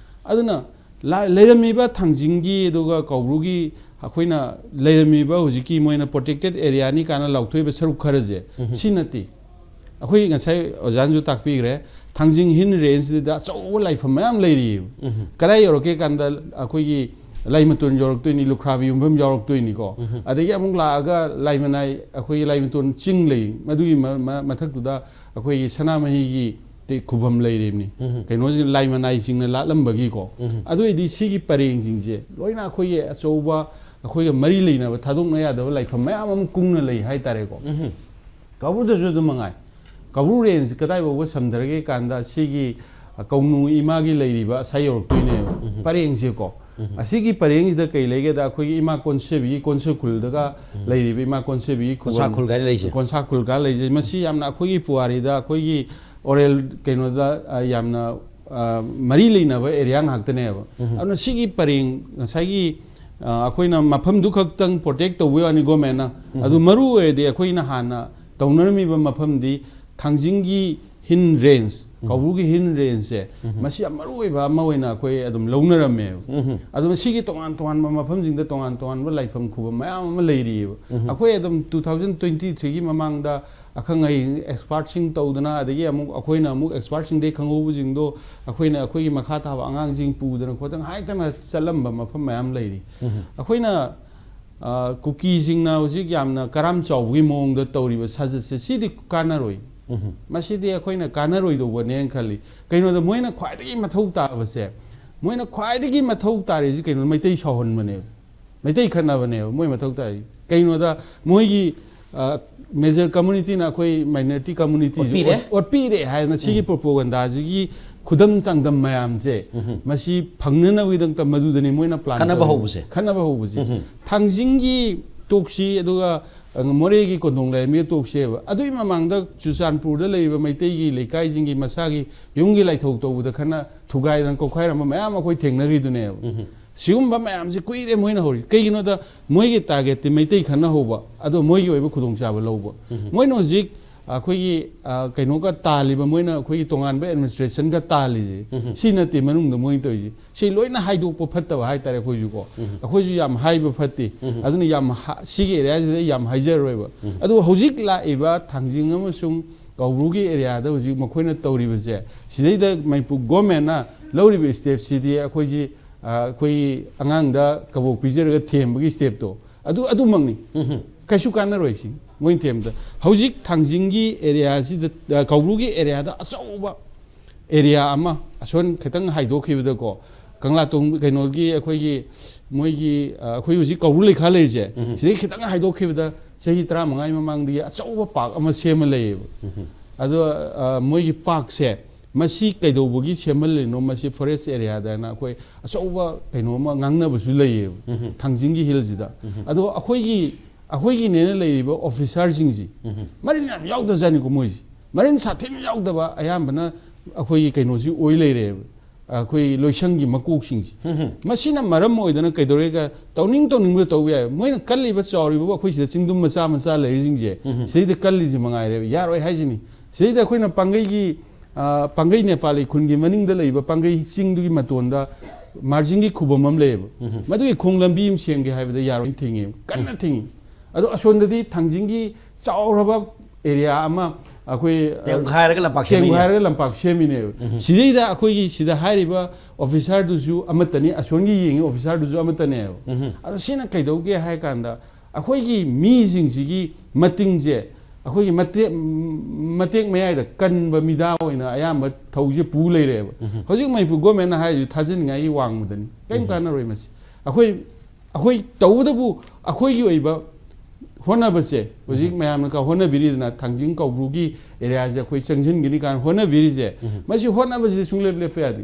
ꯑꯗꯨꯅ ꯂꯥ- ꯂꯩꯔꯝꯃꯤꯕ ꯊꯥꯡꯖꯤꯡꯒꯤ ꯑꯗꯨꯒ ꯀꯧꯕ꯭ꯔꯨꯒꯤ ꯑꯩꯈꯣꯏꯅ ꯂꯩꯔꯝꯃꯤꯕ ꯍꯧꯖꯤꯛꯀꯤ ꯃꯣꯏꯅ ꯄ꯭ꯔꯣꯇꯦꯛꯇꯦꯠ ꯑꯦꯔꯤꯌꯥꯅꯤ ꯀꯥꯏꯅ ꯂꯥꯎꯊꯣꯛꯏꯕ ꯁꯔꯨꯛ ꯈꯔꯁꯦ ꯁꯤ ꯅꯠꯇꯦ꯫ ꯑꯩꯈꯣꯏ ꯉꯁꯥꯏ ꯑꯣꯖꯥꯅꯁꯨ ꯇꯥꯛꯄꯤꯈ꯭ꯔꯦ, ꯊꯥꯡꯖꯤꯡ ꯍꯤꯟ ꯔꯦꯟꯖꯁꯤꯗ ꯑꯆꯧꯕ ꯂꯥꯏꯐꯝ ꯃꯌꯥꯝ ꯂꯩꯔꯤꯑꯕ꯫ ꯀꯗꯥꯏ ꯌꯧꯔꯛꯀꯦ ꯀꯥꯟꯗ ꯑꯩꯈꯣꯏꯒꯤ ꯂꯥꯏꯃꯇꯣꯟ ꯌꯧꯔꯛꯇꯣꯏꯅꯤ, ꯂꯨꯈ꯭ꯔꯥꯕꯤ ꯌꯨꯝꯐꯝ ꯌꯧꯔꯛꯇꯣꯏꯅꯤꯀꯣ꯫ ꯑꯗꯒꯤ ꯑꯃꯨꯛ ꯂꯥꯛꯑꯒ ꯂꯥꯏꯃꯅꯥꯏ, ꯑꯩꯈꯣꯏꯒꯤ ꯂꯥꯏꯃꯇꯣꯟ ꯆꯤꯡ ꯂꯩ, ꯃꯗꯨꯒꯤ ꯃ- ꯃ- ꯃꯊꯛꯇꯨꯗ ꯑꯩꯈꯣꯏꯒꯤ ꯁꯅꯥꯃꯍꯤꯒꯤ ꯇꯤ- ꯈꯨꯕꯝ ꯂꯩꯔꯤꯕꯅꯤ꯫ ꯀꯩꯅꯣꯁꯤ ꯂꯥꯏꯃꯅꯥꯏꯁꯤꯡꯅ ꯂꯥꯠꯂꯝꯕꯒꯤꯀꯣ꯫ ꯑꯗꯨ ꯑꯣꯏꯗꯤ ꯁꯤꯒꯤ ꯄꯔꯦꯡꯁꯤꯡꯁꯦ ꯂꯣꯏꯅ ꯑꯩꯈꯣꯏꯒꯤ ꯑꯆꯧꯕ, ꯑꯩꯈꯣꯏꯒ ꯃꯔꯤ ꯂꯩꯅꯕ, ꯊꯥꯗꯣꯛꯅ ꯌꯥꯗꯕ ꯂꯥꯏꯐꯝ ꯃꯌꯥꯝ ꯑꯃ ꯀꯨꯡꯅ ꯂꯩ ꯍꯥꯏꯇꯥꯔꯦꯀꯣ꯫ ꯀꯧꯕ꯭ꯔꯨꯗꯁꯨ ꯑꯗꯨꯝ ꯃꯉꯥꯏ꯫ ꯀꯧꯕ꯭ꯔꯨ ꯔꯦꯟꯖ ꯀꯗꯥꯏ ꯐꯥꯎꯕ ꯁꯝꯊꯔꯒꯦ ꯀꯥꯟꯗ ꯁꯤꯒꯤ, ꯑ, ꯀꯧꯅꯨ ꯏꯃꯥꯒꯤ ꯂꯩꯔꯤꯕ ꯑꯁꯥ ꯌꯧꯔꯛꯇꯣꯏꯅꯦꯕ ꯄꯔꯦꯡꯁꯦꯀꯣ꯫ ꯑꯁꯤꯒꯤ ꯄꯔꯦꯡꯁꯤꯗ ꯀꯩ ꯂꯩꯒꯦꯗ ꯑꯩꯈꯣꯏꯒꯤ ꯏꯃꯥ ꯀꯣꯟꯁꯦꯕꯤꯒꯤ ꯀꯣꯟꯁꯦ ꯈꯨꯜꯗꯒ ꯂꯩꯔꯤꯕ ꯏꯃꯥ ꯀꯣꯟꯁꯦꯕꯤꯒꯤ ꯈꯨꯕꯝ, ꯀꯣꯟꯁꯥ ꯈꯨꯜ ꯀꯥꯏꯅ ꯂꯩꯁꯦ꯫ ꯀꯣꯟꯁꯥ ꯈꯨꯜ ꯀꯥꯏꯅ ꯂꯩꯁꯦ꯫ ꯃꯁꯤ ꯌꯥꯝꯅ ꯑꯩꯈꯣꯏꯒꯤ ꯄꯨꯋꯥꯔꯤꯗ ꯑꯩꯈꯣꯏꯒꯤ ꯑꯣꯔꯦꯜ ꯀꯩꯅꯣꯗ, ꯑ, ꯌꯥꯝꯅ, ꯑ, ꯃꯔꯤ ꯂꯩꯅꯕ ꯑꯦꯔꯤꯌꯥ ꯉꯥꯛꯇꯅꯦꯕ꯫ ꯑꯗꯨꯅ ꯁꯤꯒꯤ ꯄꯔꯦꯡ ꯉꯁꯥꯏꯒꯤ, ꯑ, ꯑꯩꯈꯣꯏꯅ ꯃꯐꯝꯗꯨ ꯈꯛꯇꯪ ꯄ꯭ꯔꯣꯇꯦꯛ ꯇꯧꯕ ꯋꯥꯅꯤ ꯒꯣꯔꯃꯦꯟꯅ꯫ ꯑꯗꯨ ꯃꯔꯨ ꯑꯣꯏꯔꯗꯤ ꯑꯩꯈꯣꯏꯅ ꯍꯥꯟꯅ ꯇꯧꯅꯔꯝꯃꯤꯕ ꯃꯐꯝꯗꯤ ꯊꯥꯡꯖꯤꯡꯒꯤ ꯍꯤꯟ ꯔꯦꯟꯖ, ꯀꯧꯕ꯭ꯔꯨꯒꯤ ꯍꯤꯟ ꯔꯦꯟꯖꯁꯦ, ꯃꯁꯤ ꯌꯥꯝ ꯃꯔꯨ ꯑꯣꯏꯕ ꯑꯃ ꯑꯣꯏꯅ ꯑꯩꯈꯣꯏ ꯑꯗꯨꯝ ꯂꯧꯅꯔꯝꯃꯦꯕ꯫ ꯑꯗꯨ ꯃꯁꯤꯒꯤ ꯇꯣꯉꯥꯟ ꯇꯣꯉꯥꯟꯕ ꯃꯐꯝꯁꯤꯡꯗ ꯇꯣꯉꯥꯟ ꯇꯣꯉꯥꯟꯕ ꯂꯥꯏꯐꯝ ꯈꯨꯕꯝ ꯃꯌꯥꯝ ꯑꯃ ꯂꯩꯔꯤꯑꯕ꯫ ꯑꯩꯈꯣꯏ ꯑꯗꯨꯝ two thousand twenty three ꯒꯤ ꯃꯃꯥꯡꯗ ꯑꯈꯪ ꯑꯍꯩ ꯑꯦꯛꯁꯄꯥꯔꯠꯁꯤꯡ ꯇꯧꯗꯅ, ꯑꯗꯒꯤ ꯑꯃꯨꯛ ꯑꯩꯈꯣꯏꯅ ꯑꯃꯨꯛ ꯑꯦꯛꯁꯄꯥꯔꯠꯁꯤꯡꯗꯒꯤ ꯈꯪꯍꯧꯕꯁꯤꯡꯗꯣ ꯑꯩꯈꯣꯏꯅ ꯑꯩꯈꯣꯏꯒꯤ ꯃꯈꯥ ꯊꯥꯕ ꯑꯉꯥꯡꯁꯤꯡ ꯄꯨꯗꯅ ꯈꯣꯠꯇꯅ ꯍꯥꯏꯗꯅ ꯆꯠꯂꯝꯕ ꯃꯐꯝ ꯃꯌꯥꯝ ꯂꯩꯔꯤ꯫ ꯑꯩꯈꯣꯏꯅ, ꯑ, ꯀꯨꯀꯤꯁꯤꯡꯅ ꯍꯧꯖꯤꯛ ꯌꯥꯝꯅ ꯀꯔꯥꯝ ꯆꯥꯎꯕꯒꯤ ꯃꯑꯣꯡꯗ ꯇꯧꯔꯤꯕ ꯁꯥꯖꯠꯁꯦ, ꯁꯤꯗꯤ ꯀꯥꯟꯅꯔꯣꯏ꯫ ꯃꯁꯤꯗꯤ ꯑꯩꯈꯣꯏꯅ ꯀꯥꯟꯅꯔꯣꯏꯗꯧꯕꯅꯦꯅ ꯈꯜꯂꯤ꯫ ꯀꯩꯅꯣꯗ ꯃꯣꯏꯅ ꯈ꯭ꯋꯥꯏꯗꯒꯤ ꯃꯊꯧ ꯇꯥꯕꯁꯦ, ꯃꯣꯏꯅ ꯈ꯭ꯋꯥꯏꯗꯒꯤ ꯃꯊꯧ ꯇꯥꯔꯤꯁꯤ ꯀꯩꯅꯣ? ꯃꯩꯇꯩ ꯁꯥꯎꯍꯟꯕꯅꯦꯕ, ꯃꯩꯇꯩ ꯈꯠꯅꯕꯅꯦꯕ ꯃꯣꯏ ꯃꯊꯧ ꯇꯥꯔꯤ꯫ ꯀꯩꯅꯣꯗ ꯃꯣꯏꯒꯤ, ꯑ, ꯃꯦꯖꯔ ꯀꯝꯃꯨꯅꯤꯇꯤꯅ ꯑꯩꯈꯣꯏ ꯃꯥꯏꯅꯣꯔꯤꯇꯤ ꯀꯝꯃꯨꯅꯤꯇꯤꯁꯤ ꯑꯣꯠꯄꯤꯔꯦ꯫ ꯑꯣꯠ- ꯑꯣꯠꯄꯤꯔꯦ ꯍꯥꯏꯗꯅ ꯁꯤꯒꯤ ꯄ꯭ꯔꯣꯄꯣꯒꯟꯗꯥꯁꯤꯒꯤ ꯈꯨꯗꯝ ꯆꯥꯡꯗꯝ ꯃꯌꯥꯝꯁꯦ, ꯃꯁꯤ ꯐꯪꯅꯅꯕꯒꯤꯗꯃꯛꯇ ꯃꯗꯨꯗꯅꯤ ꯃꯣꯏꯅ plan ꯈꯟꯅꯕ ꯇꯧꯔꯤ꯫ ꯍꯧꯕꯁꯦ꯫ ꯈꯟꯅꯕ ꯍꯧꯕꯁꯦ꯫ ꯊꯥꯡꯖꯤꯡꯒꯤ ꯇꯣꯛꯁꯤ, ꯑꯗꯨꯒ, ꯑ, ꯃꯣꯔꯦꯒꯤ ꯀꯣꯟꯗꯣꯡ ꯂꯥꯏꯔꯦꯝꯕꯤꯒꯤ ꯇꯣꯛꯁꯦꯕ꯫ ꯑꯗꯨꯒꯤ ꯃꯃꯥꯡꯗ ꯆꯨꯔꯆꯥꯟꯄꯨꯔꯗ ꯂꯩꯔꯤꯕ ꯃꯩꯇꯩꯒꯤ ꯂꯩꯀꯥꯏꯁꯤꯡꯒꯤ ꯃꯁꯥꯒꯤ ꯌꯨꯝꯒꯤ ꯂꯥꯏꯊꯧ ꯇꯧꯕꯗ ꯈꯟꯅ ꯊꯨꯒꯥꯏꯗꯅ ꯀꯣꯛꯈꯥꯏꯔꯝꯕ ꯃꯌꯥꯝ ꯑꯩꯈꯣꯏ ꯊꯦꯡꯅꯔꯤꯗꯨꯅꯦꯕ꯫ ꯁꯤꯒꯨꯝꯕ ꯃꯌꯥꯝꯁꯤ ꯀꯨꯏꯔꯦ ꯃꯣꯏꯅ ꯍꯧꯔꯤ꯫ ꯀꯩꯒꯤꯅꯣꯗ ꯃꯣꯏꯒꯤ target ꯇꯤ ꯃꯩꯇꯩ ꯈꯟꯅ ꯍꯧꯕ, ꯑꯗꯣ ꯃꯣꯏꯒꯤ ꯑꯣꯏꯕ ꯈꯨꯗꯣꯡꯆꯥꯕ ꯂꯧꯕ꯫ ꯃꯣꯏꯅ ꯍꯧꯖꯤꯛ ꯑꯩꯈꯣꯏꯒꯤ, ꯑ, ꯀꯩꯅꯣꯒ ꯇꯥꯜꯂꯤꯕ, ꯃꯣꯏꯅ ꯑꯩꯈꯣꯏꯒꯤ ꯇꯣꯉꯥꯟꯕ administration ꯒ ꯇꯥꯜꯂꯤꯁꯦ, ꯁꯤ ꯅꯠꯇꯦ ꯃꯅꯨꯡꯗ ꯃꯣꯏꯅ ꯇꯧꯔꯤꯁꯦ꯫ ꯁꯤ ꯂꯣꯏꯅ ꯍꯥꯏꯗꯣꯛꯄ ꯐꯠꯇꯕ ꯍꯥꯏꯇꯥꯔꯦ ꯑꯩꯈꯣꯏꯁꯨꯀꯣ꯫ ꯑꯩꯈꯣꯏꯁꯨ ꯌꯥꯝ ꯍꯥꯏꯕ ꯐꯠꯇꯦ꯫ ꯑꯗꯨꯅ ꯌꯥꯝ ꯍꯥ-, ꯁꯤꯒꯤ area ꯁꯤꯗ ꯑꯩ ꯌꯥꯝ ꯍꯥꯏꯖꯔꯔꯣꯏꯕ꯫ ꯑꯗꯨꯕꯨ ꯍꯧꯖꯤꯛ ꯂꯥꯛꯏꯕ ꯊꯥꯡꯖꯤꯡ ꯑꯃꯁꯨꯡ ꯀꯧꯕ꯭ꯔꯨꯒꯤ area ꯗ ꯍꯧꯖꯤꯛ ꯃꯈꯣꯏꯅ ꯇꯧꯔꯤꯕꯁꯦ, ꯁꯤꯗꯩꯗ ꯃꯅꯤꯄꯨꯔ government ꯅ ꯂꯧꯔꯤꯕ step ꯁꯤꯗꯤ ꯑꯩꯈꯣꯏꯁꯤ, ꯑ, ꯑꯩꯈꯣꯏ ꯑꯉꯥꯡꯗ ꯀꯕꯣꯛ ꯄꯤꯖꯔꯒ ꯊꯦꯝꯕꯒꯤ step ꯇꯣ, ꯑꯗꯨ, ꯑꯗꯨꯃꯛꯅꯤ꯫ ꯀꯩꯁꯨ ꯀꯥꯟꯅꯔꯣꯏ ꯁꯤ ꯃꯣꯏꯅ ꯊꯦꯝꯕꯗ꯫ ꯍꯧꯖꯤꯛ ꯊꯥꯡꯖꯤꯡꯒꯤ area ꯁꯤꯗ, ꯑ, ꯀꯧꯕ꯭ꯔꯨꯒꯤ area ꯗ ꯑꯆꯧꯕ area ꯑꯃ ꯑꯁꯣꯟ ꯈꯤꯇꯪ ꯍꯥꯏꯗꯣꯛꯈꯤꯕꯗꯀꯣ, ꯀꯪꯂꯥꯇꯣꯡ ꯀꯩꯅꯣꯒꯤ ꯑꯩꯈꯣꯏꯒꯤ, ꯃꯣꯏꯒꯤ, ꯑ, ꯑꯩꯈꯣꯏ ꯍꯧꯖꯤꯛ ꯀꯧꯕ꯭ꯔꯨ ꯂꯩꯈꯥ ꯂꯩꯔꯤꯁꯦ, ꯁꯤꯗꯒꯤ ꯈꯤꯇꯪ ꯍꯥꯏꯗꯣꯛꯈꯤꯕꯗ ꯆꯍꯤ ꯇꯔꯥꯃꯉꯥꯒꯤ ꯃꯃꯥꯡꯗꯒꯤ ꯑꯆꯧꯕ park ꯑꯃ ꯁꯦꯝꯃ ꯂꯩꯌꯦꯕ꯫ ꯑꯗꯣ, ꯑ, ꯃꯣꯏꯒꯤ park ꯁꯦ ꯃꯁꯤ ꯀꯩꯗꯧꯕꯒꯤ ꯁꯦꯝꯍꯜꯂꯤꯅꯣ, ꯃꯁꯤ forest area ꯗꯅ ꯑꯩꯈꯣꯏ ꯑꯆꯧꯕ ꯀꯩꯅꯣ ꯑꯃ ꯉꯥꯡꯅꯕꯁꯨ ꯂꯩꯌꯦꯕ, ꯊꯥꯡꯖꯤꯡꯒꯤ hill ꯁꯤꯗ꯫ ꯑꯗꯣ ꯑꯩꯈꯣꯏꯒꯤ, ꯑꯩꯈꯣꯏꯒꯤꯅꯦꯅ ꯂꯩꯔꯤꯕ officer ꯁꯤꯡꯁꯤ ꯃꯔꯤꯟ ꯌꯥꯝ ꯌꯥꯎꯗꯖꯥꯠꯅꯤꯀꯣ ꯃꯣꯏꯁꯤ꯫ ꯃꯔꯤꯟ ꯁꯥꯊꯤꯅ ꯌꯥꯎꯗꯕ ꯑꯌꯥꯝꯕꯅ ꯑꯩꯈꯣꯏꯒꯤ ꯀꯩꯅꯣꯁꯤ ꯑꯣꯏ ꯂꯩꯔꯦꯕ, ꯑꯩꯈꯣꯏ ꯂꯣꯏꯁꯪꯒꯤ ꯃꯀꯣꯛꯁꯤꯡꯁꯤ꯫ ꯃꯁꯤꯅ ꯃꯔꯝ ꯑꯣꯏꯗꯅ ꯀꯩꯗꯧꯔꯦꯒ ꯇꯧꯅꯤꯡ ꯇꯧꯅꯤꯡꯕꯗ ꯇꯧꯕ ꯌꯥꯏ꯫ ꯃꯣꯏꯅ ꯀꯜꯂꯤꯕ ꯆꯥꯎꯔꯤꯕꯕꯨ ꯑꯩꯈꯣꯏ ꯁꯤꯗ ꯆꯤꯡꯗꯨꯝ ꯃꯆꯥ ꯃꯆꯥ ꯂꯩꯔꯤꯁꯤꯡꯁꯦ, ꯁꯤꯗꯩꯗ ꯀꯜꯂꯤꯁꯤ ꯃꯉꯥꯏꯔꯦꯕ꯫ ꯌꯥꯔꯣꯏ ꯍꯥꯏꯁꯤꯅꯤ꯫ ꯁꯤꯗꯩꯗ ꯑꯩꯈꯣꯏꯅ ꯄꯥꯡꯒꯩꯒꯤ, ꯑ, ꯄꯥꯡꯒꯩ ꯅꯦꯄꯥꯂꯤ ꯈꯨꯟꯒꯤ ꯃꯅꯤꯡꯗ ꯂꯩꯕ ꯄꯥꯡꯒꯩ ꯆꯤꯡꯗꯨꯒꯤ ꯃꯇꯣꯟꯗ ꯃꯥꯔꯖꯤꯡꯒꯤ ꯈꯨꯕꯝ ꯑꯃ ꯂꯩꯌꯦꯕ꯫ ꯃꯗꯨꯒꯤ ꯈꯣꯡ ꯂꯝꯕꯤ ꯑꯃ ꯁꯦꯝꯒꯦ ꯍꯥꯏꯕꯗ ꯌꯥꯔꯣꯏ, ꯊꯤꯡꯉꯦꯕ, ꯀꯟꯅ ꯊꯤꯡꯉꯤ꯫ ꯑꯗꯣ ꯑꯁꯣꯝꯗꯗꯤ ꯊꯥꯡꯖꯤꯡꯒꯤ ꯆꯥꯎꯔꯕ area ꯑꯃ ꯑꯩꯈꯣꯏ, ꯑ, ꯇꯦꯝꯈꯥꯏꯔꯒ ꯂꯝꯄꯥꯛ ꯁꯦꯝꯃꯤꯅꯦ꯫ ꯇꯦꯝꯈꯥꯏꯔꯒ ꯂꯝꯄꯥꯛ ꯁꯦꯝꯃꯤꯅꯦꯕ꯫ ꯁꯤꯗꯩꯗ ꯑꯩꯈꯣꯏꯒꯤ ꯁꯤꯗ ꯍꯥꯏꯔꯤꯕ officer ꯗꯨꯁꯨ ꯑꯃꯠꯇꯅꯤ, ꯑꯁꯣꯟꯒꯤ ꯌꯦꯡꯉꯤ officer ꯗꯨꯁꯨ ꯑꯃꯠꯇꯅꯦꯕ꯫ ꯑꯗꯣ ꯁꯤꯅ ꯀꯩꯗꯧꯒꯦ ꯍꯥꯏ ꯀꯥꯟꯗ, ꯑꯩꯈꯣꯏꯒꯤ ꯃꯤꯁꯤꯡꯁꯤꯒꯤ ꯃꯇꯤꯡꯁꯦ, ꯑꯩꯈꯣꯏꯒꯤ ꯃꯇꯦꯛ, ꯃꯇꯦꯛ ꯃꯌꯥꯏꯗ ꯀꯟꯕ ꯃꯤꯗꯥ ꯑꯣꯏꯅ ꯑꯌꯥꯝꯕ ꯊꯧꯁꯦ ꯄꯨ ꯂꯩꯔꯦꯕ꯫ ꯍꯧꯖꯤꯛ ꯃꯅꯤꯄꯨꯔ government ꯅ ꯍꯥꯏꯔꯤꯁꯤ ꯊꯥꯖꯅꯤꯡꯉꯥꯏꯒꯤ ꯋꯥꯡꯃꯗꯅꯤ, ꯀꯔꯤꯝ ꯀꯥꯟꯅꯔꯣꯏ ꯃꯁꯤ꯫ ꯑꯩꯈꯣꯏ, ꯑꯩꯈꯣꯏ ꯇꯧꯕꯇꯕꯨ ꯑꯩꯈꯣꯏꯒꯤ ꯑꯣꯏꯕ ꯍꯣꯠꯅꯕꯁꯦ ꯍꯧꯖꯤꯛ ꯃꯌꯥꯝꯅ ꯀ- ꯍꯣꯠꯅꯕꯤꯔꯤꯗꯅ, ꯊꯥꯡꯖꯤꯡ ꯀꯧꯕ꯭ꯔꯨꯒꯤ ꯑꯦꯔꯤꯌꯥꯁꯦ ꯑꯩꯈꯣꯏ ꯆꯪꯁꯤꯟꯒꯅꯤ ꯀꯥꯏꯅ ꯍꯣꯠꯅꯕꯤꯔꯤꯁꯦ, ꯃꯁꯤ ꯍꯣꯠꯅꯕꯁꯤꯗꯤ ꯁꯨꯡꯂꯦꯞ ꯂꯦꯞꯄ ꯌꯥꯗꯦ꯫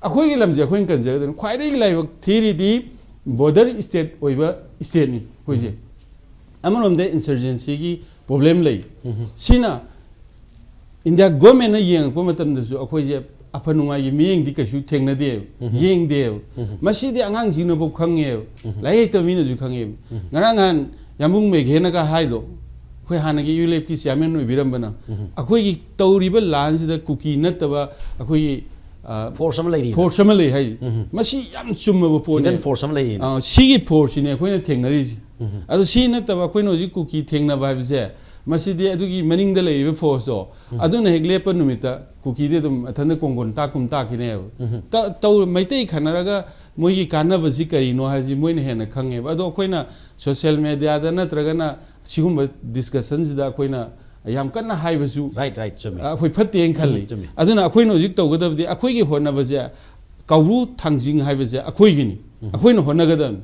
ꯑꯩꯈꯣꯏꯒꯤ ꯂꯝꯁꯦ ꯑꯩꯈꯣꯏꯅ ꯀꯟꯖꯒꯗꯕꯅꯤ꯫ ꯈ꯭ꯋꯥꯏꯗꯒꯤ ꯂꯥꯏꯕꯛ ꯊꯤꯔꯤꯗꯤ ꯕꯣꯔꯗꯔ ꯏꯁꯇꯦꯠ ꯑꯣꯏꯕ ꯏꯁꯇꯦꯠꯅꯤ ꯑꯩꯈꯣꯏꯁꯦ꯫ ꯑꯃꯔꯣꯝꯗ ꯏꯟꯁꯔꯖꯦꯟꯁꯤꯒꯤ ꯄ꯭ꯔꯣꯕ꯭ꯂꯦꯝ ꯂꯩ꯫ ꯁꯤꯅ ꯏꯟꯗꯤꯌꯥ ꯒꯣꯔꯃꯦꯟꯅ ꯌꯦꯡꯉꯛꯄ ꯃꯇꯝꯗꯁꯨ ꯑꯩꯈꯣꯏꯁꯦ ꯑꯐ ꯅꯨꯡꯉꯥꯏꯒꯤ ꯃꯤꯠꯌꯦꯡꯗꯤ ꯀꯩꯁꯨ ꯊꯦꯡꯅꯗꯦꯕ, ꯌꯦꯡꯗꯦꯕ꯫ ꯃꯁꯤꯗꯤ ꯑꯉꯥꯡꯁꯤꯡꯅꯐꯥꯎ ꯈꯪꯉꯦꯕ, ꯂꯥꯏꯔꯤꯛ ꯍꯩꯇꯕ ꯃꯤꯅꯁꯨ ꯈꯪꯉꯦꯕ꯫ ꯉꯔꯥꯡ ꯅꯍꯥꯟ ꯌꯥꯝꯕꯨꯡ ꯃꯦꯘꯦꯅꯒ ꯍꯥꯏꯗꯣ, ꯑꯩꯈꯣꯏ ꯍꯥꯟꯅꯒꯤ ꯌꯨ ꯑꯦꯜ ꯑꯦꯐꯀꯤ ꯆꯤꯌꯥꯔꯃꯦꯟ ꯑꯣꯏꯕꯤꯔꯝꯕꯅ, ꯑꯩꯈꯣꯏꯒꯤ ꯇꯧꯔꯤꯕ ꯂꯥꯟꯁꯤꯗ ꯀꯨꯀꯤ ꯅꯠꯇꯕ ꯑꯩꯈꯣꯏꯒꯤ, ꯑ, ꯐꯣꯔꯁ ꯑꯃ ꯂꯩꯔꯤ꯫ ꯐꯣꯔꯁ ꯑꯃ ꯂꯩ ꯍꯥꯏ꯫ ꯃꯁꯤ ꯌꯥꯝ ꯆꯨꯝꯃꯕ ꯄꯣꯠꯅꯤ꯫ ꯍꯤꯗꯟ ꯐꯣꯔꯁ ꯑꯃ ꯂꯩꯔꯤ꯫ ꯑ, ꯁꯤꯒꯤ ꯐꯣꯔꯁꯁꯤꯅꯦ ꯑꯩꯈꯣꯏꯅ ꯊꯦꯡꯅꯔꯤꯁꯦ꯫ ꯑꯗꯣ ꯁꯤ ꯅꯠꯇꯕ ꯑꯩꯈꯣꯏꯅ ꯍꯧꯖꯤꯛ ꯀꯨꯀꯤ ꯊꯦꯡꯅꯕ ꯍꯥꯏꯕꯁꯦ, ꯃꯁꯤꯗꯤ ꯑꯗꯨꯒꯤ ꯃꯅꯤꯡꯗ ꯂꯩꯔꯤꯕ ꯐꯣꯔꯁꯇꯣ, ꯑꯗꯨꯅ ꯍꯦꯛ ꯂꯦꯞꯄ ꯅꯨꯃꯤꯠꯇ ꯀꯨꯀꯤꯗꯤ ꯑꯗꯨꯝ ꯃꯊꯟꯇ ꯀꯣꯡꯒꯣꯟ ꯇꯥꯛꯀꯨꯝ ꯇꯥꯛꯈꯤꯅꯦꯕ꯫ ꯇ-, ꯇꯧ-, ꯃꯩꯇꯩ ꯈꯠꯅꯔꯒ ꯃꯣꯏꯒꯤ ꯀꯥꯟꯅꯕꯁꯤ ꯀꯔꯤꯅꯣ ꯍꯥꯏꯁꯤ ꯃꯣꯏꯅ ꯍꯦꯟꯅ ꯈꯪꯉꯦꯕ꯫ ꯑꯗꯣ ꯑꯩꯈꯣꯏꯅ ꯁꯣꯁꯤꯌꯦꯜ ꯃꯦꯗꯤꯌꯥꯗ ꯅꯠꯇ꯭ꯔꯒꯅ ꯁꯤꯒꯨꯝꯕ ꯗꯤꯁꯀꯁꯟꯁꯤꯗ ꯑꯩꯈꯣꯏꯅ ꯌꯥꯝ ꯀꯟꯅ ꯍꯥꯏꯕꯁꯨ, ꯔꯥꯏꯠ, ꯔꯥꯏꯠ, ꯆꯨꯝꯃꯤ꯫ ꯑ, ꯑꯩꯈꯣꯏ ꯐꯠꯇꯦꯅ ꯈꯜꯂꯤ꯫ ꯎꯝ, ꯆꯨꯝꯃꯤ꯫ ꯑꯗꯨꯅ ꯑꯩꯈꯣꯏꯅ ꯍꯧꯖꯤꯛ ꯇꯧꯒꯗꯕꯗꯤ, ꯑꯩꯈꯣꯏꯒꯤ ꯍꯣꯠꯅꯕꯁꯦ, ꯀꯧꯕ꯭ꯔꯨ ꯊꯥꯡꯖꯤꯡ ꯍꯥꯏꯕꯁꯦ ꯑꯩꯈꯣꯏꯒꯤꯅꯤ꯫ ꯑꯩꯈꯣꯏꯅ ꯍꯣꯠꯅꯒꯗꯕꯅꯤ꯫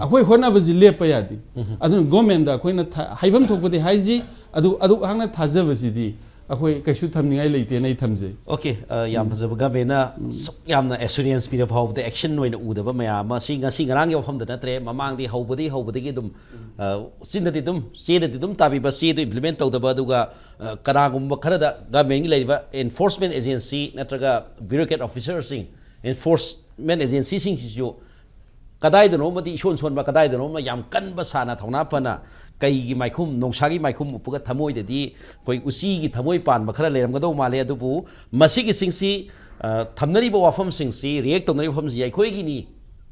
ꯑꯩꯈꯣꯏ ꯍꯣꯠꯅꯕꯁꯤ ꯂꯦꯞꯄ ꯌꯥꯗꯦ꯫ ꯑꯗꯨꯅ ꯒꯣꯔꯃꯦꯟꯗ ꯑꯩꯈꯣꯏꯅ ꯊ-, ꯍꯥꯏꯐꯝ ꯊꯣꯛꯄꯗꯤ ꯍꯥꯏꯁꯤ, ꯑꯗꯨ ꯑꯗꯨ ꯍꯥꯛꯅ ꯊꯥꯖꯕꯁꯤꯗꯤ ꯑꯩꯈꯣꯏ ꯀꯩꯁꯨ ꯊꯝꯅꯤꯡꯉꯥꯏ ꯂꯩꯇꯦꯅ ꯑꯩ ꯊꯝꯖꯩ꯫ ꯑꯣꯀꯦ, ꯑ, ꯌꯥꯝ ꯐꯖꯕ꯫ ꯒꯃꯦꯟꯅ ꯑꯁꯨꯛ ꯌꯥꯝꯅ ꯑꯦꯁꯨꯔꯦꯟꯁ ꯄꯤꯔ ꯐꯥꯎꯕꯗ ꯑꯦꯛꯁꯟ ꯑꯣꯏꯅ ꯎꯗꯕ ꯃꯌꯥꯝ ꯑꯃ, ꯁꯤ ꯉꯁꯤ ꯉꯔꯥꯡꯒꯤ ꯋꯥꯐꯝꯗ ꯅꯠꯇ꯭ꯔꯦ, ꯃꯃꯥꯡꯗꯤ ꯍꯧꯕꯗꯒꯤ ꯍꯧꯕꯗꯒꯤ ꯑꯗꯨꯝ, ꯑ, ꯆꯤꯟꯗꯗꯤ ꯑꯗꯨꯝ, ꯆꯦꯗꯗꯤ ꯑꯗꯨꯝ ꯇꯥꯕꯤꯕ, ꯆꯦꯗꯨ ꯏꯝꯄ꯭ꯂꯤꯃꯦꯟ ꯇꯧꯗꯕ, ꯑꯗꯨꯒ, ꯑ, ꯀꯅꯥꯒꯨꯝꯕ ꯈꯔꯗ ꯒꯃꯦꯟꯒꯤ ꯂꯩꯔꯤꯕ ꯏꯟꯐꯣꯔꯁꯃꯦꯟ ꯑꯦꯖꯦꯟꯁꯤ ꯅꯠꯇ꯭ꯔꯒ ꯕ꯭ꯌꯨꯔꯣꯀ꯭ꯔꯦꯠ ꯑꯣꯐꯤꯁꯔꯁꯤꯡ, ꯏꯟꯐꯣꯔꯁꯃꯦꯟ ꯑꯦꯖꯦꯟꯁꯤꯁꯤꯡꯁꯤꯁꯨ ꯀꯗꯥꯏꯗꯅꯣꯃꯗꯤ ꯏꯁꯣꯟ ꯁꯣꯟꯕ, ꯀꯗꯥꯏꯗꯅꯣꯃ ꯌꯥꯝ ꯀꯟꯕ ꯁꯥꯅ ꯊꯧꯅꯥ ꯐꯅ ꯀꯩꯒꯤ ꯃꯥꯏꯈꯨꯝ, ꯅꯣꯡꯁꯥꯒꯤ ꯃꯥꯏꯈꯨꯝ ꯎꯞꯄꯒ ꯊꯃꯣꯏꯗꯗꯤ ꯑꯩꯈꯣꯏ ꯎꯆꯤꯒꯤ ꯊꯃꯣꯏ ꯄꯥꯟꯕ ꯈꯔ ꯂꯩꯔꯝꯒꯗꯧ ꯃꯥꯜꯂꯦ꯫ ꯑꯗꯨꯕꯨ ꯃꯁꯤꯒꯤꯁꯤꯡꯁꯤ, ꯑ, ꯊꯝꯅꯔꯤꯕ ꯋꯥꯐꯝꯁꯤꯡꯁꯤ, ꯔꯤꯌꯦꯛ ꯇꯧꯅꯔꯤꯕ ꯋꯥꯐꯝꯁꯤ ꯑꯩꯈꯣꯏꯒꯤꯅꯤ,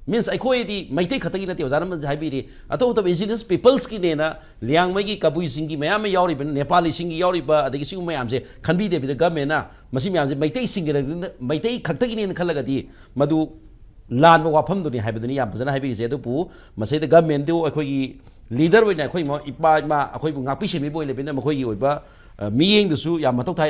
ꯃꯤꯟꯁ ꯑꯩꯈꯣꯏꯗꯤ ꯃꯩꯇꯩ ꯈꯛꯇꯒꯤ ꯅꯠꯇꯦ, ꯑꯣꯖꯥꯅ ꯍꯥꯏꯕꯤꯔꯤ, ꯑꯇꯣꯞ ꯑꯇꯣꯞꯄ ꯏꯟꯗꯤꯖꯤꯅꯁ ꯄꯤꯄꯜꯁꯀꯤꯅꯦꯅ ꯂꯤꯌꯥꯡꯃꯩꯒꯤ ꯀꯕꯨꯏꯁꯤꯡꯒꯤ ꯃꯌꯥꯝ ꯑꯃ ꯌꯥꯎꯔꯤꯕꯅꯤ, ꯅꯦꯄꯥꯂꯤꯁꯤꯡꯒꯤ ꯌꯥꯎꯔꯤꯕ, ꯑꯗꯒꯤ ꯁꯤꯒꯨꯝꯕ ꯃꯌꯥꯝꯁꯦ ꯈꯟꯕꯤꯗꯕꯤꯗ ꯒꯃꯦꯟꯅ ꯃꯁꯤ ꯃꯌꯥꯝꯁꯦ ꯃꯩꯇꯩꯁꯤꯡꯒꯤ, ꯃꯩꯇꯩ ꯈꯛꯇꯒꯤꯅꯦꯅ ꯈꯜꯂꯒꯗꯤ ꯃꯗꯨ ꯂꯥꯟꯕ ꯋꯥꯐꯝꯗꯨꯅꯤ ꯍꯥꯏꯕꯗꯨꯅꯤ ꯌꯥꯝ ꯐꯖꯅ ꯍꯥꯏꯕꯤꯔꯤꯁꯦ꯫ ꯑꯗꯨꯕꯨ ꯃꯁꯤꯗ ꯒꯃꯦꯟꯗꯨ ꯑꯩꯈꯣꯏꯒꯤ ꯂꯤꯗꯔ ꯑꯣꯏꯅ ꯑꯩꯈꯣꯏ ꯏꯃꯥ, ꯏꯄꯥ ꯏꯃꯥ ꯑꯩꯈꯣꯏꯕꯨ ꯉꯥꯛꯄꯤ ꯁꯦꯟꯕꯤꯕ ꯑꯣꯏꯅ ꯂꯩꯕꯅꯤꯅ ꯃꯈꯣꯏꯒꯤ ꯑꯣꯏꯕ, ꯑ, ꯃꯤꯠꯌꯦꯡꯗꯨꯁꯨ ꯌꯥꯝ ꯃꯊꯧ ꯇꯥꯏ꯫